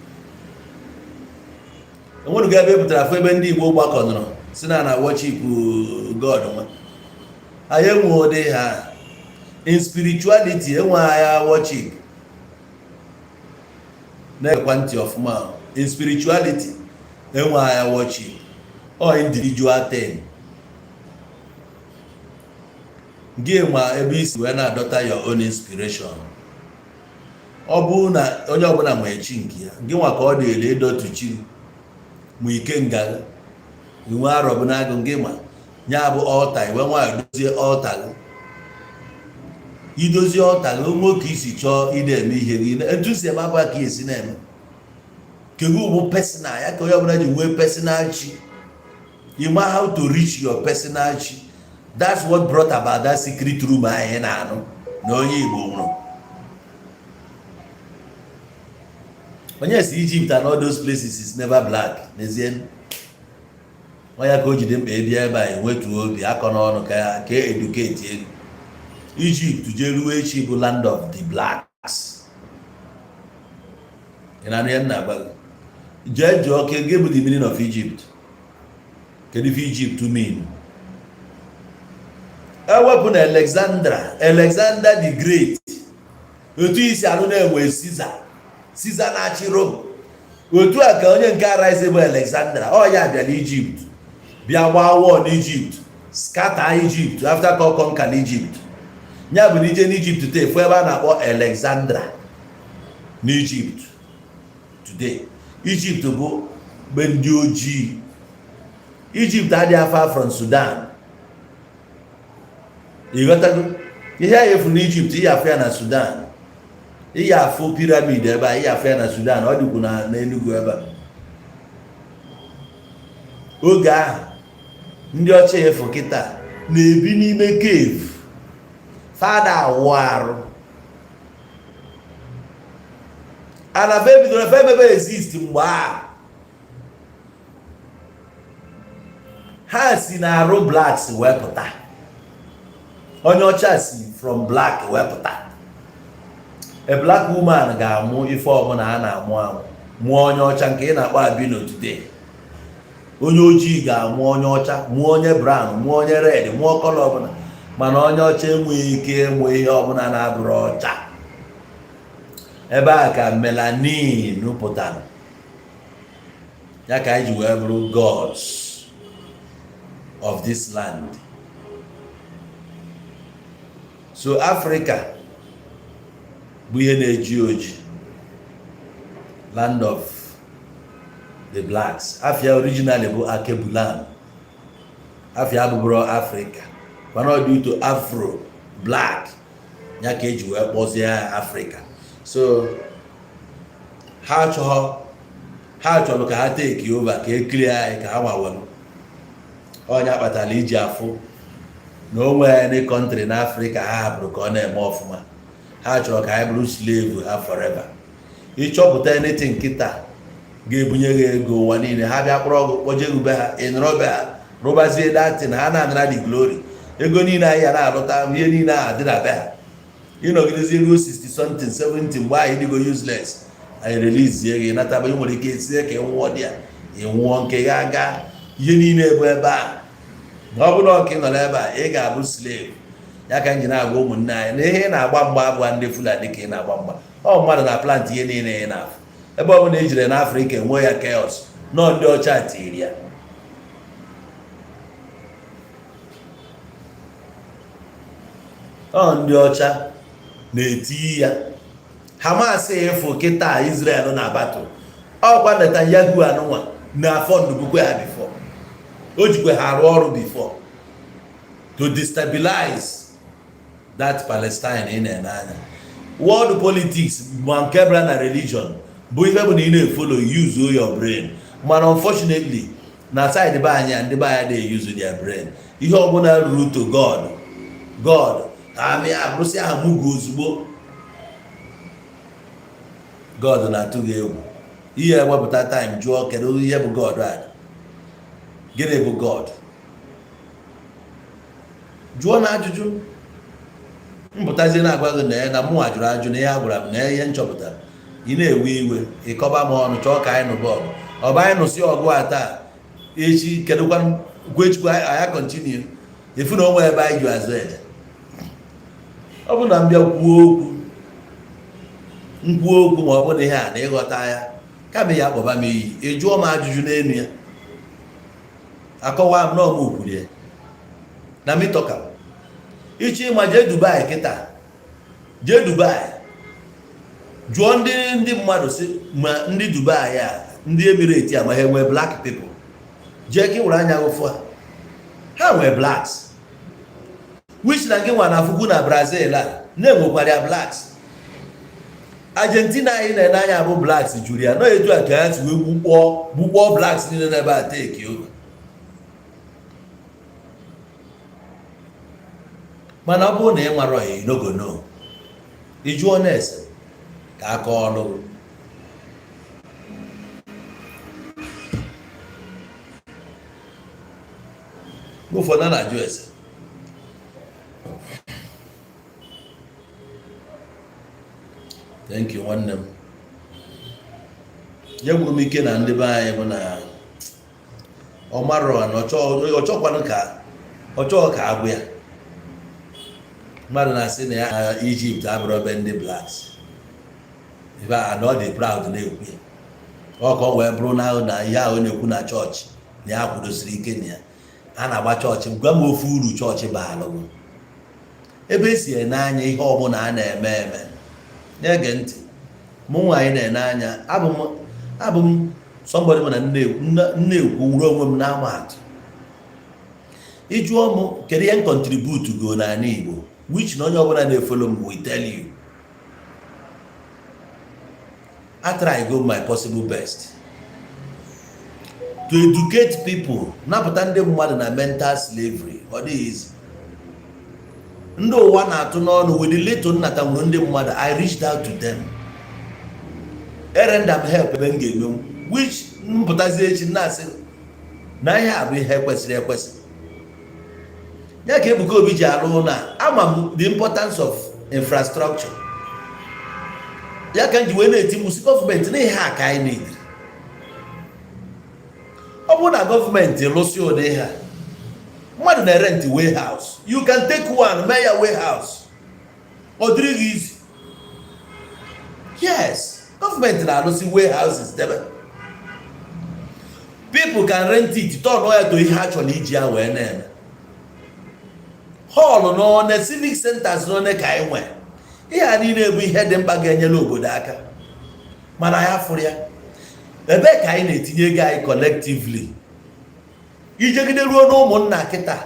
Enwere ebe epụtara afọ ebe ndị Igbo gbakọnụrụ si na worship God nwa. Anyị enwe ụdị ha in spirituality, enwe agha worship. Na-ekwa ntị ọfụma, in spirituality enwe agha worship or individual thing. Gị ma ebe isi wee na-adọta your own inspiration. Ọ bụrụ na onye ọbụla nwere chi nke ya, gị nwa ka ọ dịrị ịdọtu chi ma ike nga gị nwe arọbụ n'agụ. Gị ma ya bụ altar, iwe nwayọ dozie altar gị. Idozie altar gị, onwe ka isi chọọ ị na-eme ihe gị, etu si eme abụọ ka esi na-eme kegu bụ personal ya, ka onye ọbụla ji nwee personal chi. You know how to reach your personal chi. That's what brought about that secret room anyị na-anụ na onye Igbo nwụrụ, onye si Egypt and all those places is never black. N'ezie, Onye ka o jide mkpa ịbịa ebe a enwetuo obi akọ n'ọnụ ka ka educate ego. Egypt jee ruo echi bụ land of the blacks. Ị na-anụ ihe m na-agwa gị? Jee jụọ ka gị bụ the meaning of Egypt. Kedu ife Egypt mean? Ewepụ na Alexandra, Alexander the Great, otu isi anụ na-enwe Caesar, Caesar na-achị Rome, otu a ka onye nke arise bụ Alexandra. Ọ ya bịara Egypt, bịa gbaa war n'Egypt, scatter Egypt after ka ọ conquer n'Egypt. Ya bụ na ije n'Egypt taa, efu ebe a na-akpọ Alexandra n'Egypt today. Egypt bụ mgbe ndị ojii. Egypt adịghị far from Sudan. Ịghọtago ihe a efu n'Egypt? Ihe afụ ya na Sudan, ihe afụ pyramid ebe a, ihe afụ ya na Sudan. Ọ dịkwu na n'Enugu ebe a. Oge ahụ ndị ọcha efu kịta na-ebi n'ime cave, fada awụ arụ ana fe bidoro fe emebe exist. Mgbe ahụ ha si na arụ blacks wee pụta. Onye ọcha si from black wee pụta. A black woman ga-amụ ife ọbụla a na-amụ amụ, mụọ onye ọcha nke ị na-akpọ albino today. Onye ojii ga-amụ onye ọcha, mụọ onye brown, mụọ onye red, mụọ colour ọbụla, mana onye ọcha enweghị ike ịmụ ihe ọbụla na-abụrụ ọcha. Ebe a ka melanin pụtara, ya ka anyị ji wee bụrụ gods of this land. So Africa bụ ihe na-eji oji, land of the blacks. Afia originally bụ Akebulan. Afia abụbụrụ Africa, mana ọ dị to afro black, ya ka eji wee kpọzie ya Africa. So ha chọọ, ha chọrọ ka ha take over, ka e clear anyị, ka ha nwawere onye akpatara iji afụ na o nwee any country n'Africa ha hapụrụ ka ọ na-eme ọfụma. Ha chọrọ ka anyị bụrụ slave ha forever. Ịchọpụta anything nkịta ga-ebunye gị ego ụwa niile, ha bịa kpọrọ ọgụ kpọje be ha, ị nọrọ be ha rụbazie datin, ha na-anara the glory, ego niile anyị ya na-alụta, ihe niile a dị na be ha. Ịnọgidezie ruo 60 something, 70, mgbe anyị dịgo useless, anyị release gị nataba. Ị nwere ike esie ka ị nwụọ dị ya, ị nwụọ nke ya aga, ihe niile bụ ebe a. Na ọ bụrụ ọka ị nọ n'ebe a, ị ga-abụ slave. Ya ka m ji na-agwa ụmụnne anyị na ihe ị na-agba mgba abụọ ndị Fulani ka ị na-agba mgba. Ọ mmadụ na plant ihe niile ị na-afụ ebe ọ bụla ejire n'Afrịka enwe ya chaos nọọ, ndị ọcha tiri ya. Ọ ndị ọcha na-eti ya. Hamas efu kịta Israel na battle, ọkwa Netanyahu anụnwa na fund bukwe ha before, o jikwe ha arụ ọrụ before to destabilize that Palestine. Ị na-ene anya world politics, ma nke bịara na religion bụ ihe bụ na ị na-efollow, use your brain. Mana unfortunately, na side be anyị, ndị be anyị na-use their brain. Ihe ọbụla ruru to God, God amị abụrụsị ahụ mugu ozugbo. God na-atụ gị egwu. Ihe ewepụta time jụọ, kedu ihe bụ God a? Gịnị bụ God? Jụọ na ajụjụ mpụtazie na-agwa gị na ya na mụnwa jụrụ ajụ na ihe a gwara m na ihe nchọpụtara. Ị na-ewe iwe, ịkọba m ọnụ, chọọ ka anyị nụba ọgụ. Ọ bụ anyị nụsị ọgụ a taa, echi kedụkwa gwechukwu anyị continue. Efu na onwe ebe anyị ji azụ eje. Ọ bụ na m bịa kwuo okwu, nkwuo okwu, ma ọ bụ na ihe a na ịghọta ya, kama ya akpọba m iyi, ị jụọ m ajụjụ n'elu ya, akọwa m na ọmụ kwuru ya na mitọka. Ịchọ ịma, jee Dubai kịta, jee Dubai jụọ ndị mmadụ si ma ndị Dubai a, ndị Emirate a, ma ha enwee black people. Jee ka ị were anya gị fụ ha. Ha nwee blacks, which na gị nwa na afụkwu na Brazil a na-enwekwara ya blacks. Argentina anyị na-ene anya bụ blacks juru ya nọ. Etu a ka ya si wee gbukpọọ gbukpọọ blacks niile n'ebe a take over. Mana ọ bụrụ na ị nwara ya, no go no, ị jụọ na-ese ka aka ọlụ gị. Mgbe ụfọdụ a na-ajụ ese. Thank you, nwanne m. Ihe gwụrụ m ike na ndị be anyị bụ na ọ marọ na ọ chọkwanụ ka ọ chọọ ka agwụ ya. Mmadụ na-asị na ya Egypt abụrụ ebe ndị blacks ebe a na ọ dị proud na-ekwu ya, ọ ka ọ wee bụrụ na na ihe ahụ na-ekwu na chọọchị na ya kwudosiri ike na ya a na-agba chọọchị. Gwa m ofu uru chọọchị baara gị. Ebe esi ene anya ihe ọbụla a na-eme eme na-ege ntị, mụ nwaanyị na-ene anya, abụ m somebody m na nna-ekwu nwere onwe m na-ama atụ. Ịjụọ m kedu ihe m contribute go n'ala Igbo, which na onye ọbụla na-efollow m will tell you, I try go my possible best to educate people, napụta ndị mmadụ na mental slavery. Ọ dịghị easy. Ndị ụwa na-atụ n'ọnụ with the little nnata nwere ndị mmadụ, I reached out to them, erender m help ebe m ga-emenwu, which mpụtazi echi na-asị na ihe a bụ ihe kwesịrị ekwesị. Ya ka Ebuka Obi ji arụ ụlọ a. Ama m the importance of infrastructure. Ya ka m ji wee na-eti mkpu si gọọmenti na ihe a ka anyị need. Ọ bụrụ na gọọmenti lụsị ụdị ha, mmadụ na-erent warehouse, you can take one mee ya warehouse, ọ dịrị gị easy. Yes, gọọmenti na-alụsị warehouses debe, people can rent it, turn ya to ihe ha chọrọ iji ya wee na-eme. Hall n'one, civic centers n'one ka anyị nwee. Ihe a niile bụ ihe dị mkpa ga-enyere obodo aka, mana ya fụrụ ya. Ebee ka anyị na-etinye ego anyị collectively ijegide ruo na ụmụnna? Kịta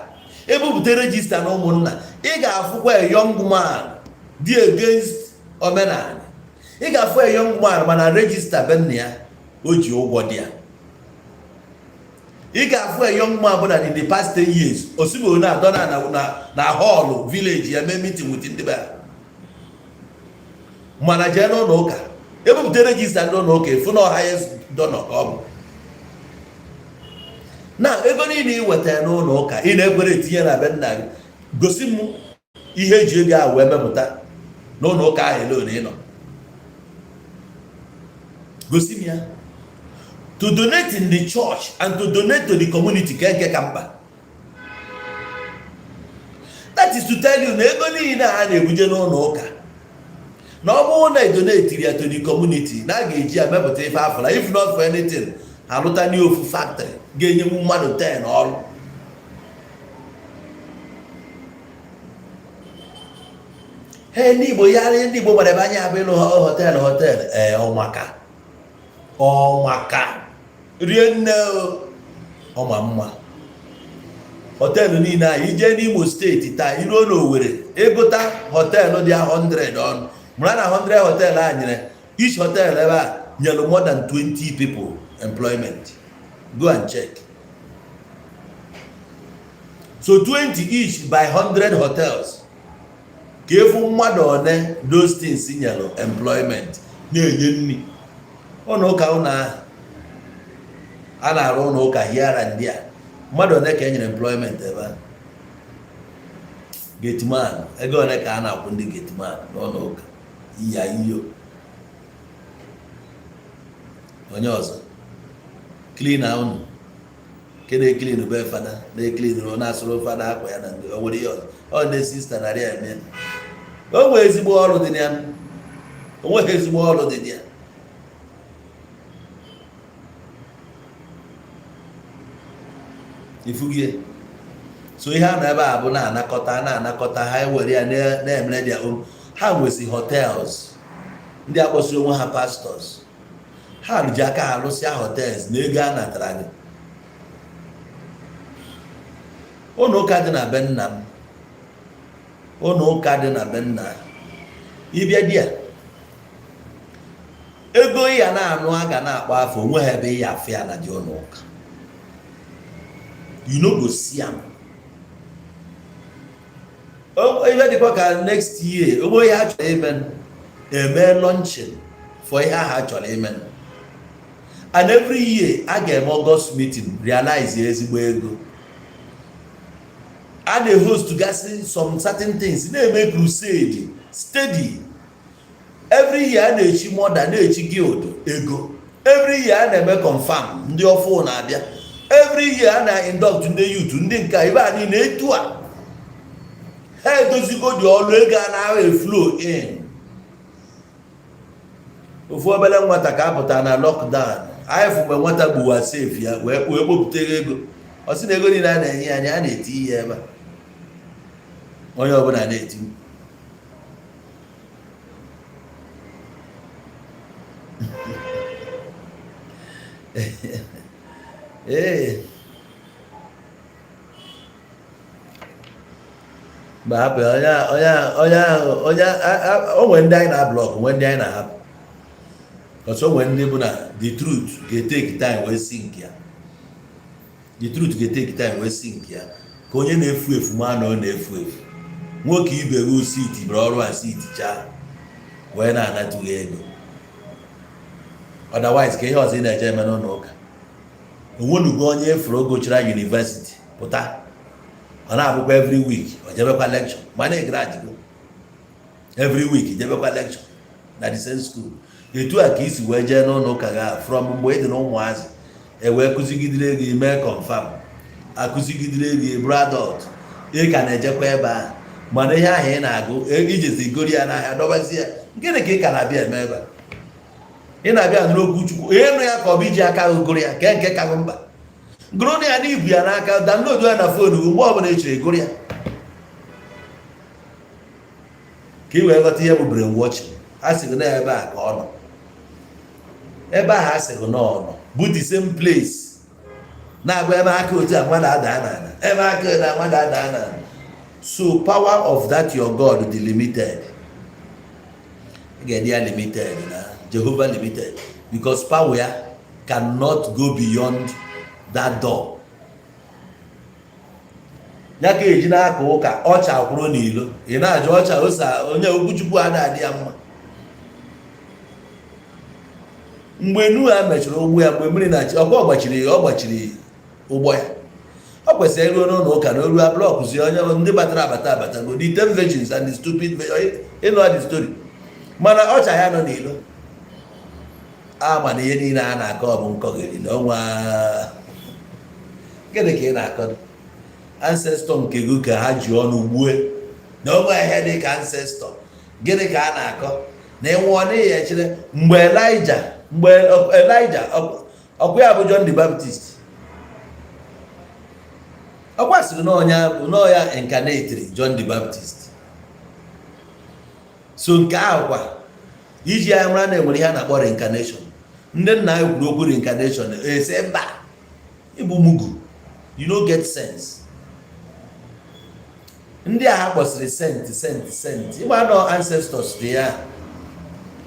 ebupụta register na ụmụnna, ị ga-afụkwa a young man dị against omenala. Ị ga-afụ a young man, mana register be nna ya, o ji ụgwọ dị ya. Ị ga-afụ a young man bụ na in the past 10 years, osigbo na-adọ na hall village ya mee meeting with ndị be ha. Mana jee n'ụlọ ụka, ebupụta register ndị ụlọ ụka, efu na ọha ya donor ka ọ bụ na ego niile ị wetara n'ụlọ ụka ị na-ekwere etinye na be nna gị. Gosi m ihe eji ego ahụ wee mepụta n'ụlọ ụka ahụ ele ole ị nọ. Gosi m ya. To donate in the church and to donate to the community, ka nke ka mkpa. That is to tell you na ego niile a na-ebuje n'ụlọ ụka, na ọ bụrụ na edonateri ya to the community, na a ga-eji ya mepụta ife afụla. If not for anything, alụta n'ofu factory ga-enyenwu mmadụ 10 ọrụ. Ee, ndị Igbo ya, ndị Igbo gbara ebe anya abụ ịlụ hotel hotel. Ee, ọmaka ọmaka rie nne o, ọma mma. Hotel niile ahụ ije n'Imo Steeti taa, iruo n'Owerri, egota hotel dị 100 ọnụ, mara na 100 hotel a nyere, each hotel ebe a nyere more than 20 people employment. Go and check. So 20 each by 100 hotels, ka efu mmadụ one those things nyere employment, na-enye nri. Ụlọ ụka, ụlọ ahụ a na-arụ, ụlọ ụka here and there, mmadụ one ka e nyere employment ebe a? Gateman, ego one ka a na-akwụ ndị gateman n'ụlọ ụka? Iya iyo onye ọzọ, cleaner unu nke na-eclean be fada, na-eclean na-asụrụ fada akwa ya na ndị o nwere ihe ọzọ, ọ ndị sister narị eme. O nwere ezigbo ọrụ dị na ya? O nweghị ezigbo ọrụ dị na ya. Ifugie so ihe a na ebe a bụ na-anakọta na-anakọta ha, ewere ya na-emere their own. Ha nwezi hotels, ndị akpọsiri onwe ha pastors, ha ji aka ha lụsịa hotels na ego a natara gị. Ụlọ ụka dị na be nna m, ụlọ ụka dị na be nna ịbịa di ya, ego ya na-anụ a ga na-akpọ afọ onwe ha ebe ya afụ ya na dị ụlọ ụka. You no go see am. Ihe dịkwa ka next year, onwe ihe ha chọrọ ime, eme launching for ihe ahụ ha chọrọ ime. And every year a ga-eme August meeting, realize ezigbo ego. A na-ehost gasị some certain things, na-eme crusade steady. Every year a na-echi mother, na-echi guild ego. Every year a na-eme confirm ndị ọfụ na-abịa. Every year a na-induct ndị youth, ndị nke ibe a niile. Etu a ha edozigo dị ọlụ, ego a na-ahụ flow in. Ofu obere nwata ka apụta na lockdown anyị fụ mgbe nwata gbuwa safe ya wee kpopụta ego. Ọ sị na ego niile a na-enye ya anya, a na-eti ihe ebe a, onye ọbụla na-eti mkpu. Ee, mgbe hapụ onye onye onye ahụ, onye o nwere ndị anyị na-ablock, nwee ndị anyị na-ahapụ ọsọ, nwee ndị bụ na the truth ga-etake time wee sink ya. The truth ga-etake time wee sink ya, ka onye na-efu efu ma na ọ na-efu efu. Nwoke ibe gị siti bụrụ ọrụ a siti chaa wee na-anatụghị ego. Otherwise, ka ihe ọzọ ị na-eje eme n'ụlọ ụka? Onwenugo onye efuru gochara university pụta, ọ na-abụkwa every week ọ jebekwa lecture, mana ị graduate every week jebekwa lecture na the same school. Etu a ka isi wee jee n'ụlọ ụka ga from mgbe ị dị na ụmụazị, e wee kụzigidere gị, mee confirm, akụzigidere gị, bụrụ adult, ị ka na-ejekwa ebe ahụ. Mana ihe ahụ ị na-agụ, ijezi gori ya n'ahịa, dọbazi ya. Gịnị ka ị ka na-abịa eme ebe a? Ị na-abịa nụrụ okwu Chukwu, ịnụ ya ka ọ bụ iji aka gị gụrụ ya? Kee nke ka gị mkpa, gụrụ ya na ibu ya n'aka, download ya na phone gị, mgbe ọbụla ị chọrọ gụrụ ya, ka ị wee ghọta ihe bụ brainwashing. A sị gị na ebe a ka ọ nọ, ebe ahụ a sị gị na ọ nọ bụ the same place na-agba ebe aka otu a mmadụ ada n'ala, ebe aka na mmadụ ada n'ala. So power of that your God dị limited. Ị ga-ede ya limited na Jehovah limited, because power ya cannot go beyond that door. Ya ka eji n'aka ụka ọcha kwụrụ n'ilo, ị na-ajụ ọcha ose onye okwuchukwu a na-adị ya mma. Mgbe Noa mechara ụgbọ ya, mgbe mmiri na-achị ọkwa, ọ gbachiri ụgbọ ya. Ọ kwesịrị iruo n'ụlọ ụka na oruo block zi onye ndị batara abata abatago, the 10 virgins and the stupid virgin. Ịnụ the story, mana ọcha ya nọ n'ilo ama na ihe niile a na-akọ ọ bụ nkọgịrị na ọnwa. Gịnị ka ị na-akọ? Ancestor nke gị ka ha ji ọnụ gbue na onwe ihe dị ka ancestor. Gịnị ka a na-akọ na ịnwụọ n'ihi echere? Mgbe Elijah ọkwa ya bụ John the Baptist, ọkwa sịrị na ọnya bụ na ya incarnate John the Baptist. So nke ahụ kwa iji ya mara na enwere ihe a na-akpọ reincarnation. Ndị nna anyị kwuru okwu reincarnation, ese mba, ịbụ mugu, you no get sense. Ndị a ha kpọsịrị saint, saint, saint, ịgba nọ ancestors dị ya.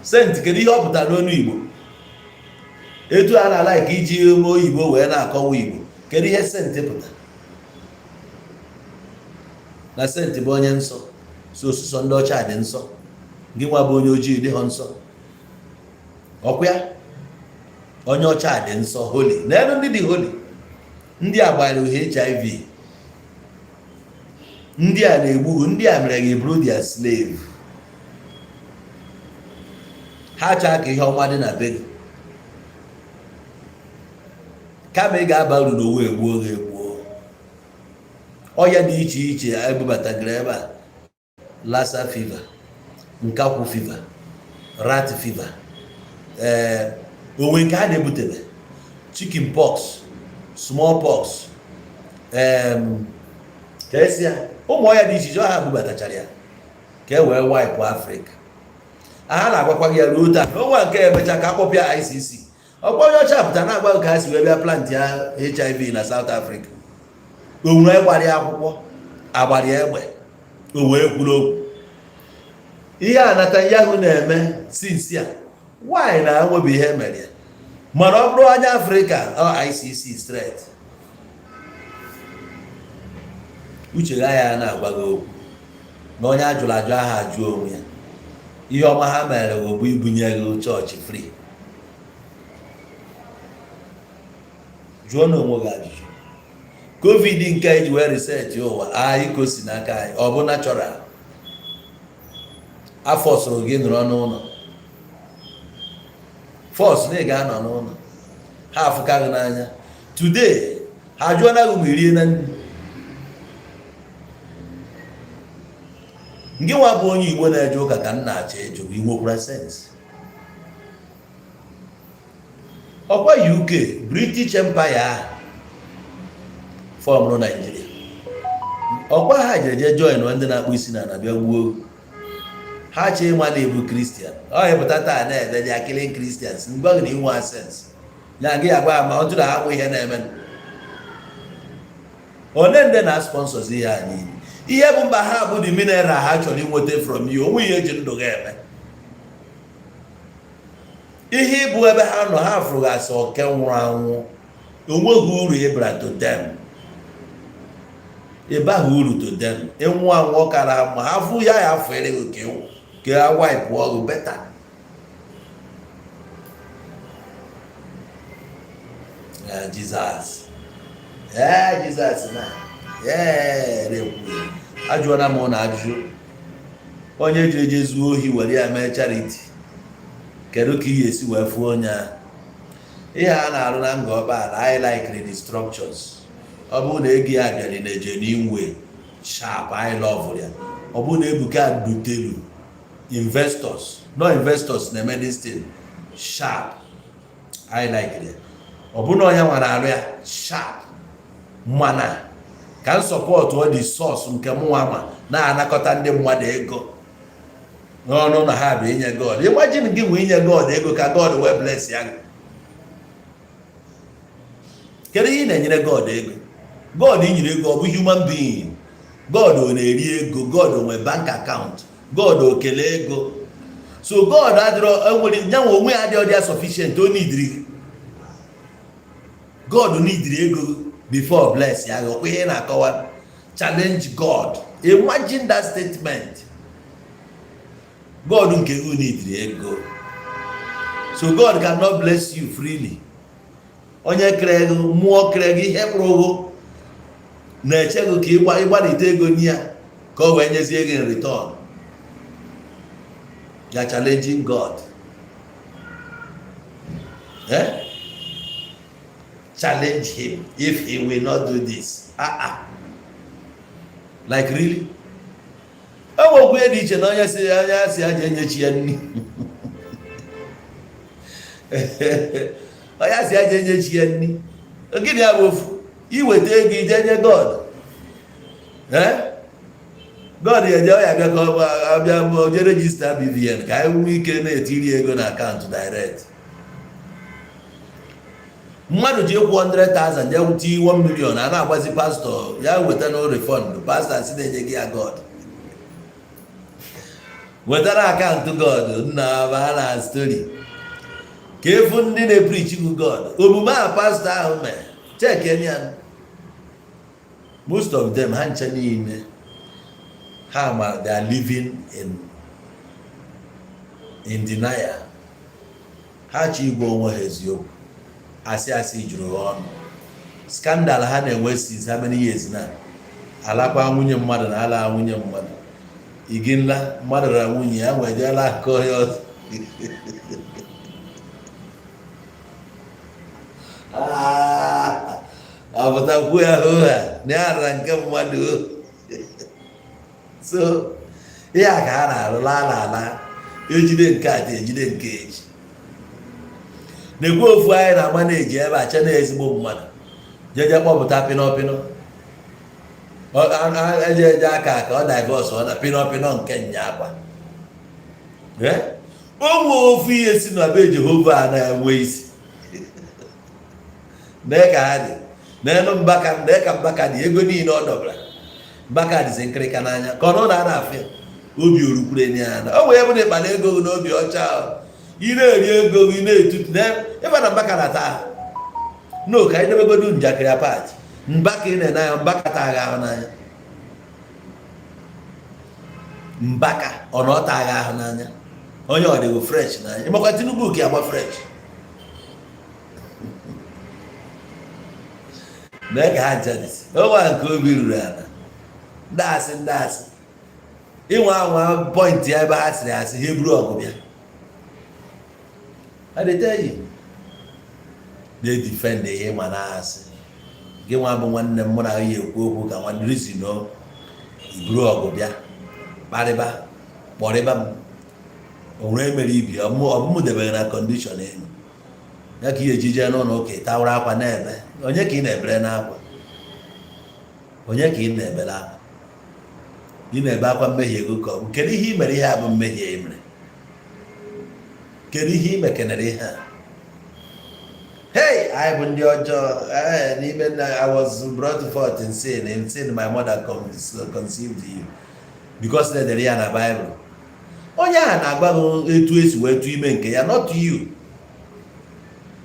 Saint, kedu ihe ọ pụtara n'onu Igbo? Etu a na-ala ka iji ume oyibo wee na-akọwa Igbo, kedu ihe saint pụtara? Na saint bụ onye nsọ. So osụsọ ndị ọcha dị nsọ, gị nwa bụ onye ojii dịghọ nsọ? Ọkwa ya onye ọcha dị nsọ, holy. N'elu ndị dị holy, ndị a gbara HIV, ndị a na-egbu, ndị a mere gị bụrụ their slave. Ha chaa ka ihe ọma dị na be gị, kama ị ga-aba uru n'owu, egbuo gị egbuo. Ọya dị iche iche ebubatagoro ebe a: Lassa fever, nkakwụ fever, rat fever, ee, onwe nke a na-ebutebe, chicken pox, small pox, ka esi ya, ụmụ ọya dị iche iche ọha bubatachara ya ka e wee wipe Afrịka. Ha na-agwakwa gị ya ruo taa na onwe nke emecha ka akpọpịa ICC. Ọkwa onye ọcha pụtara na-agwa ka ha si wee bịa plant ya HIV na South Africa. O nwere gbara ya akwụkwọ, agbara ya egbe, o wee kwuru okwu. Ihe a Netanyahu na-eme since a nwaanyị na-enwebi ihe mere ya, mana ọ bụrụ onye Afrịka, ọ ICC straight. Uche ga ya na-agwa gị okwu na onye ajụrụ ajụ aha ajụ onwe ya. Ihe ọma ha mere bụ ibunye gị chọọchị free. Jụọ na onwe gị ajụjụ. COVID nke eji wee reset ụwa anyị ka o si n'aka anyị. Ọ bụ natural afọ soro gị nọrọ n'ụlọ, force na ị ga-anọ n'ụlọ. Ha afụka gị n'anya. Today ha jụọ na gị ma irie na nri. Ngị nwa bụ onye Igbo na-eje ụka, ka m na-achọ ịjụ, ị nwekwara sense? Ọkwa UK, British Empire ahụ formụrụ Naijiria, ọkwa ha jere je join ndị na-akpụ isi na bịa gbuo ha. Chee ịma na-ebu Christian ọ pụta taa na-ede ya, killing Christians. Mgbe ọ na inwe sense ya, gị agwa ma ọ tụrụ ha nwe ihe na-eme. One ndị na sponsors ihe a niile, ihe bụ mba ha bụ the mineral ha chọrọ inweta from you. Onwe ihe eji ndụ ga eme ihe ịbụ ebe ha nọ, ha fụrụ asị oke nwụrụ anwụ. Onweghị uru ịbara to them, ịbaghị uru to them. Ịnwụ anwụ kara mma. Ha fụ ya, ya fere gị ka ha wipe ọgụ better. Jesus, ee, Jesus na ee rekwu. Ajụọna m na ajụjụ, onye jiri eje zuo ohi were ya mee charity, kedu ka ị ga-esi wee fụọ onye ahụ? Ihe a na-arụ na Ngor Okpala, anyị likere the structures. Ọ bụrụ na ego ya bịara na genuine way, sharp, anyị love ya. Ọ bụrụ na Ebuka dutelu investors, no investors na-eme this thing, sharp, anyị likere ya. Ọ bụrụ na onye nwere arụ ya, sharp. Mana ka m support ọ dị source nke mụnwa ma na-anakọta ndị mmadụ ego n'ọnụ na ha bụ inye God. Imagine gị nwee inye God ego ka God wee bless ya. Kedu ihe ị na-enyere God ego? God inyere ego, ọ bụ human being? God ọ na-eri ego? God o nwe bank account? God o kele ego? So God adịrọ enwere nyanwa onwe ya adịghị ọdịa sufficient. O nidiri God, nidiri ego before bless ya. Ọkwa ihe na-akọwa, challenge God. Imagine that statement. God nke gị nidiri ego, so God cannot bless you freely. Onye kere gị, mmụọ kere gị, ihe kpụrụ gị, na-eche gị ka ịgbalite ego nye ya ka o wee nyezie gị in return. You are challenging God, eh? Challenge him if he will not do this. Ah ah, like really? E nwekwu ihe dị iche na onye si onye asị ya ji enyechi ya nri, onye asị ya ji enyechi ya nri. Gịnị ya bụ ofu iweta ego ije nye God? Eh? God ya eje, ọ ya bịa ka ọ abịa bụ je register BVN ka anyị nwee ike na-etiri ego na account direct. Mmadụ ji ịkwụ 100,000 je tinye 1 million, a na-agbazi pastọ ya weta no refund. Pastọ si na-enye gị ya, God wetara account God nna ba na story ka efu ndị na-epreach gị God. Omume a pastọ ahụ mere, check ya, most of them, ha ncha niile, ha ma they are living in denial. Ha chọ igwe onwe ha eziokwu, asị asị juru ha ọnụ. Scandal ha na-enwe since how many years na alakwa nwunye mmadụ na ala nwunye mmadụ iginla mmadụ ra nwunye ya nwejela aka onye ọzọ. Ọ pụtakwu ya hụ ha na ya rara nke mmadụ. So ihe a ka ha na-arụ laa la ala, ejide nke a ejide nke eji na-ekwu ofu. Anyị na-ama na-eji ebe a che na ezigbo mmadụ jeje kpọpụta pịnọ pịnọ, eje eje aka ka ọ divorce ọ na pịnọ pịnọ nke nya akwa. O nwee ofu ihe si na be Jehova a na-enwe isi. Nee ka ha dị n'elu Mbaka, nee ka Mbaka dị. Ego niile ọ dọbara, Mbaka dịzi nkịrịka n'anya ka ọ nọ na na-afịa obi orukwure ya na o nwere ebe na ịkpala ego gị n'obi ọcha ahụ. Ị na-eri ego gị na-etutu ịba na Mbaka na taa no ka anyị debegodu njakịrị apart. Mbaka ị na-ene anya, Mbaka taa agha ahụ n'anya. Mbaka ọ na ọ taa agha ahụ n'anya, onye ọ dịgo fresh n'anya. Ịmakwa Tinubu ka agba fresh. Mee ka ha ncha dịsị onwe nke obi ruru ala. Ndị asị, ndị asị, ịnwe anwa point ya ebe ha sịrị asị, ha eburu ọgụ bịa. I dey tell you, na-edefend ihe ma na-asị gị nwa bụ nwanne m, mụ na ya ekwu okwu ka nwanne reason o iburu ọgụ bịa kparịba kpọrịba m. O nwere emere ibi ọmụmụ debere na condition elu ya ka ihe eji jee n'ụlọ ụka tawara akwa na-ebe. Onye ka ị na-ebere n'akwa? Onye ka ị na-ebere akwa? Ị na-ebe akwa mmehie ego ka ọ bụ kedu ihe ị mere? Ihe a bụ mmehie ị mere. Kedu ihe ị mekenere ihe a? Hey, anyị bụ ndị ọjọọ. Ee, n'ime nna I was brought forth in sin, in sin my mother conceived you, because na edere ya na Bible. Onye ahụ na-agwa gị etu esi wee tụ ime nke ya, not you.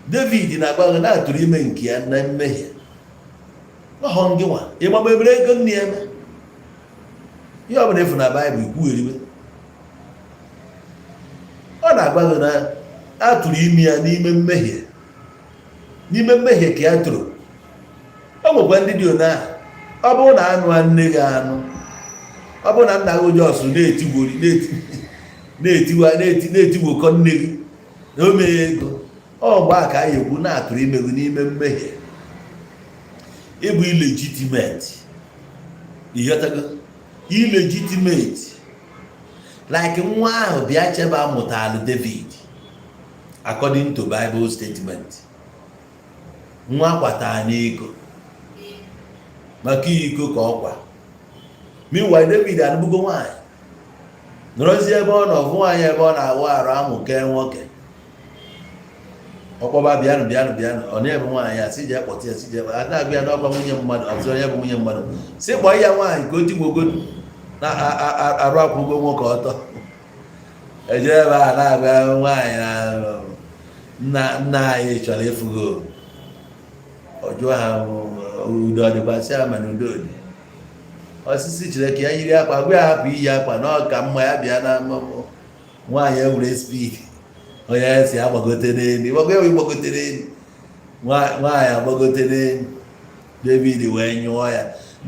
David na-agwa gị na-atụrụ ime nke ya na mmehie. Ọhọ ngị nwa ịgbagba ebere ego nne ya eme ihe ọ bụla efu na Baịbụl ikwugheribe. Ọ na-agwa gị na atụrụ ime ya n'ime mmehie, n'ime mmehie ka ya tụrụ. O nwekwa ndị dị one ahụ. Ọ bụrụ na anụ nne gị anụ, ọ bụrụ na nna gị jos na-etigbori na-etiwa na-etigbokọ nne gị na o meghe ego, ọ mgbe a ka anyị ekwu na-atụrụ ime gị n'ime mmehie, ịbụ illegitimate. Ịghọtago? Illegitimate, like nwa ahụ bịa chebe amụtalụ David. According to Bible statement, nwa kwatara n'iko maka iko ka ọkwa. Meanwhile, David anụbugo nwaanyị, nọrọzie ebe ọ nọ fụ nwaanyị ebe ọ na-awụ arụ amụ kee nwoke. Ọkpọba, "Bịanụ, bịanụ, bịanụ." Ọ na-ebu nwaanyị ya si jee kpọta ya, si jee a na-agụ ya n'ọkwa nwunye mmadụ. Ọtụ onye bụ nwunye mmadụ si kpọọ ya nwaanyị ka o tigbogodu na arụ akwụgo nwoke ọtọ. Eje ebe a na-agwa nwaanyị na nna nna anyị chọrọ ịfụgo. Ọ jụọ ha, "Udo ọ dịkwa?" Sị ya mana udo dị. Osisi chere ka ya yiri akwa, gwa ya hapụ iyi akwa na ọ ka mma ya bịa na nwaanyị ewere speed. Onye si agbagote n'elu, ịgbago ewe ịgbagote n'elu, nwaanyị agbagote n'elu. David wee nyụọ ya.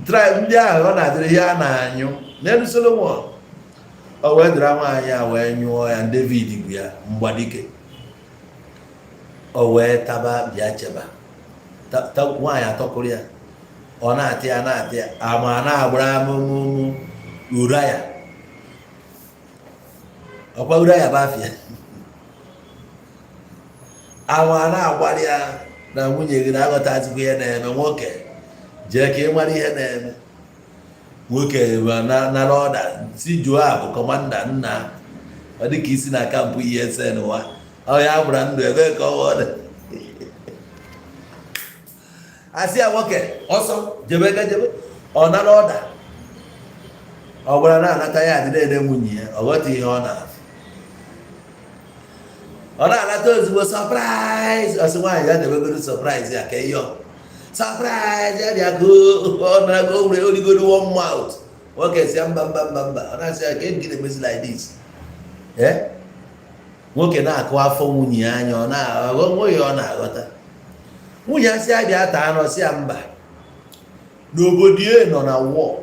Tribe ndị ahụ ọ na-adịrị ihe a na-anyụ n'elu. Solomon o wee dịra nwaanyị a wee nyụọ ya. David bụ ya mgbadike, o wee taba bịa cheba nwaanyị atọkụrụ ya. Ọ na-atị ya, na-atị ya ama na-agbara amụmụmụ Uraya. Ọkwa Uraya bụ afịa ama na-agbara ya na nwunye gị na-aghọtazikwa ihe na-eme. Nwoke jee ka ị mara ihe na-eme. Nwoke nara ọda si Joab, commander nna, ọ dị ka isi na camp ESN wa ọ ya gbara ndụ ebe ka ọ ọda. Asị ya, "Nwoke, ọsọ, jebe ga jebe." Ọ nara ọda, ọ gwara na-anata ya adị na-ene nwunye ya. Ọ ghọta ihe ọ na-afụ. Ọ na-anata ozugbo, surprise. Ọsị nwaanyị ya debegoro surprise ya ka ihe ọ surprise ya bịa go. Ọ na-go were origoro one mouth. Nwoke si ya, "Mba, mba, mba, mba." Ọ na-asị ya, "Ke gị na-emezi like this?" Eh, nwoke na-akụ afọ nwunye ya anya, ọ na-aghọ nweghị ọ na-aghọta. Nwunye ya sị ya bịa taa anụ, sị ya mba, n'obodo ya nọ na war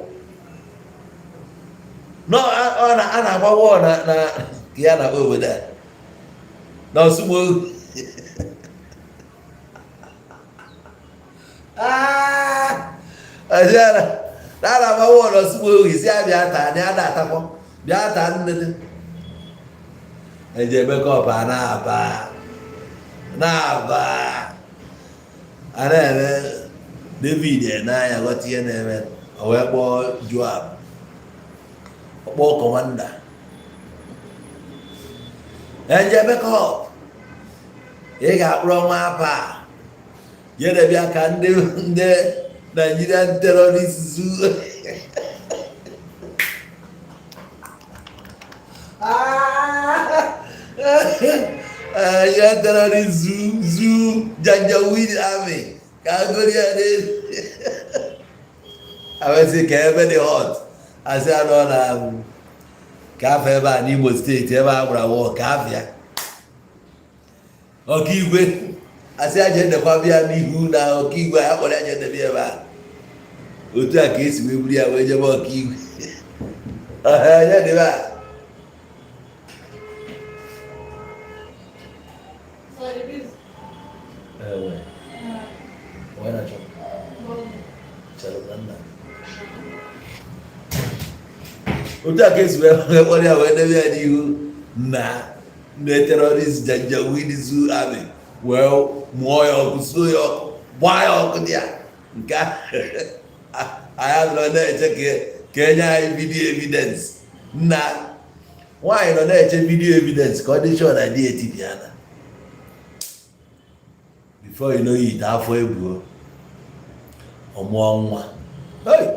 nọ ọ a na-agba war na ka ya na obodo a na Osugbo. Ah! Ọsị ya na a na-agba war na Osugbo, isi ya bịa taa na ya na-atakwa. "Bịa taa nnene." Eji eme kọpụ a na-aba na-aba a na-eme. David n'anya ghọta ihe na-eme. O wee kpọọ Joab, ọ kpọọ commander ejebe kọp, "Ị ga-akpụrọ nwa apa jedebịa ka ndị Nigerian terrorist zoo." Ah! Nigerian terrorist zoo Janjaweed army ka agụrụ ya n'elu. Awesị ka ebe dị hot, asị anọ na ka afọ ebe a n'Imo Steeti, ebe a gbara wọ ka afịa Ọkaigwe. Asị ya jee dekwa bịa n'ihu na Ọkaigwe ya kpọrọ ya jee debe ebe a. Otu a ka esi wee buru ya wee jebe Ọkaigwe ya debe a. Ewe. Onye na-achọ? Chere na nna. Otu a ka esi wee kpọrọ ya wee debe ya n'ihu na ndị terrorist Janjaweed Zoo Army, wee mụọ ya ọkụ, suo ya ọkụ, gbaa ya ọkụ dị ya. Nke anyị nọ na-eche ka enye anyị video evidence na nwaanyị nọ na-eche video evidence ka ọ dị sure na di etibiana. Before you know it, afọ ebuo, ọmụọ nwa. Hey!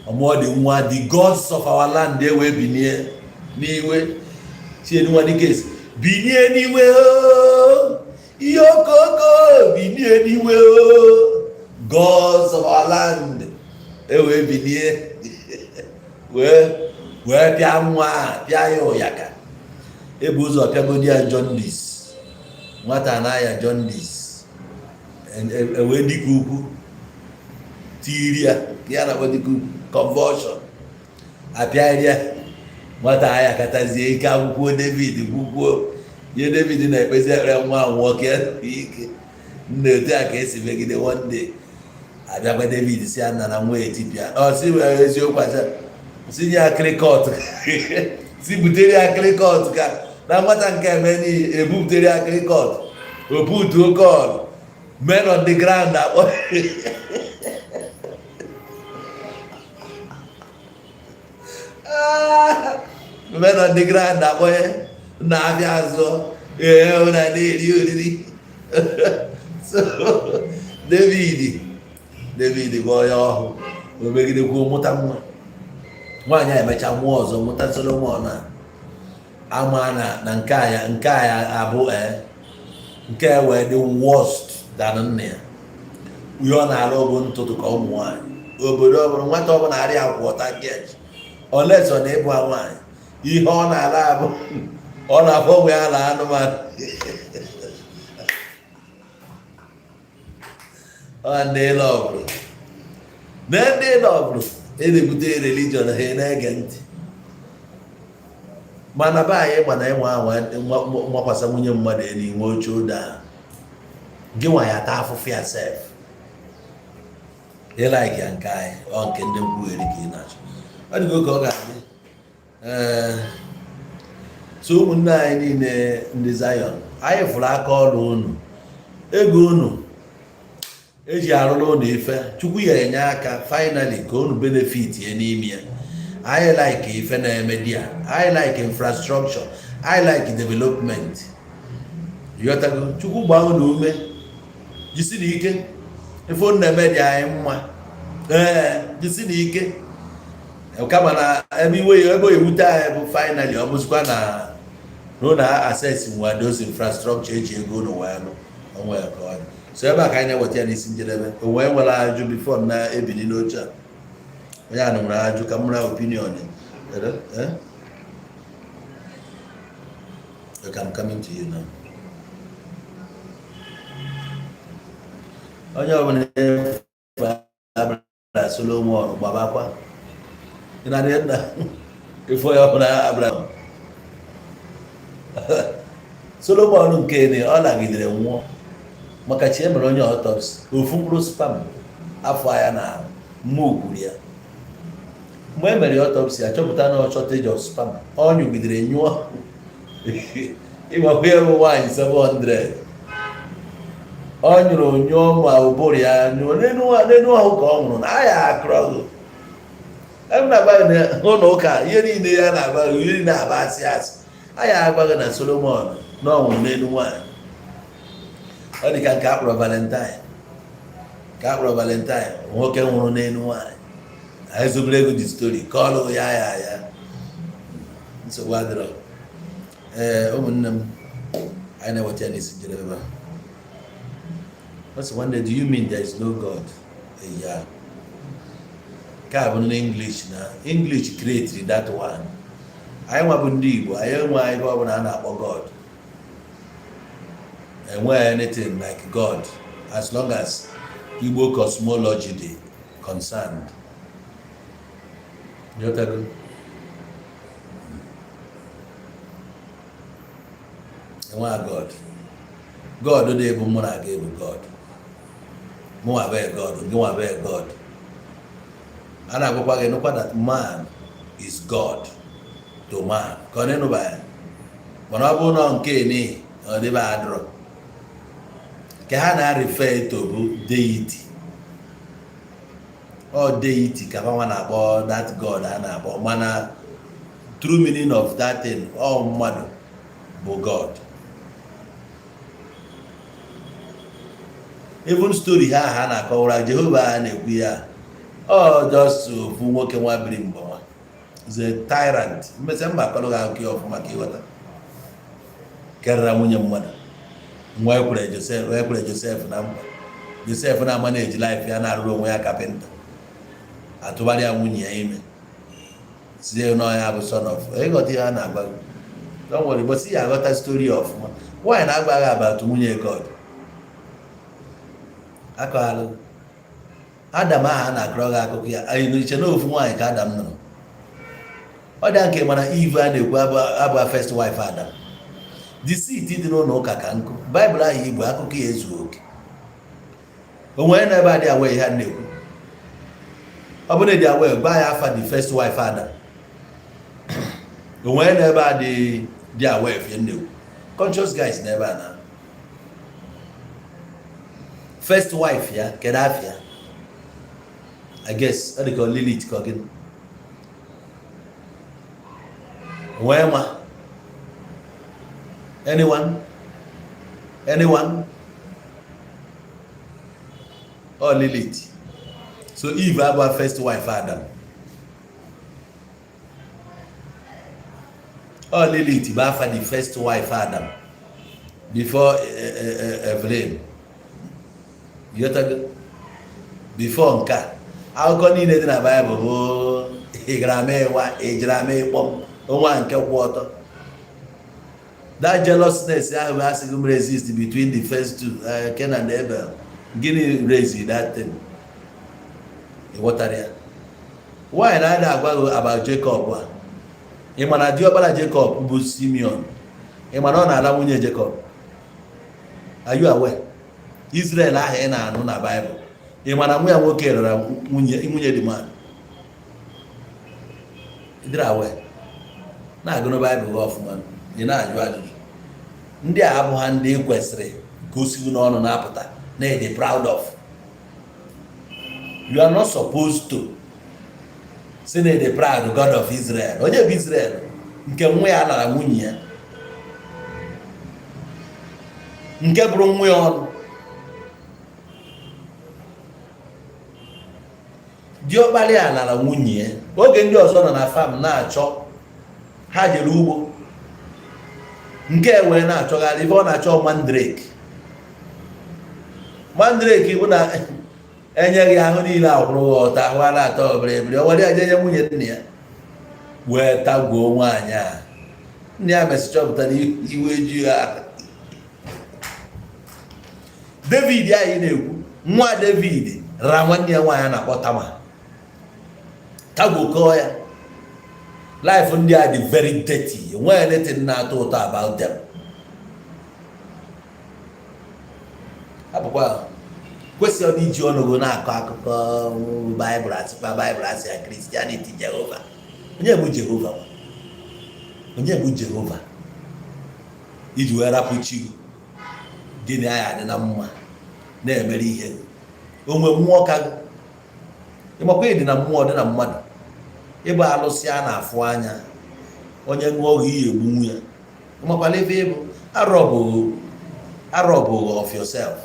Ọmụọ dị nwa. The gods of our land ewee binie n'iwe. Chiedu nwa dike binie n'iwe o, ihe okoko binie n'iwe o. Gods of our land ewee binie wee pịa nwa a, pịa ya ụyaka. Ebu ụzọ pịagodi ya jaundice. Nwata na-aya jaundice, ewee dịka ukwu tiri ya ya na-akpọ dịka ukwu convulsion apịarị ya. Nwata aya katazie ike akwụkwọ David gwukwuo ihe David na-ekpezi ekpere, nwa nwoke ike nna. Otu a ka esi megide. One day abịakwa, David si ya nna na nwa etipịa. Ọ si wee eziokwu acha si nye akịrịkọt, si butere ya akịrịkọt ka na nwata nke eme n'ihi ebubutere ya akịrịkọt. Obutuo call men on the ground akpọ. Men on the ground akpọnye na-abịa azụ ee na na-eri oriri. So David bụ onye ọhụụ. O megidekwuo, mụta nwa nwaanyị a. Emecha mụọ ọzọ, mụta Solomon. A ama na nke a ya abụ ee nke a wee dị worst than nna ya. Ihe ọ na-alụ bụ ntụtụ ka ụmụ nwaanyị obodo ọbụla. Nwata ọbụla arịa akwụ ọta get unless ọ na-ịbụ nwaanyị. Ihe ọ na-ala abụ ọ na-afọ onwe ya na anụmanụ. Ọ ndị lọbụrụ na ndị lọbụrụ e na-ebute religion ha na-ege ntị. Mana be anyị mana ịnwa anwa nwakwasa nwunye mmadụ elu inwe oche odo ahụ gị nwa ya ata afụfụ ya sef. Ị like ya nke anyị ọ nke ndị nkwugheri ka ị na-achọ. Ọ dịgo ka ọ ga-adị. Ee, so ụmụnne anyị niile ndị Zion, anyị fụrụ aka ọrụ unu, ego unu eji arụrụ unu ife. Chukwu ya enye aka finally ka unu benefit ya n'ime ya. Anyị like ife na-eme di ya. Anyị like infrastructure, anyị like development. Yọtago? Chukwu gbaa unu ume, jisi na ike. Ife unu na-eme dị anyị mma. Ee, jisi na ike. Kama na ebe iwe ya, ebe o ewute anyị bụ finally ọ bụzikwa na na access nwa those infrastructure eji ego unu wee lụ onwe ya ka ọ dị. So ebe a ka anyị na-eweta ya n'isi njedebe. O wee nwere ajụ before na-ebili n'oche a. Onye a nwere ajụ ka m mara opinion ya. Eh? Okay, I'm coming to you now. Onye ọbụla efu abụla Solomon gbabakwa. Ị na-adị nna ife onye ọbụla Abraham Solomon nke ne ọ lagidere nwụọ maka chi emere onye autopsy, ofu mkpụrụ sperm afọ ya na mmụọ kwuru ya. Mgbe e mere autopsy, achọpụta na shortage of sperm. Ọ nyụgidere nyụọ ịgbakwa ya bụ nwaanyị 700. Ọ nyụrụ nyụọ ma ụbụrụ ya nyụọ n'elu ahụ ka ọ nwụrụ na aya akụrọgụ. Ebe na-agbaghị na ụlọ ụka, ihe niile ya na-agbaghị, ihe niile aba asị asị aya agbaghị na Solomon na ọ nwụrụ n'elu nwaanyị. Ọ dị ka nke akpọrọ Valentine, nke akpọrọ Valentine, nwoke nwụrụ n'elu nwaanyị. Anyị zobere ego dị story ka ọ lụrụ ya ya ya nsogbu adịrọ. Ee, ụmụnne m, anyị na-eweta ya n'isi njedebe ebe a. Ọ sị, "Nwanne, do you mean there is no God?" Ya nke a bụ n'English na English create that one. Anyị nwa bụ ndị Igbo, anyị enwe ebe ọbụla a na-akpọ God. Enweghị anything like God as long as Igbo cosmology dị concerned. Ịghọtago? Enweghị God. God dị bụ mụ na gị bụ God. Mụnwa bụ God, gị nwa bụ God. A na-agwakwa gị nụkwa that man is God to man. Ka ọ na-enụba ya. Mana ọ bụrụ na nke n'ihi ọ dịbe adịrọ. Nke ha na-refer to bụ deity. Ọ deity ka nwa na-akpọ that God a na-akpọ, mana true meaning of that thing, ọ mmadụ bụ God. Even story ha na-akọwara Jehova a na-ekwu ya, ọ just ofu nwoke nwa biri mgbe nwa is a tyrant. Mmesịa mba akọrọ gị akụkọ ya ọfụma ka ịghọta. Kerara nwunye mmadụ nwa ekwere Josef, ekwere Josef na mkpa. Josef na-ama na-eji life ya na-arụrụ onwe ya carpenter, atụgharị ya nwunye ya ime sie n'ọnya bụ son of. Ịghọta ihe a na-agwa gị? Don't worry, but ya aghọta story ọfụma. Nwaanyị na-agba gị about nwunye God akọghalụ Adam ahụ a na-akọrọ gị akụkọ ya. Anyị n'iche na ofu nwaanyị ka Adam nụrụ. Ọ dị nke mana Eve a na-ekwu abụ first wife Adam. The seat dị n'ụlọ ụka ka nkụ. Baịbụl ahụ igbo akụkọ ya ezughị oke. O nwere na ebe a dị awa ihe a na-ekwu. Ọ bụrụ na dị awa, gba ya afa the first wife Adam. O nwere na ebe a dị awa efe na-ekwu. Conscious guys na ebe a na first wife ya, kedu afịa? I guess ọ dị ka Lilith ka ọ gịnị nwee nwa. Anyone? Anyone? Ọ Lilith. So Eve abụ first wife Adam. Ọ Lilith bụ afa the first wife Adam before Evelyn. Ịghọtago? Before nke a, akụkọ niile dị na Baịbụl bụ ịgara ama ịwa ejiri ama ịkpọm onwa nke kwụ ọtọ. That jealousness ahụ bụ asịghị m resist between the first two, Cain and Abel. Gịnị raise that thing? Ịghọtara ya? Nwaanyị na-adị agwa gị about Jacob a. Ị ma na diọkpara Jacob bụ Simeon? Ị ma na ọ na-ala nwunye Jacob? Are you aware? Israel ahụ ị na-anụ na Baịbụl, ị ma na nwa ya nwoke rara nwunye dị man? Ịdịrị aware? Na-agụrụ Baịbụl gị ọfụma. Ị na-ajụ ajụjụ ndị a abụ ha ndị kwesịrị ka o siwu n'ọnụ na-apụta na ịdị proud of. You are not supposed to si na ịdị proud God of Israel. Onye bụ Israel nke nwa ya lara nwunye ya, nke bụrụ nwa ya ọnụ? Diọkpara ya lara nwunye ya oge ndị ọzọ nọ na farm na-achọ. Ha jere ugbo nke wee na-achọgharị ife ọ na-achọ, mandrake. Mandrake bụ na enyeghị ahụ niile akwụrụ ha ọtọ, ahụ a na-atọ obere ebiri. O were ya jenye nwunye nna ya wee tagbuo nwaanyị a. Nna ya mesị chọpụta na iwe ju ya. David anyị na-ekwu, nwa David ra nwanne ya nwaanyị a na-akpọ Tama, tagwokọọ ya. Life ndị a dị very dirty. Enweghị anything na-atọ ụtọ about them. Hapụkwa kwesịrị ọdị iji ọnụgụ na-akọ akụkọ Baịbụl. Asịkwa Baịbụl asị ya Christianity, Jehova. Onye bụ Jehova? Onye bụ Jehova iji wee rapụ chi gị? Gịnị anyị adị na mma na-emere ihe onwe mmụọ ka gị? Ịmakwa ịdị na mmụọ dị na mmadụ ịbụ alụsị a na-afụ anya. Onye ṅụọ gị iyi egbunwu ya. Ịmakwala ebe ịbụ arọbụghị of yourself.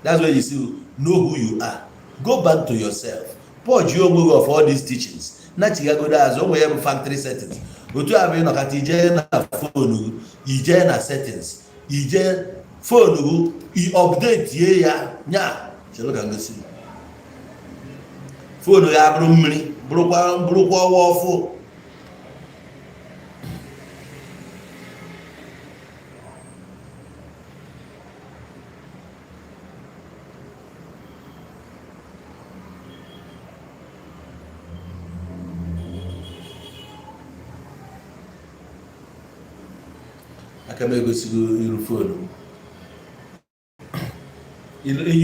That's why you see, know who you are. Go back to yourself. Purge onwe gị of all these teachings. Nachighagodo azụ onwe ya bụ factory settings. Otu a bụ ịnọkọta ijee na phone gị, ijee na settings, ijee phone gị, i update ye ya. Nya chere ka ngosi phone ya bụrụ mmiri, bụrụkwa ọwa ọfụ. Aka m egosigo iru phone m.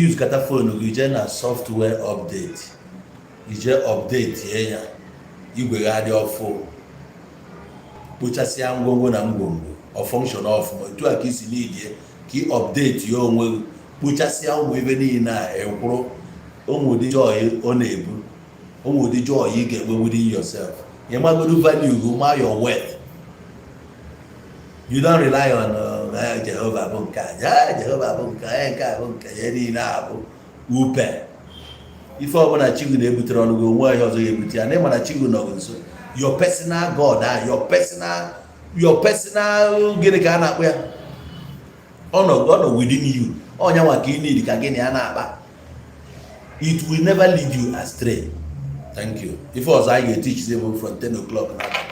Use kata phone gị, jee na software update, ije update ye ya, igwe gị adị ọfụ, kpochasịa ngwongwo na ngwongwo, ọ function ọfụma. Etu a ka isi n'idie ka ị update ya onwe gị, kpochasịa ụmụ ibe niile a ekwuru, ụmụ ụdị joy ọ na-ebu, ụmụ ụdị joy ị ga-enwe within yourself. Ị magodu value gị, ma your worth. You don't rely on Jehova bụ nke a, Jehova bụ nke a, nke a bụ nke ya niile a bụ upe. Ife ọbụla chi gị na-ebutere ọnụ gị, onwe ihe ọzọ ga-ebute ya na ịma na chi gị nọ gị nso. Your personal God, ah, your personal gịnị ka a na-akpọ ya, ọ nọ within you. Ọnya nwa ka ị need ka gị na ya na-akpa. It will never lead you astray. Thank you. Ife ọzọ anyị ga-etichizi bụ from 10 o'clock n'abalị.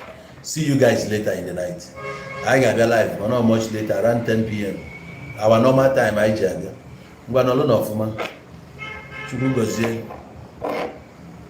See you guys later in the night. Anyị ga-abịa live, but not much later, around 10 p.m., our normal time anyị ji abịa. Ngwa, nọlụ na ọfụma. Chukwu gọzie.